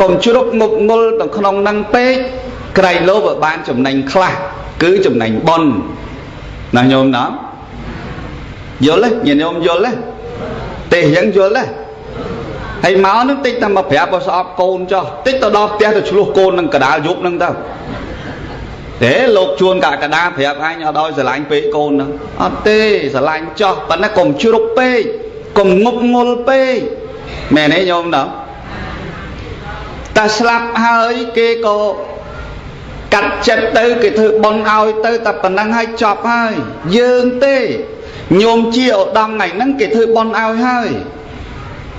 កុំជ្រុកងប់ងល់ទៅក្នុងហ្នឹងពេកក្រៃលោបើបានចំណេញខ្លះគឺចំណេញបុណ្យណាញោមណាយល់ទេញាតិញោមយល់ទេទេអញ្ចឹងយល់ទេហើយមកនឹងតិចតែមកប្រាប់ឲ្យស្អប់កូនចោះតិចទៅដល់ផ្ទះទៅឆ្លោះកូននឹងកដាលយប់នឹងទៅទេលោកជួនកកដាប្រាប់អញអត់ឲ្យស្រឡាញ់ពេកកូននឹងអត់ទេស្រឡាញ់ចោះប៉ុន្តែកុំជ្រុកពេកកុំងប់ងល់ពេកមែនទេញោមណាតែស្លាប់ហើយគេក៏កាត់ចិត្តទៅគេធ្វើបុណ្យឲ្យទៅតែប៉ុណ្ណឹងហើយចប់ហើយយើងទេញោមជាឧត្តមថ្ងៃហ្នឹងគេធ្វើបុណ្យឲ្យហើយ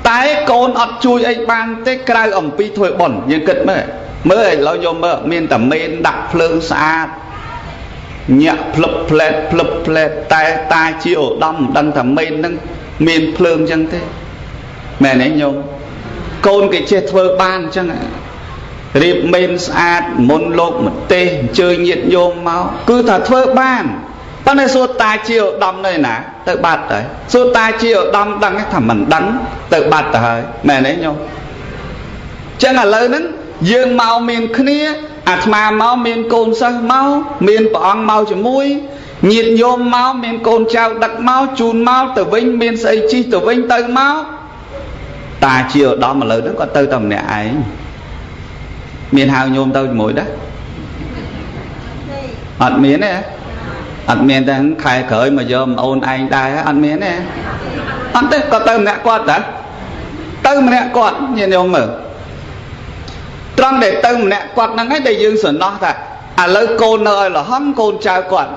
តែកូនអត់ជួយអីបានទេក្រៅអំពីធ្វើបុណ្យយើងគិតមើលមើលឥឡូវយកមើលមានតែមេនដាក់ភ្លើងស្អាតញាក់ភ្លឹបផ្លែតភ្លឹបផ្លែតតែតាជាឧត្តមមិនដឹងថាមេនហ្នឹងមានភ្លើងចឹងទេមែនទេញោមកូនគេចេះធ្វើបានអញ្ចឹងរៀបមេនស្អាតមុនលោកម្ទេសអញ្ជើញញាតិញោមមកគឺថាធ្វើបានប៉ុន្តែសួរតាជាឧត្តមនៅណាទៅបាត់ហើយសួរតាជាឧត្តមដឹងថាមិនដឹងទៅបាត់ទៅហើយមែនទេញោមចឹងឥឡូវហ្នឹងយើងមកមានគ្នាអាត្មាមកមានកូនសិស្សមកមានព្រះអង្គមកជាមួយញាតិញោមមកមានកូនចៅដឹកមកជូនមកទៅវិញមានស្អីជីទៅវិញទៅមកតាជាឧត្តមឥឡូវហ្នឹងគាត់ទៅតែម្នាក់ឯងមានហៅញោមទៅជាមួយដែរអត់មានទេអត់មានតែខែក្រោយមកយកប្អូនឯងដែរអត់មានទេអត់ទេគាត់ទៅម្នាក់គាត់តាទៅម្នាក់គាត់ញាតិញោមមើលត្រង់ដែលទៅម្នាក់គាត់ហ្នឹងឯងដែលយើងសំណោះថាឥឡូវកូននៅឲ្យលហំកូនចៅគាត់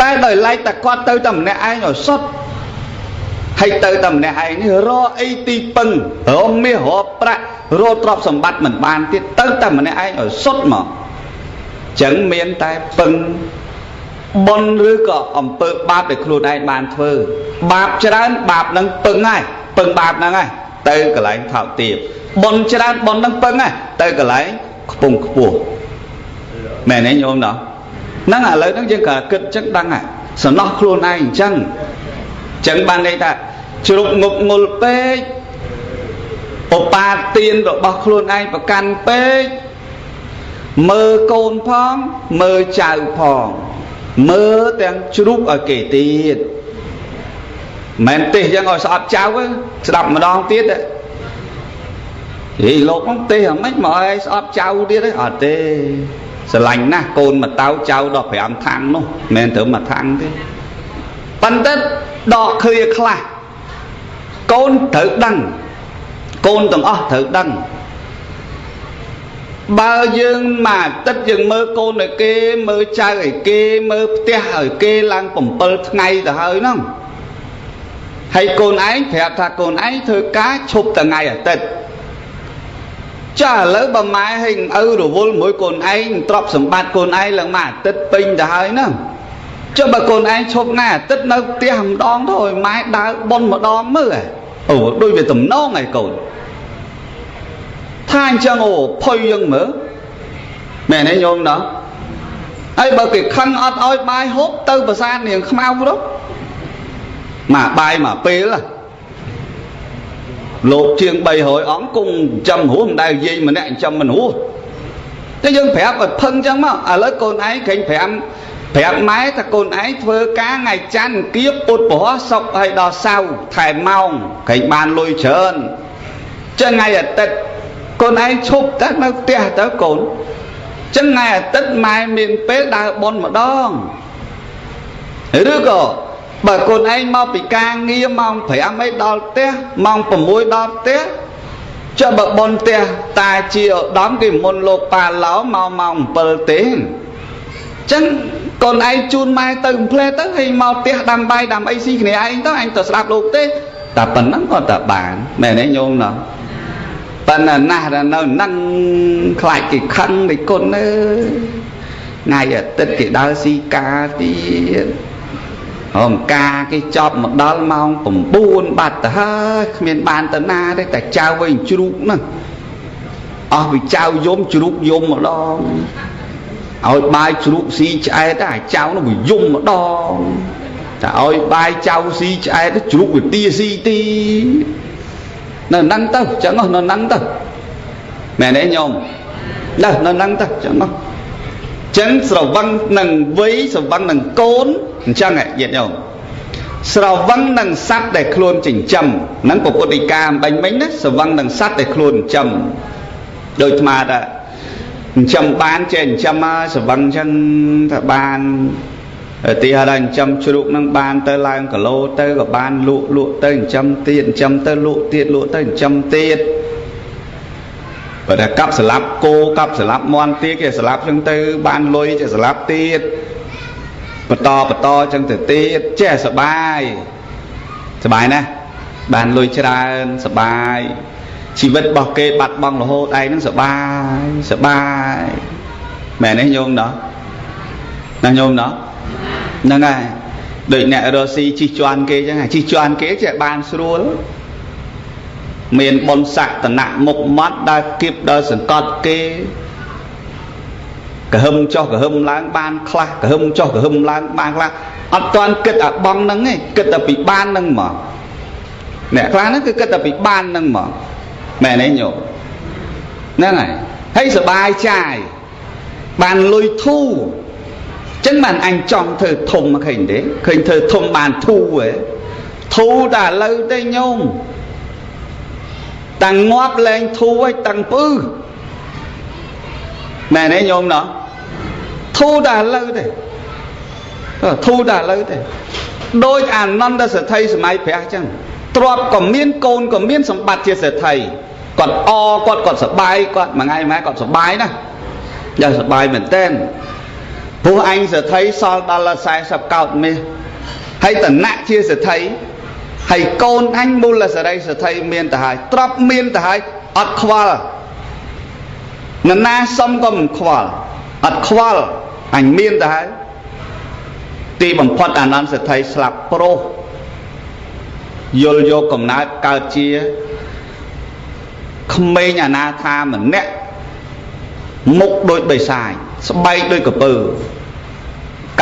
តែដោយឡែកតែគាត់ទៅតែម្នាក់ឯងឲ្យសុទ្ធហើយទៅតែម្នាក់ឯងនេះរកអីទីពឹងរកមាសរកប្រាក់រកទ្រព្យសម្បត្តិមិនបានទៀតទៅតែម្នាក់ឯងឲ្យសុទ្ធមកចឹងមានតែពឹងបុណ្យឬក៏អំពើបាបដែលខ្លួនឯងបានធ្វើបាបច្រើនបាបនឹងពឹងហើយពឹងបាបហ្នឹងហើយទៅកន្លែងថោកទាបបុណ្យច្រើនបុណ្យនឹងពឹងហើយទៅកន្លែងខ្ពង់ខ្ពស់មែនទេញោមណោះហ្នឹងឥឡូវហ្នឹងយើងក៏គិតចឹងដឹងហើយសំណោះខ្លួនឯងអញ្ចឹងចឹងបានន័យថាជ្រុកងប់ងល់ពេកឧបាទានរបស់ខ្លួនឯងប្រកាន់ពេកមើលកូនផងមើលចៅផងមើលទាំងជ្រូកឲ្យគេទៀតមិនទេចឹងឲ្យស្អប់ចៅស្ដាប់ម្ដងទៀតហីលោកហ្នឹងទេអាម៉េចមកឲ្យស្អប់ចៅទៀតទេអត់ទេស្រឡាញ់ណាស់កូនមកតៅចៅដល់5ខាងនោះមិនមែនត្រឹមមួយខាងទេប៉ុន្តែដកឃ្លាខ្លះកូនត្រូវដឹងកូនទាំងអស់ត្រូវដឹងបើយើងមួយអាទិត្យយើងមើលកូនឲ្យគេមើលចៅឲ្យគេមើលផ្ទះឲ្យគេឡើង7ថ្ងៃទៅហើយហ្នឹង ហើយកូនឯងប្រាប់ថាកូនឯងធ្វើការឈប់តែថ្ងៃអាទិត្យចាឥឡូវបើម៉ែហើយឪរវល់មួយកូនឯងទ្រព្យសម្បត្តិកូនឯងឡើងមួយអាទិត្យពេញទៅហើយហ្នឹងចុះបើកូនឯងឈប់ថ្ងៃអាទិត្យនៅផ្ទះម្ដងទៅឲ្យម៉ែដើរប៉ុនម្ដងមើលអូដូចវាតំណងឯកូនថាអញ្ចឹងអូភ័យយើងមើលមែនទេញោមណោះហើយបើគេខឹងអត់ឲ្យបាយហូបទៅប្រាសាទនាងខ្មៅនោះមកបាយមកពេលលោកជាង300អង្គគង់ចាំរស់មិនដែលយាយម្នាក់ចាំមិនរស់តែយើងប្រាប់ឲ្យភឹងចឹងមកឥឡូវកូនឯងក្រែង5ប្រាប់ម៉ែថាកូនឯងធ្វើការថ្ងៃច័ន្ទអង្គារពុធពហុសុក្រហើយដល់សៅរ៍ថែមម៉ោងក្រែងបានលុយច្រើនចឹងថ្ងៃអាទិត្យកូនឯងឈប់តែនៅផ្ទះទៅកូនចឹងថ្ងៃអាទិត្យម៉ែមានពេលដើរបនម្ដងឬក៏បើកូនឯងមកពីការងារម៉ោង5ឯដល់ផ្ទះម៉ោង6ដល់ផ្ទះចុះបើបនផ្ទះតាជាឧត្តមគេមុនលោកប៉ាឡោមកម៉ោង7ទេចឹងកូនឯងជូនម៉ែទៅផ្លែទៅហើយមកផ្ទះដាំបាយដាំអីស៊ីគ្នាឯងទៅអញទៅស្ដាប់លោកទេតែប៉ុណ្ណឹងក៏តែបានមែនទេញោមណោះប៉ុន្តែណាស់នៅនឹងខ្លាចគេខឹងនៃគុណអើយថ្ងៃអាទិត្យគេដើរស៊ីការទៀតហងការគេចប់មកដល់ម៉ោង9បាត់ទៅហើយគ្មានបានទៅណាទេតែចៅវិញជ្រូកហ្នឹងអស់ពីចៅយំជ្រូកយំម្ដងឲ្យបាយជ្រូកស៊ីឆ្អែតអាចៅនោះវាយំម្ដងតែឲ្យបាយចៅស៊ីឆ្អែតជ្រូកវាទាស៊ីទីនៅហ្នឹងទៅចឹងនៅហ្នឹងទៅមែនទេញោមនៅហ្នឹងទៅចឹងចឹងស្រវឹងនឹងវ័យស្រវឹងនឹងកូនអញ្ចឹងញាតិញោមស្រវឹងនឹងសត្វដែលខ្លួនចិញ្ចឹមហ្នឹងពុទ្ធិកាអំបញ្ញមិញណាស្រវឹងនឹងសត្វដែលខ្លួនចិញ្ចឹមដូចអាត្មាថាចិញ្ចឹមបានចេះចិញ្ចឹមហើយស្រវឹងអញ្ចឹងថាបានទីហៅថាចិញ្ចឹមជ្រូកនឹងបានទៅឡើងគីឡូទៅក៏បានលក់លក់ទៅចិញ្ចឹមទៀតចិញ្ចឹមទៅលក់ទៀតលក់ទៅចិញ្ចឹមទៀតបើថាកាប់ស្លាប់គោកាប់ស្លាប់មាន់ទៀតគេស្លាប់ចឹងទៅបានលុយចេះស្លាប់ទៀតបន្តបន្តចឹងទៅទៀតចេះសបាយសបាយណាស់បានលុយច្រើនសបាយជីវិតរបស់គេបាត់បង់រហូតឯងហ្នឹងសបាយសបាយមែនទេញោមណោះណាញោមណោះហ្នឹងហើយដូចអ្នករស់ស៊ីជិះជាន់គេចឹងជិះជាន់គេចេះបានស្រួលមានបុណ្យស័ក្តិតនៈមុខមាត់ដើរគៀបដើរសង្កត់គេកហឹមចុះកហឹមឡើងបានខ្លះកហឹមចុះកហឹមឡើងបានខ្លះអត់ទាន់គិតអាបងហ្នឹងទេគិតតែពីបានហ្នឹងហ្មងអ្នកខ្លះហ្នឹងគឺគិតតែពីបានហ្នឹងហ្មងមែនទេញោមហ្នឹងហើយហើយសបាយចាយបានលុយធូរចឹងបានអញចង់ធ្វើធំឃើញទេឃើញធ្វើធំបានធូរហ៎ធូរតែឥឡូវទេញោមតាំងងាប់លែងធូរហើយតាំងពឺមែនទេញោមណោះធូរតែឥឡូវទេធូរតែឥឡូវទេដូចអានន្ទសេដ្ឋីសម័យព្រះចឹងទ្រព្យក៏មានកូនក៏មានសម្បត្តិជាសេដ្ឋីគាត់អគាត់គាត់សបាយគាត់មួយថ្ងៃមួយគាត់សបាយណាស់យ៉ាសបាយមែនតើព្រោះអញសេដ្ឋីសល់ដល់40កោតមាសហើយតណៈជាសេដ្ឋីហើយកូនអញមូលសរីសេដ្ឋីមានទៅហើយទ្រព្យមានទៅហើយអត់ខ្វល់នរណាសុំក៏មិនខ្វល់អត់ខ្វល់អញមានទៅហើយទីបំផុតអានន្ទសេដ្ឋីស្លាប់ប្រុសយល់យកកំណើតកើតជាក្មេងអនាថាម្នាក់មុខដូចបិសាចស្បែកដូចកពើ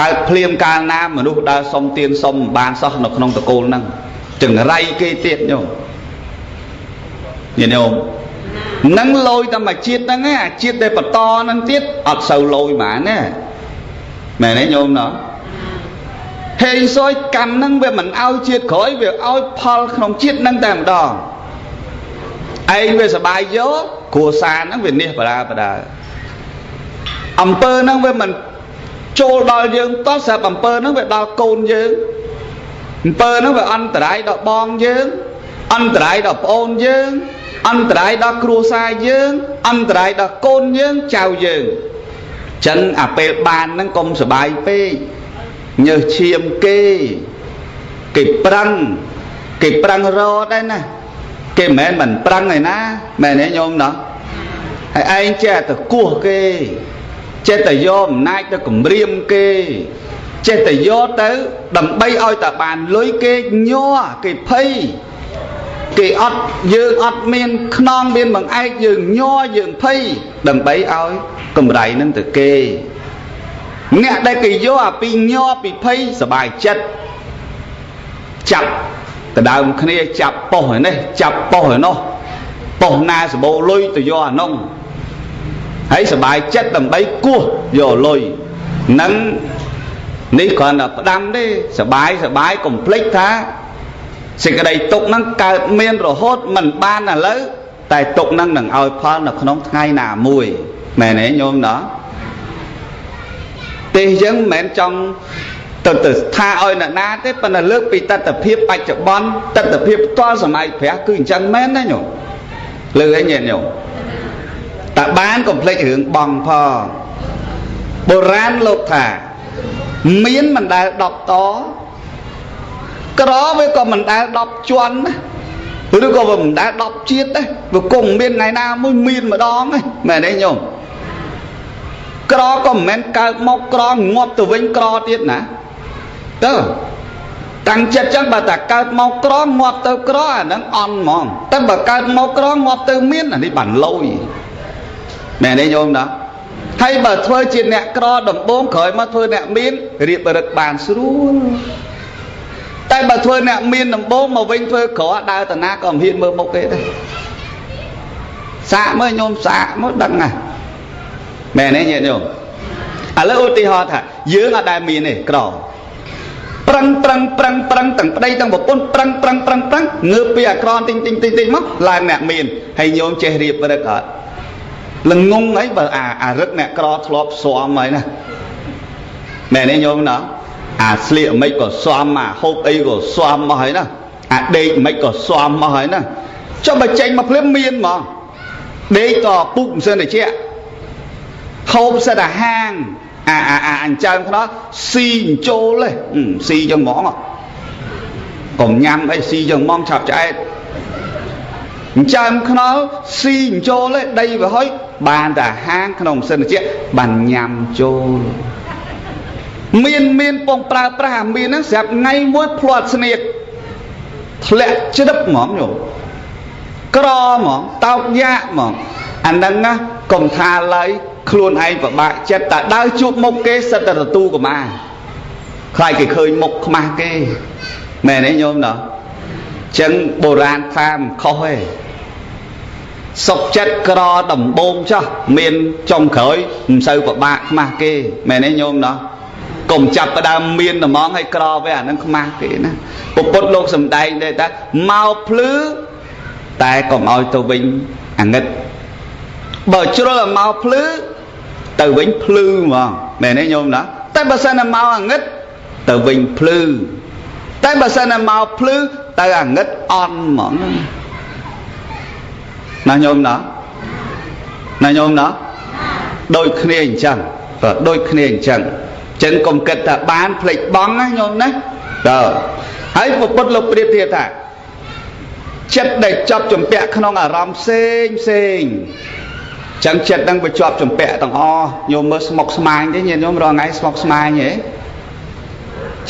កើតភ្លាមកាលណាមនុស្សដើរសុំទានសុំបានសោះនៅក្នុងតកូលហ្នឹងចង្រៃគេទៀតញោមញាតិញោមនឹងលយតែមួយជាតិហ្នឹងឯងអាជាតិដែលបន្តហ្នឹងទៀតអត់សូវលយហ្មងណាមែនទេញោមណោះហេងសុយកម្មហ្នឹងវាមិនឲ្យជាតិក្រោយវាឲ្យផលក្នុងជាតិហ្នឹងតែម្ដងឯងវាសបាយយកគ្រួសារហ្នឹងវានេះបដាបដាអំពើហ្នឹងវាមិនចូលដល់យើងតោះស្រាប់អំពើហ្នឹងវាដល់កូនយើងអំពើហ្នឹងវាអន្តរាយដល់បងយើងអន្តរាយដល់ប្អូនយើងអន្តរាយដល់គ្រួសារយើងអន្តរាយដល់កូនយើងចៅយើងចឹងអាពេលបានហ្នឹងកុំសបាយពេកញើសឈាមគេគេប្រឹង គេប្រឹងរកដែរណាគេមិនមែនមិនប្រឹងឯណាមែនទេញោមណោះហើយឯងចេះតែគោះគេចេះតែយកអំណាចទៅគម្រាមគេចេះតែយកទៅដើម្បីឲ្យតែបានលុយគេញ័រគេភ័យគេអត់យើងអត់មានខ្នងមានបង្អែកយើងញ័រយើងភ័យដើម្បីឲ្យកម្រៃនឹងទៅគេអ្នកដែលគេយកអាពីញ័រពីភ័យសบายចិត្តចាប់ដដើមគ្នាចាប់ប៉ុស្ឯនេះចាប់ប៉ុស្ឯនោះប៉ុស្ណាសបោលុយទៅយកអានោះហើយសบายចិត្តដើម្បីគោះយកលុយនឹងនេះគ្រាន់តែផ្ដាំទេសบายសบายកុំភ្លេចថាសេចក្តីទុកហ្នឹងកើតមានរហូតមិនបានឥឡូវតែទុកហ្នឹងនឹងឲ្យផលនៅក្នុងថ្ងៃណាមួយមែនទេញោមណោះទេសយើងមិនមែនចង់ទៅទៅថាឲ្យអ្នកណាទេប៉ុន្តែលើកពីតត្តភាពបច្ចុប្បន្នតត្តភាពផ្ទាល់សម័យព្រះគឺអញ្ចឹងមែនណាញោមលើអីញាតិញោមតាបានកុំភ្លេចរឿងបងផងបុរាណលោកថាមានមិនដែល10តក្រវាក៏មិនដែល10ជាន់ណាឬក៏វាមិនដែល10ជាតិដែរវាគង់មានថ្ងៃណាមួយមានម្ដងហ្នឹងមែនទេញោមក្រក៏មិនមែនកើតមកក្រងាប់ទៅវិញក្រទៀតណាទៅតាំងចិត្តចឹងបើតែកើតមកក្រងាប់ទៅក្រអាហ្នឹងអន់ហ្មងតែបើកើតមកក្រងាប់ទៅមានអានេះបានលយមែនទេញោមណាហើយបើធ្វើជាអ្នកក្រដំបូងក្រោយមកធ្វើអ្នកមានរៀបរឹកបានស្រួលតែបើធ្វើអ្នកមានដំបូងមកវិញធ្វើក្រដើរតាណាក៏មិនហ៊ានមើលមុខគេដែរសាកមើលញោមសាកមើលដឹងណាមែនទេញាតិញោមឥឡូវឧទាហរណ៍ថាយើងអត់ដែលមានទេក្រប្រឹងប្រឹងប្រឹងប្រឹងទាំងប្តីទាំងប្រពន្ធប្រឹងប្រឹងប្រឹងប្រឹងងើបពីអាក្រតិចតិចតិចតិចមកឡើងអ្នកមានហើយញោមចេះរៀបរឹកអត់ល្ងងអីបើអារឹកអ្នកក្រធ្លាប់ស៊ាំហើយណាមែនទេញោមណាអាស្លៀកមិនក៏ស៊ាំអាហូបអីក៏ស៊ាំមកហើយណាអាដេកមិនក៏ស៊ាំមកហើយណាចុះបើចេញមកភ្លាមមានហ្មងដេកក៏ពុកមិនសិនតិចហូបសិតអាហាងអាអាអាអញ្ចឹងខ្នោះស៊ីចូលទេស៊ីចឹងហ្មងកុំញ៉ាំអីស៊ីចឹងហ្មងឆាប់ឆ្អែតអញ្ចឹងខ្នោះស៊ីចូលទេដីវាហុយបានតែហាងក្នុងសិនតិចបានញ៉ាំចូលមានមានពងប្រើប្រាស់អាមានហ្នឹងស្រាប់ថ្ងៃមួយភ្លាត់ស្នៀកធ្លាក់ជ្រឹបហ្មងញោមក្រហ្មងតោកយ៉ាកហ្មងអាហ្នឹងណាកុំថាឡើយខ្លួនឯងពិបាកចិត្តតែដើរជួបមុខគេសិតតែទទួលកម្មាខ្លាចគេឃើញមុខខ្មាស់គេមែនទេញោមណោះចឹងបុរាណថាមិនខុសទេសុខចិត្តក្រដំបូងចោះមានចុងក្រោយមិនសូវពិបាកខ្មាស់គេមែនទេញោមណោះកុំចាប់ផ្ដើមមានត្មងឲ្យក្រវាអានឹងខ្មាស់គេណាពុទ្ធលោកសំដែងដែរថាមកភ្លឺតែកុំឲ្យទៅវិញអាងឹតបើជ្រុលឲ្យមកភ្លឺទៅវិញភ្លឺហ្មងមែនទេញោមណាតែបើសិនតែមកអាងឹតទៅវិញភ្លឺតែបើសិនតែមកភ្លឺទៅអាងឹតអន់ហ្មងណាញោមណាណាញោមណាដូចគ្នាអញ្ចឹងបាទដូចគ្នាអញ្ចឹងចឹងកុំគិតថាបានភ្លេចបងណាញោមណាបាទហើយពុទ្ធលោកប្រៀបធៀបថាចិត្តដែលជាប់ជំពាក់ក្នុងអារម្មណ៍ផ្សេងផ្សេងចឹងចិត្តនឹងវាជាប់ជំពាក់ទាំងអស់ញោមមើលស្មុកស្មាញទេញាតិញោមរាល់ថ្ងៃស្មុកស្មាញហ៎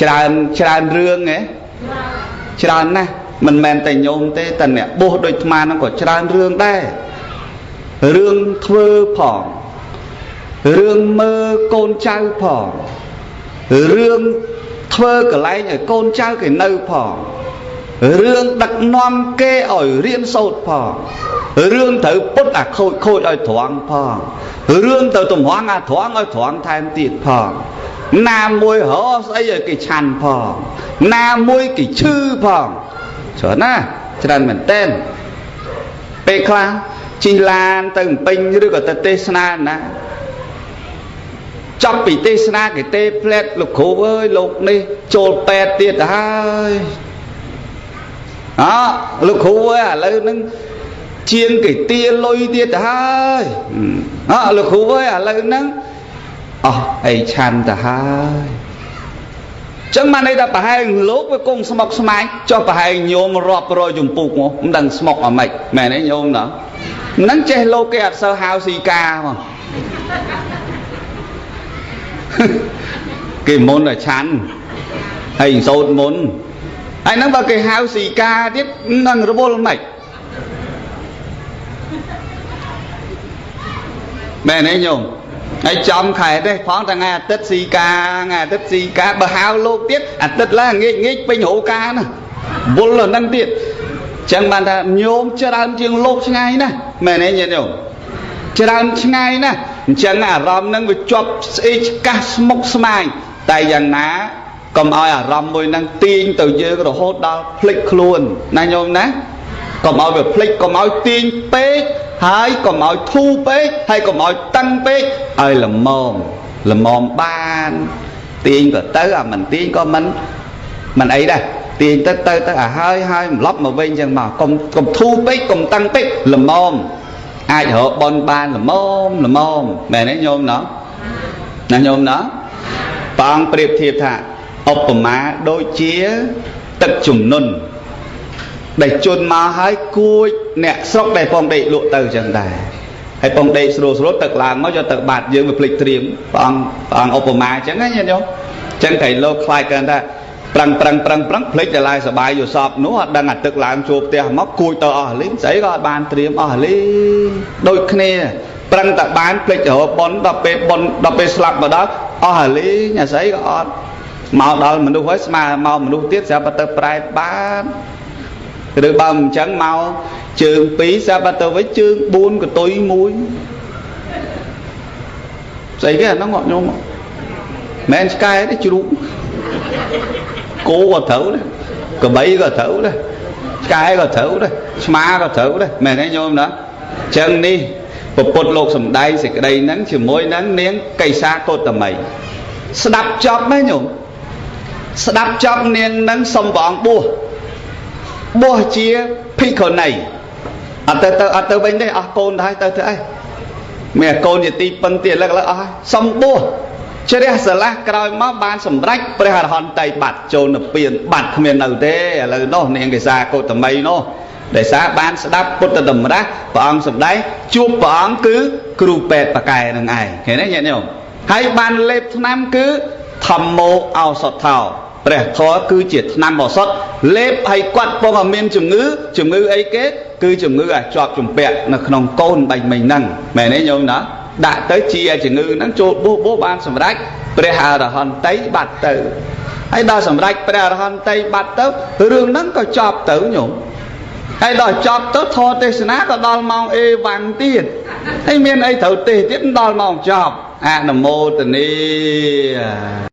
ច្រើនច្រើនរឿងហ៎ច្រើនណាស់មិនមែនតែញោមទេតែអ្នកបួសដូចអាត្មាហ្នឹងក៏ច្រើនរឿងដែររឿងធ្វើផងរឿងមើលកូនចៅផងរឿងធ្វើកន្លែងឲ្យកូនចៅគេនៅផងរឿងដឹកនាំគេឲ្យរៀនសូត្រផងរឿងត្រូវពុតអាខូចខូចឲ្យត្រង់ផងរឿងទៅតម្រង់អាត្រង់ឲ្យត្រង់ថែមទៀតផងណាមួយរកស្អីឲ្យគេឆាន់ផងណាមួយគេឈឺផងច្រើនណាច្រើនមែនទែនពេលខ្លះជិះឡានទៅពេញឬក៏ទៅទេសនាណាចប់ពីទេសនាគេទេផ្លែតលោកគ្រូអើយលោកនេះចូលពេទ្យទៀតទៅហើយអលោកគ្រូអើយឥឡូវហ្នឹងជាងគេទាលុយទៀតទៅហើយអលោកគ្រូអើយឥឡូវហ្នឹងអស់អីឆាន់ទៅហើយ ចឹងបានន័យថាប្រហែលលោកវាគង់ស្មុកស្មាញចុះប្រហែលញោមរាប់រយចម្ពុកមកមិនដឹងស្មុកអាម៉េចមែនទេញោមណាហ្នឹងចេះលោកគេអត់សូវហៅស៊ីកាហ្មងគេមុនតែឆាន់ហើយសូត្រមុនហើយហ្នឹងបើគេហៅស៊ីកាទៀតនឹងរវល់ម៉េចមែនទេញោមហើយចំខែទេផងតែថ្ងៃអាទិត្យស៊ីកាថ្ងៃអាទិត្យស៊ីកាបើហៅលោកទៀតអាទិត្យឡើងងាកងាកពេញរោកាណាវល់ដល់ហ្នឹងទៀតចឹងបានថាញោមច្រើនជាងលោកឆ្ងាយណាស់មែនទេញាតិញោមច្រើនឆ្ងាយណាស់អញ្ចឹងអារម្មណ៍ហ្នឹងវាជាប់ស្អេកស្កះស្មុកស្មាញតែយ៉ាងណាកុំឲ្យអារម្មណ៍មួយហ្នឹងទាញទៅយើងរហូតដល់ភ្លេចខ្លួនណាញោមណាកុំឲ្យវាភ្លេចកុំឲ្យទាញពេកហើយកុំឲ្យធូរពេកហើយកុំឲ្យតឹងពេកឲ្យល្មមល្មមបានទាញក៏ទៅអាមិនទាញក៏មិនអីដែរទាញទៅទៅទៅអាហើយហើយម្លប់មកវិញចឹងមកកុំធូរពេកកុំតឹងពេកល្មមអាចរកបនបានល្មមល្មមមែនទេញោមណោះណាញោមណោះព្រះអង្គប្រៀបធៀបថាឧបមាដូចជាទឹកជំនន់ដែលជន់មកហើយគួចអ្នកស្រុកដែលពងដេកលក់ទៅចឹងដែរហើយពងដេកស្រួលស្រួលទឹកឡើងមកយកទឹកបាត់យើងវាភ្លេចត្រៀមព្រះអង្គឧបមាចឹងណាញាតិញោមចឹងតែលោកខ្លាចកាន់ថាប្រឹងប្រឹងប្រឹងប្រឹងភ្លេចតែឡើយសបាយយល់សពនោះអត់ដឹងអាទឹកឡើងជួបផ្ទះមកគួចទៅអស់លីងស្អីក៏អត់បានត្រៀមអស់លីងដូចគ្នាប្រឹងតែបានភ្លេចរកប៉ុនដល់ពេលប៉ុនដល់ពេលស្លាប់មកដល់អស់លីងអាស្អីក៏អត់មកដល់មនុស្សហើយស្មើមកមនុស្សទៀតស្រាប់តែទៅប្រែតបានឬបើមិនចឹងមកជើង2ស្រាប់តែទៅវិញជើង4កតុយ1ស្អីគេអាហ្នឹងអត់ញោមមែនឆ្កែទេជ្រូកគោក៏ត្រូវដែរក្របីក៏ត្រូវដែរឆ្កែក៏ត្រូវដែរឆ្មាក៏ត្រូវដែរមែនទេញោមណាចឹងនេះពពុទ្ធលោកសំដែងសេចក្តីហ្នឹងជាមួយនឹងនាងកេសាកោតមីស្ដាប់ចប់ไหมញោមស្ដាប់ចប់នាងនឹងសុំព្រះអង្គបួសបួសជាភិក្ខុនីអត់ទៅទៅអត់ទៅវិញទេអស់កូនទៅហើយទៅធ្វើអីមានកូនជាទីពឹងទៀតឥឡូវអស់ហើយសុំបួសជ្រះស្រឡះក្រោយមកបានសម្រេចព្រះអរហន្តបាត់ចូលនិព្វានបាត់គ្មាននៅទេឥឡូវនោះនាងកេសាកោតមីនោះដោយសារបានស្ដាប់ពុទ្ធតម្រាស់ព្រះអង្គសម្ដែងជួបព្រះអង្គគឺគ្រូពេទ្យបកែនឹងឯងឃើញទេញាតិញោមហើយបានលេបថ្នាំគឺធម្មោឱសថោព្រះធម៌គឺជាថ្នាំឱសថលេបឲ្យគាត់ពងឲ្យមានជំងឺជំងឺអីគេគឺជំងឺអាចជាប់ជំពាក់នៅក្នុងកូនបាញ់មិញហ្នឹងមែនទេញោមណាដាក់ទៅជាជំងឺហ្នឹងចូលបួសបួសបានសម្រេចព្រះអរហន្តបាត់ទៅហើយដល់សម្រេចព្រះអរហន្តបាត់ទៅរឿងហ្នឹងក៏ចប់ទៅញោមហើយដល់ចប់ទៅធម៌ទេសនាក៏ដល់ម៉ោងអេវ៉ាំងទៀតហើយមានអីត្រូវទេសទៀតដល់ម៉ោងចប់អនុមោទនី។